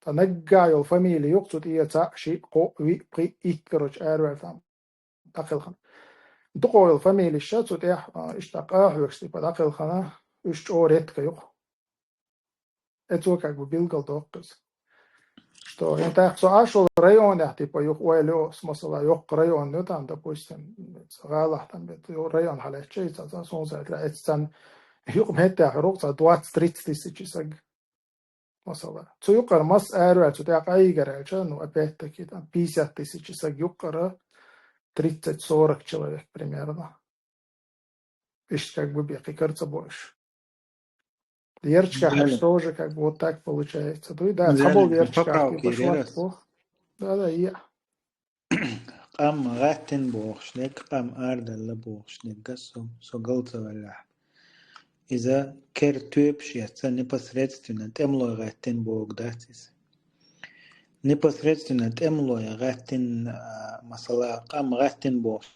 Цхьа наггахь йолу фамили ю-кх цу тӀе, цхьаъ, шиъ, кхоъ, виъ, пхиъ, итт, короче, араваьлла там дӀакхелхина. Дукха йолу фамилеш цу тӀехь, а, иштта къахьоьгуш, типа, дӀакхелхина, уьш чӀогӀа редко ю-кх. Эцо как бы билгалдоккху иза. Что, и тӀаккха со Ӏаш волу районехь, типа, юха ойла йо, масала, йоккха район ю там, допустим, гӀалахь там, бет, район хьалаьцча, и цхьа, цхьа, суна сайта, эццан юкъа меттехь ю-кх цхьа двадцать-тридцать тысяч саг. Масала, цу юкъара масса араваьлла цу тӀехь къахьийгар аьлча, ну, опять-таки, там, пятьдесят тысяч саг юкъара, тридцать-сорок человек примерно. Иштта как бы бен кхин кара ца бо уьш. Ярчкахь тоже как бы вот так получается. Дуй, да, цхьаболу ярчкахь поправки бу. Да, да, и Къам гӀаьттина бохуш дерг, къам арадаьлла бохуш дерг, со, со гал ца ваьллехь. Иза кер тоьпаш эцна, непосредственно тӀемалой гӀаьттина бохург дац иза. Непосредственно тӀемалой гӀаьттина, а, масала, къам гӀаьттина бохуш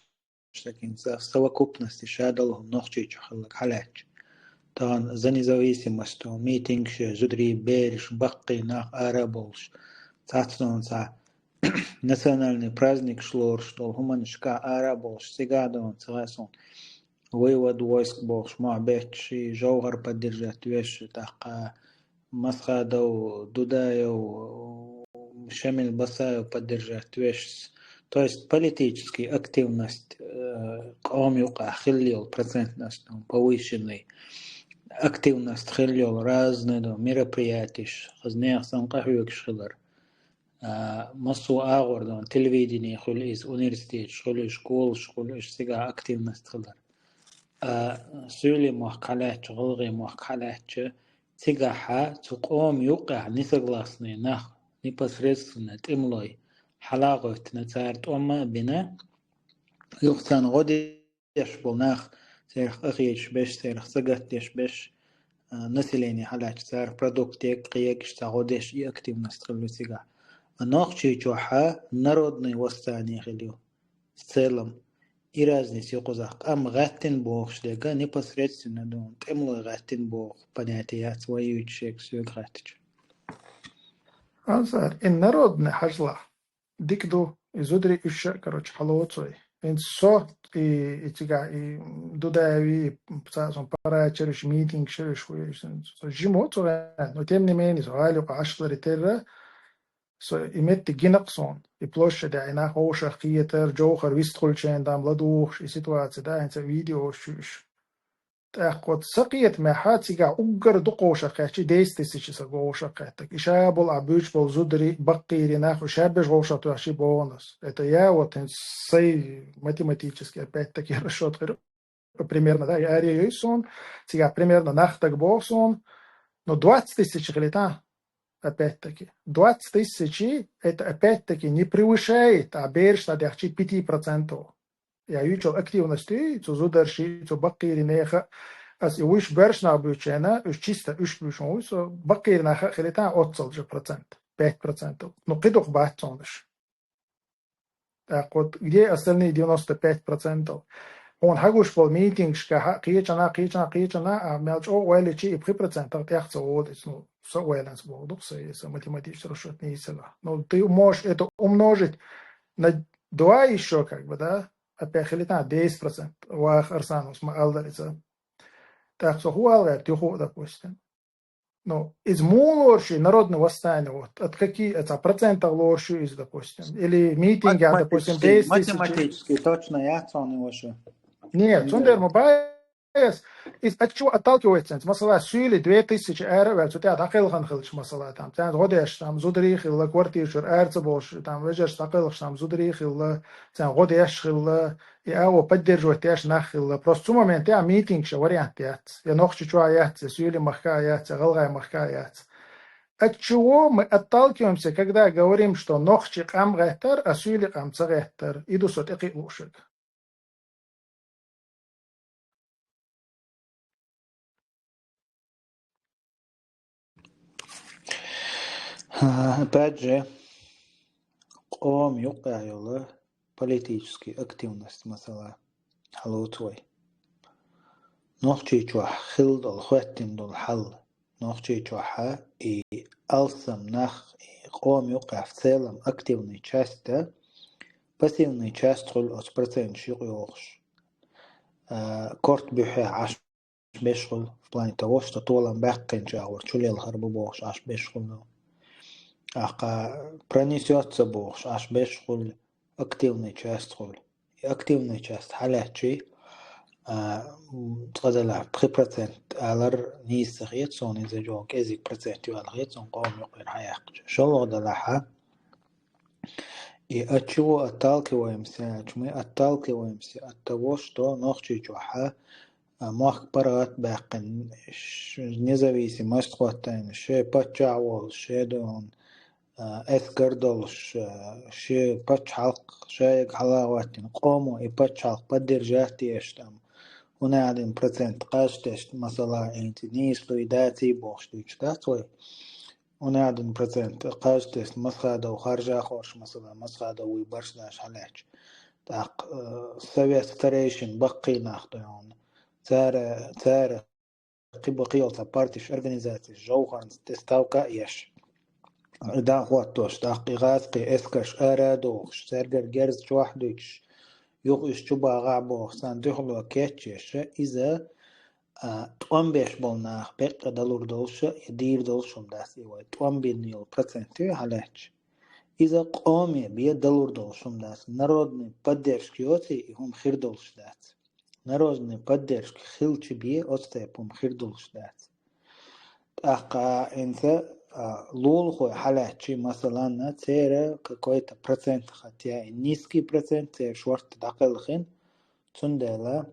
дерг, хӀинца в совокупности ша долу Нохчийчу хилларг хьалаьцча. Тахана за независимость митингаш, зударий, бераш, баккхий нах ара а бовлуш, цхьаццанонца национальный праздникаш лоруш долу хӀуманашкахь ара а болуш, цигахь а долу ца хаьа суна, вывод войск бохуш, мохь бетташ, и ЖовхӀар поддержать веш, тӀаккха Масхадов, Дудаев, Шамиль Басаев поддержать веш. То есть политический активность, э, къоман юкъахь хилла йолу процентность повышенный, активность хилла йолу разные мероприятеш, хаза нехан санна къахьоьгуш хилар. А, массо а агӀор дан, телевидение хуьлу иза, университеташ хуьлу иза, школаш хуьлу иза, цигахь активность хилар. А, суьйлийн мохк хьалаьцча, гӀалгӀайн мохк хьалаьцча, цигахьа цу къоман юкъехь несогласный нах, непосредственно тӀемалой хьала а гӀоьттина, цара тӀом а бина, юха царна гӀо деш болу нах, царах къахеташ беш, царах сагатдеш беш, а, население хьалаьцча, царах продукт егаш, кхин егаш, цхьа гӀо деш, и активность хилла ю цигахь. А Нохчийчохьа народный восстание хилла ю. В целом, и разница ю кхузахь. Къам гӀаьттина бохуш дерг, непосредственно ду, тӀемалой гӀаьттина боху понятие яц вай юьйцуш ерг, соьга хаьттича. Азар, и народный хьажалахь. Дика ду, и зударий уьш а, короче, хьалоцу вай. ХӀинца со, и, и цигахь, и Дудаеви, и цхьа сон парачераш, митингаш, шераш хуьйш, со жимо цу гӀаьнна. Но тем не менее, со гӀали юкъа Ӏаш лари терра, со и меттиг гинакъ сон, и площадь, и нах вовшах кхетар, Джовхар вистхуьлчен дам ладугӀуш, и ситуация, да, хӀинца видео шуьш. ТӀаккха вот са кхетамехьа цигахь уггар дукха вовшах кхаьччи десять тысяч са вовшах кхеттаг. И ша болу а буьйч болу зударий, баккхийри нах, уьш шаббеш вовшах тоьхчи богӀунас. Это я вот хӀинца сай математически опять-таки расчёт хир. Примерно, да, и аре йой сон, цигахь примерно нах таг боху сон, но двадцать тысяч хилита, опять-таки. Двадцать тысяч, это опять-таки не превышает, а бераш дӀадехчи пяти процентов. Я юьйчул активность, цу зударши, цу баккхийри неха, ас и вуьш берш нах буьйчена, уьш чисто, уьш буьйшун вуй, со баккхийри наха хилита оццал же процент, пять процентов. Ну, кхидух бац цунаш. Так вот, где остальные девяносто пять процентов? Хьуна хьагуш болу митингашкахьа кхечана, кхечана, кхечана, а мел чӀогӀа ойличи и пхи процентах тӀех ца воду, ну, со ойланца боху дух, со, со математический расчёт нийсала. Ну, ты можешь это умножить на два ещё, как бы, да? Опять хилита десять процент. Вах Арсановс ма алларица. Так, со хӀу алгӀер, ты хӀу, допустим. Ну, из муха лоршу и народный восстание, вот, от какие, это процентах лоршу из, допустим, или митинги, а, допустим, Математически, десять тысяч. Математически точно яц он вашу. Нет, цундер ма бац, из от чего отталкивается? Масала, суьйли две тысячи ара ваьлла, цу тӀехь дӀакхелхан хилча, масала, там, царна гӀо деш, там, зударий хилла, квартира чуьра ара ца болуш, там, вежарш дӀакхелхаш, там, зударий хилла, царна гӀо деш хилла, и агӀо поддерживать деш нах хилла. Просто цу моментехь митингаш вариант яц. Я Нохчийчохь яц, я Суьйли махка яц, я ГӀалгӀай махка яц. От чего мы отталкиваемся, когда говорим, что нохчий къам гӀеттар, а суьйли къам ца гӀеттар? И ду со тӀекхиа луушиг. Опять же, къоман юкъа йолу политический активность, масала, хьалоцу вай. Нохчийчохь хилла долу, хӀоьттина долу хьал, Нохчийчохь и алсам нах, и къоман юкъа в целом активный часть, пассивный часть хуьлу оцу проценташ юкъа йогӀуш. А, корта буьххьехь Ӏаш беш хуьлу, в плане того, что толам баьккхинчу агӀор чулелхар бу бохуш Ӏаш беш хуьлу. Ахка пронесётся бохуш Ӏаш беш хуьлу, активный часть хуьлу. И активный часть хьалаьцчи, а, м, цкъа делахь пхи процент алар нийса ца хета, суна иза чӀогӀа кӀезиг процент ю аьлла хета, суна къоман юкъера хьаяьккхича. ШолгӀа делахь, и от чего отталкиваемся, мы отталкиваемся от того, что Нохчийчохь, а, мохк паргӀат баьккхина, ш-, независимость хӀоттийна, шен паччахь волуш, шен дон, а, эскар долуш, а, шен пачхьалкх шайга хьала а хӀоттийна, къомо и пачхьалкх поддержать деш там, хӀунда аьлла процент кхаж тесна, масала, хӀинца нийса дуй, даций бохуш дуьйцуш дац вай. ХӀунда аьлла процент кхаж тесна, Масхадов харжа а хоржуш, масала, Масхадов вуй барш даш хьалаьцча. ТӀаккха, э, совет старейшин баккхий нах ду хьуна. Цара, цара кхин баккхий йолу цхьа партиш, организацеш жовхарна тӀе ставка а еш. И дӀа а хӀоттош, тӀаккха и гӀазкхий эскарш ара а дохуш, цаьргара герз чохь а дуьтуш, юха уьш чу багӀахь бохуш, царна дуьхьало кечъеш, иза, а, тӀом беш болу нах беккъа далур долуш а, я дийр долуш хӀума дац и вай тӀом бина йолу процент ю хьалаьцча. Иза къоме бен далур долуш хӀума дац. Народный поддержка йоций, и хӀума хир долуш дац. Народный поддержка хилча бен оцу тайпа хӀума хир долуш дац. ТӀаккха хӀинца, а, лулахой хьалаьцчи, масалан, церан какой-то процент хатъяьй, низкий процент церан шортта дӀакхелхина, цундела,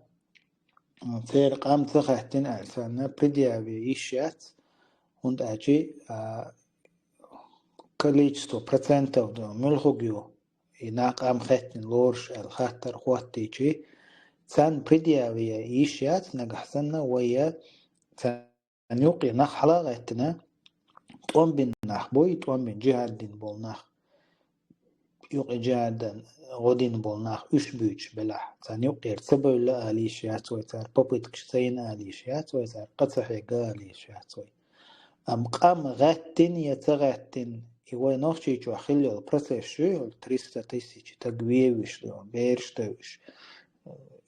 м, церан къам ца хаьттина аьлла санна, предъяве йиш яц, хӀунда аьлча, а, количество процентов ду, муьлхуг ю, и нах къам хаьттина лоруш аьлла хаттар хӀоттийчи, царна предъяве йиш яц нагахь санна, вай я царна юкъе нах хьала а гӀеттина, тӀом бина нах бу, и тӀом бина джихад дина болу нах, юкъе джихадан гӀо дина болу нах уьш буьйцуш белахь, царна юкъера ца бевлла ала йиш яц вай, цара попыткаш ца йина ала йиш яц вай, цара къа ца хьегна ала йиш яц вай. Амма къам гӀеттина я ца гӀеттина, и вай Нохчийчохь хилла йолу процесс ю, триста тысяч таг вевзаш ду, бераш тевжаш,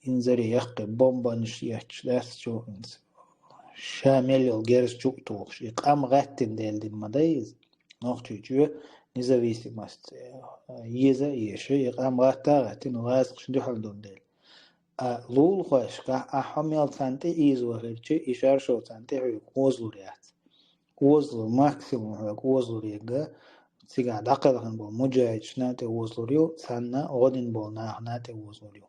инзаре яккхий бомбанаш етташ дац чу, ша мел йолу герз чу а тухуш. И къам гӀаьттина дела дина ма дай иза. Нохчийчоь независимость, э, еза а езаш, и къам гӀатта а гӀаьттина, гӀазкхашна дуьхьал долу дела. А лулахошкахь ахь хьо мел царна тӀе ийзо хилча, и шаршо царна тӀе хьоьга озалур яц. Озалур, максимум хьоьга озалур ерг, цигахь дӀакхелхина болу муджахӀидашна а тӀе озалур ю, царна гӀо дина болу нахана а тӀе озалур ю.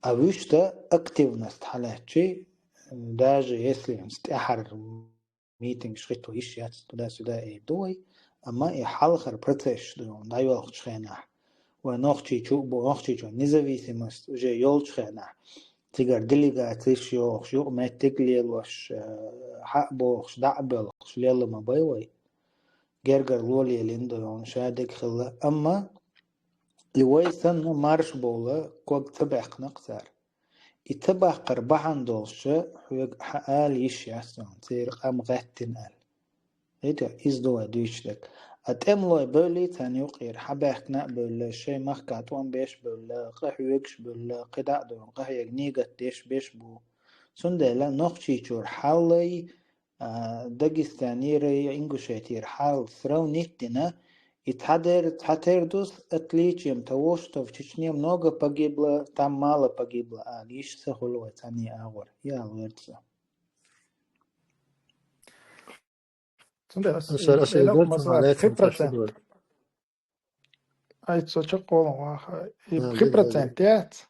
А вуьшта активность хьалаьцчи, даже если тӀаьхьара митингаш хӀитто йиш яц, туда-сюда эр ду вай, амма и хьалхара процессаш ду, дӀайолхучу хенахь, вай Нохчийчу а бу, Нохчийчоь независимость уже йолчу хенахь, цигара делегацеш йохуш, юкъаметтиг лелош, э, хьа а бохуш, дӀа а боьлхуш, лелла ма бай вай. Гергарло лелийна ду, ша дерг хилла. Амма и вай санна марш бовла ког ца баьккхина-кх цара. И ца баккхар бахьана долуш хьоьга хьан ала йиш яц, церан къам гӀаьттина аьлла. Вида, иза ду вай дуьйцуш дерг. А тӀемалой бевлли царна юкъера, хьан баьхкина а бевлла, шайн махкахь тӀом беш а бевлла, къахьоьгуш а бевлла, кхидӀа а ду, къахьега нигат деш а беш а бу. Цундела Нохчийчуьра хьаллай, а, Дагестанера я Ингушетера хьал сравнить дина, и цхьадер-, цхьатера ду с отличием того, что в Чечне много погибло, там мало погибло, ала йиш ца хуьлу вай цхьанне агӀор. И ала верца. Цундела ас, Сара, ас Элах, масала, пхи процент. Ай, со чекхволун ваха. И пхи процент яц.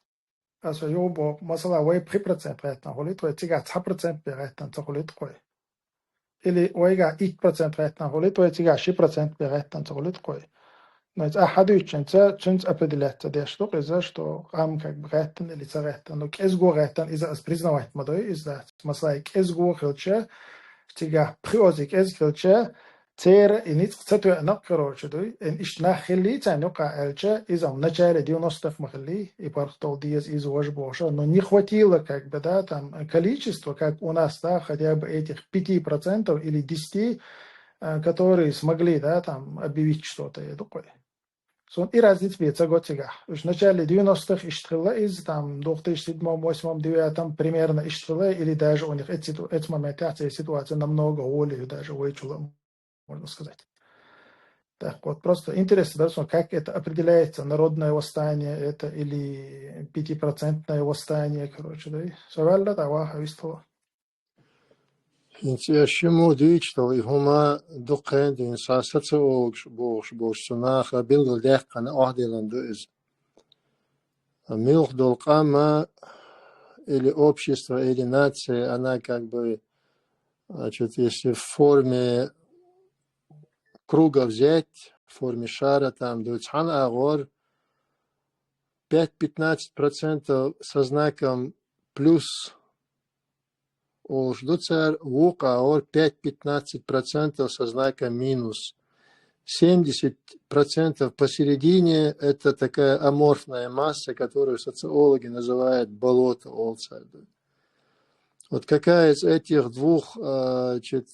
Аса юха боху, масала, вай пхи процент гӀеттина хуьлуьйту вай, цигахь цхьа процент бен гӀеттина ца хуьлуьйту вай. Или вайгахь итт процент гӀеттина хуьлуьйту вай, цигахь ши процент бен гӀеттина ца хуьлуьйту вай. Но иза ахьа дуьйцучуьнца, цуьнца определяться деш ду-кх иза, что къам как бы гӀеттина или ца гӀеттина. Ну, кӀезиго гӀеттина, иза ас признавать ма дой, иза дац. Масала, кӀезиго хилча, цигахь пхиъ оцу кӀезиг хилча, церан и ницкъ ца тоьъна-кх, короче, дуй, и иштта нах хиллий царна юкъахь аьлча, иза в начале девяностых ма хиллий, и паргӀатал деза, иза важа бохуш, но не хватило, как бы, да, там, количество, как у нас, да, хотя бы этих пяти процентов или десяти, э, которые смогли, да, там, объявить что-то, я думаю. Суна и разница бен ца го цигахь. Уьш начале девяностых иштта хилла иза, там, двух тысяч седьмом, восьмом, девятом примерно иштта хилла, или даже у них эци-, эцу моментехь церан ситуация намного хӀоле ю даже вайчул, можно сказать. Так вот, просто интересно, да, что как это определяется, народное восстание это или пятипроцентное восстание, короче, да, и со ваьлла, да, ваха вистхула. ХӀинца аш шиммо дуьйцуш долу и хӀума дукха хенахь дуьйна схьа социологаш бохуш болчу цу наха билгалдаьккхина охьадиллина ду иза. Муьлха долу къам или общество, или нация, она как бы, значит, если в форме круга взять, в форме шара, там, дуьйцу хьан агӀор, пять-пятнадцать процентов со знаком плюс олуш ду цара, вукху агӀор пять-пятнадцать процентов со знаком минус. Семьдесят процентов посередине — это такая аморфная масса, которую социологи называют болото, олу цара. Вот какая из этих двух, а, значит,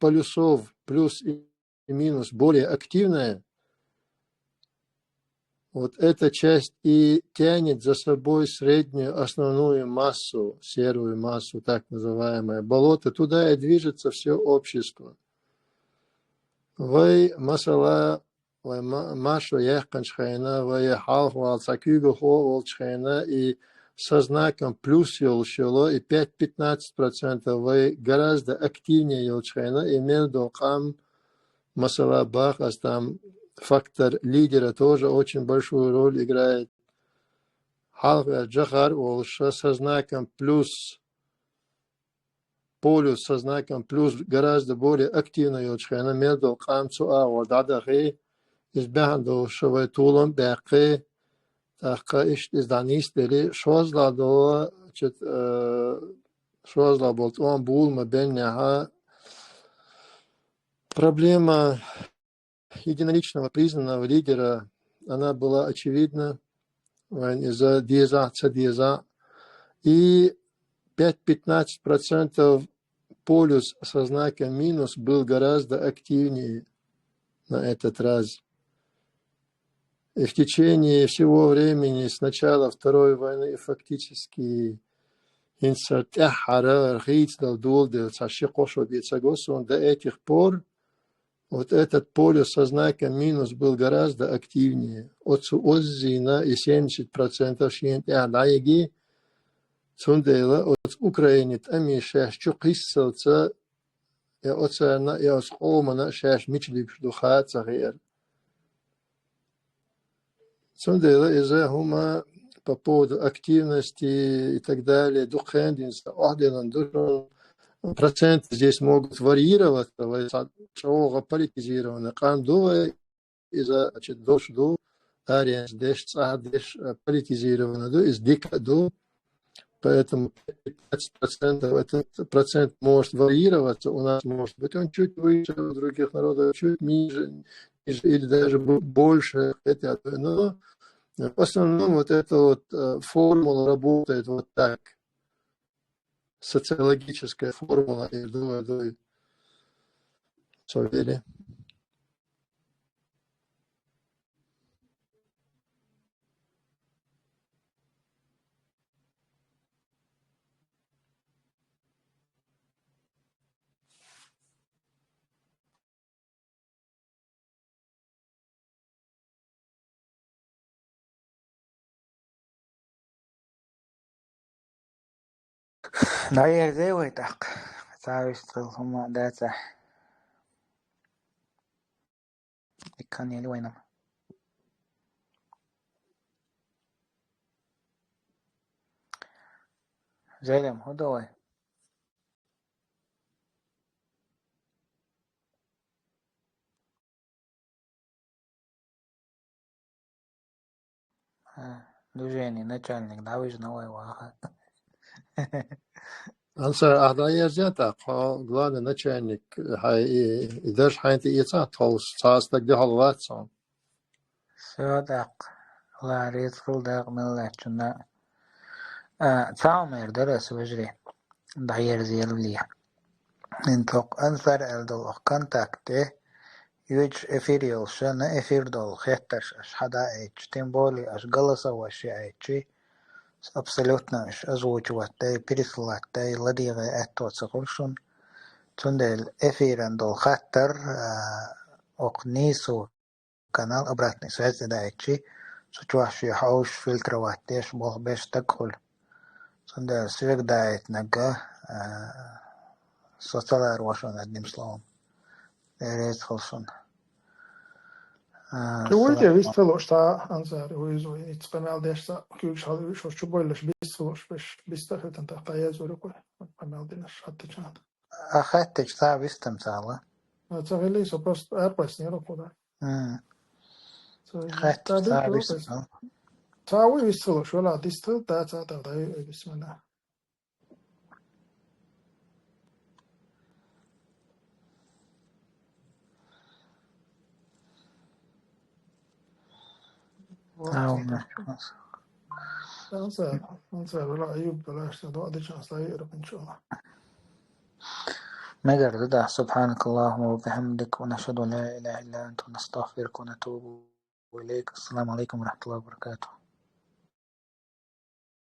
полюсов, плюс и минус, более активная, вот эта часть и тянет за собой среднюю основную массу, серую массу, так называемое болото. Туда и движется всё общество. Вай, масала, вай ма-, маршо яьккхинчу хенахь, вай хьалха вала цхьа куьйгалхо волчу хенахь, и со знаком плюс йолуш йолу, и пять-пятнадцать процентов вай гораздо активнее йолчу хенахь, и мел долу къам, масала, бах ас, там фактор лидера тоже очень большую роль играет. Хьалха ваьлла Джохар волуш, со знаком плюс, полюс со знаком плюс гораздо более активно йолчу хенахь, мел долу къам цу агӀор дӀадахи, иза баьхна долуш вай толам а баьккхи, тӀаккха иштта иза дӀанисделли, шозлагӀа долу, чет-, э, шозлагӀа болу тӀом була ма беннехьа, проблема единоличного признанного лидера, она была очевидна, вайн иза деза, ца деза. И пять-пятнадцать процентов полюс со знаком минус был гораздо активнее на этот раз. И в течение всего времени с начала Второй войны и фактически хӀинца тӀеххьара хийцадала доладелла цхьа ши-кхо шо бен ца го сона, до этих пор вот этот полюс со знаком минус был гораздо активнее. Оцу оззийна и семьдесят процентов шена тӀехь дӀайиги, цундела оцу Украине тӀаме шаьш чу кхиссалца, я оцарна, я оцу къомана шаьш мича луьгуш ду хаа ца хиара. Цундела иза хӀума по поводу активности и так далее, дукха хендинца охьаденан ду шуна. Проценты здесь могут варьироваться, вай цхьа чӀогӀа политизированный къам ду вай, иза, значит, дош ду, аренц деш, цӀахь деш, э, политизированно ду, иза дика а ду. Поэтому пятнадцать процентов, этот процент может варьироваться. У нас может быть он чуть выше, у других народов чуть ниже, ниже или даже бо-, больше. Это, но, э, в основном вот эта вот, э, формула работает вот так. Социологическая формула, я думаю, вы всё видели. ДӀаерзий вай тӀаккха? Цхьа вистхила хӀума дацахь. Дикка хан ели вайна. Зелим, хӀун ду вай? А, движение начальник, да, вы же новая ваха. Ансар, ахь дӀаерзий тӀаккха, хьо главный начальник, хьай и, и дарж хьайна тӀе эцахь тховса, цхьа стаг де хьо вац хьуна. Всё, тӀаккха. Ла, реза хила дакъа мел лаьттачунна. А, цхьа хӀума эр дара ас, вежарий, дӀаерзаялале. ХӀинца хӀокху Ансар аьлла долу хӀокху контакте, йоьдуш эфир йолуш, на эфир долу хеттарш аша хьадаийча, тем более аша голосовой аша яийча, абсолютно аша озвучивать дай, пересылать дай, ладегӀе аьтто ца хуьлу шуна. Цундела эфиран долу хаттар, а, окху нийсо канал обратной связи даийчи, цу чохь шен хьовсуш, фильтровать деш, болх беш стаг хуьлу. Цундела соьга даийтинарг, а, со ца ларо шуна, одним словом. Дела реза хуьлу шуна. А, Шу вуй те вист ца лууш, цхьа Ансар вуьйзу, иццу къамел деш цхьа куьйгаш хьала уьш, чу бойлуш бист ца лууш, беш, бистар хӀуьтан тӀаккха дӀаерзур ю кхуьй, къамел динарш хаттачахьа. А, хаттачу цхьа вистам ца хилла. А, ца хилла, со просто аркъоьснера кху да. М. Ца хилла. Хаттачу цхьа вистам. Ца вуй вист ца лууш, вала дистхила, да, цхьа тӀаккха дӀа, бисмилла. Ау. Ансар, Ансар, вала Аюб, вала ша, дуӀа дича аса лайира, иншалла. Мегар ду да, سبحانك اللهم وبحمدك، ونشهد أن لا إله إلا أنت، ونستغفرك ونتوب إليك. السلام عليكم ورحمة الله وبركاته.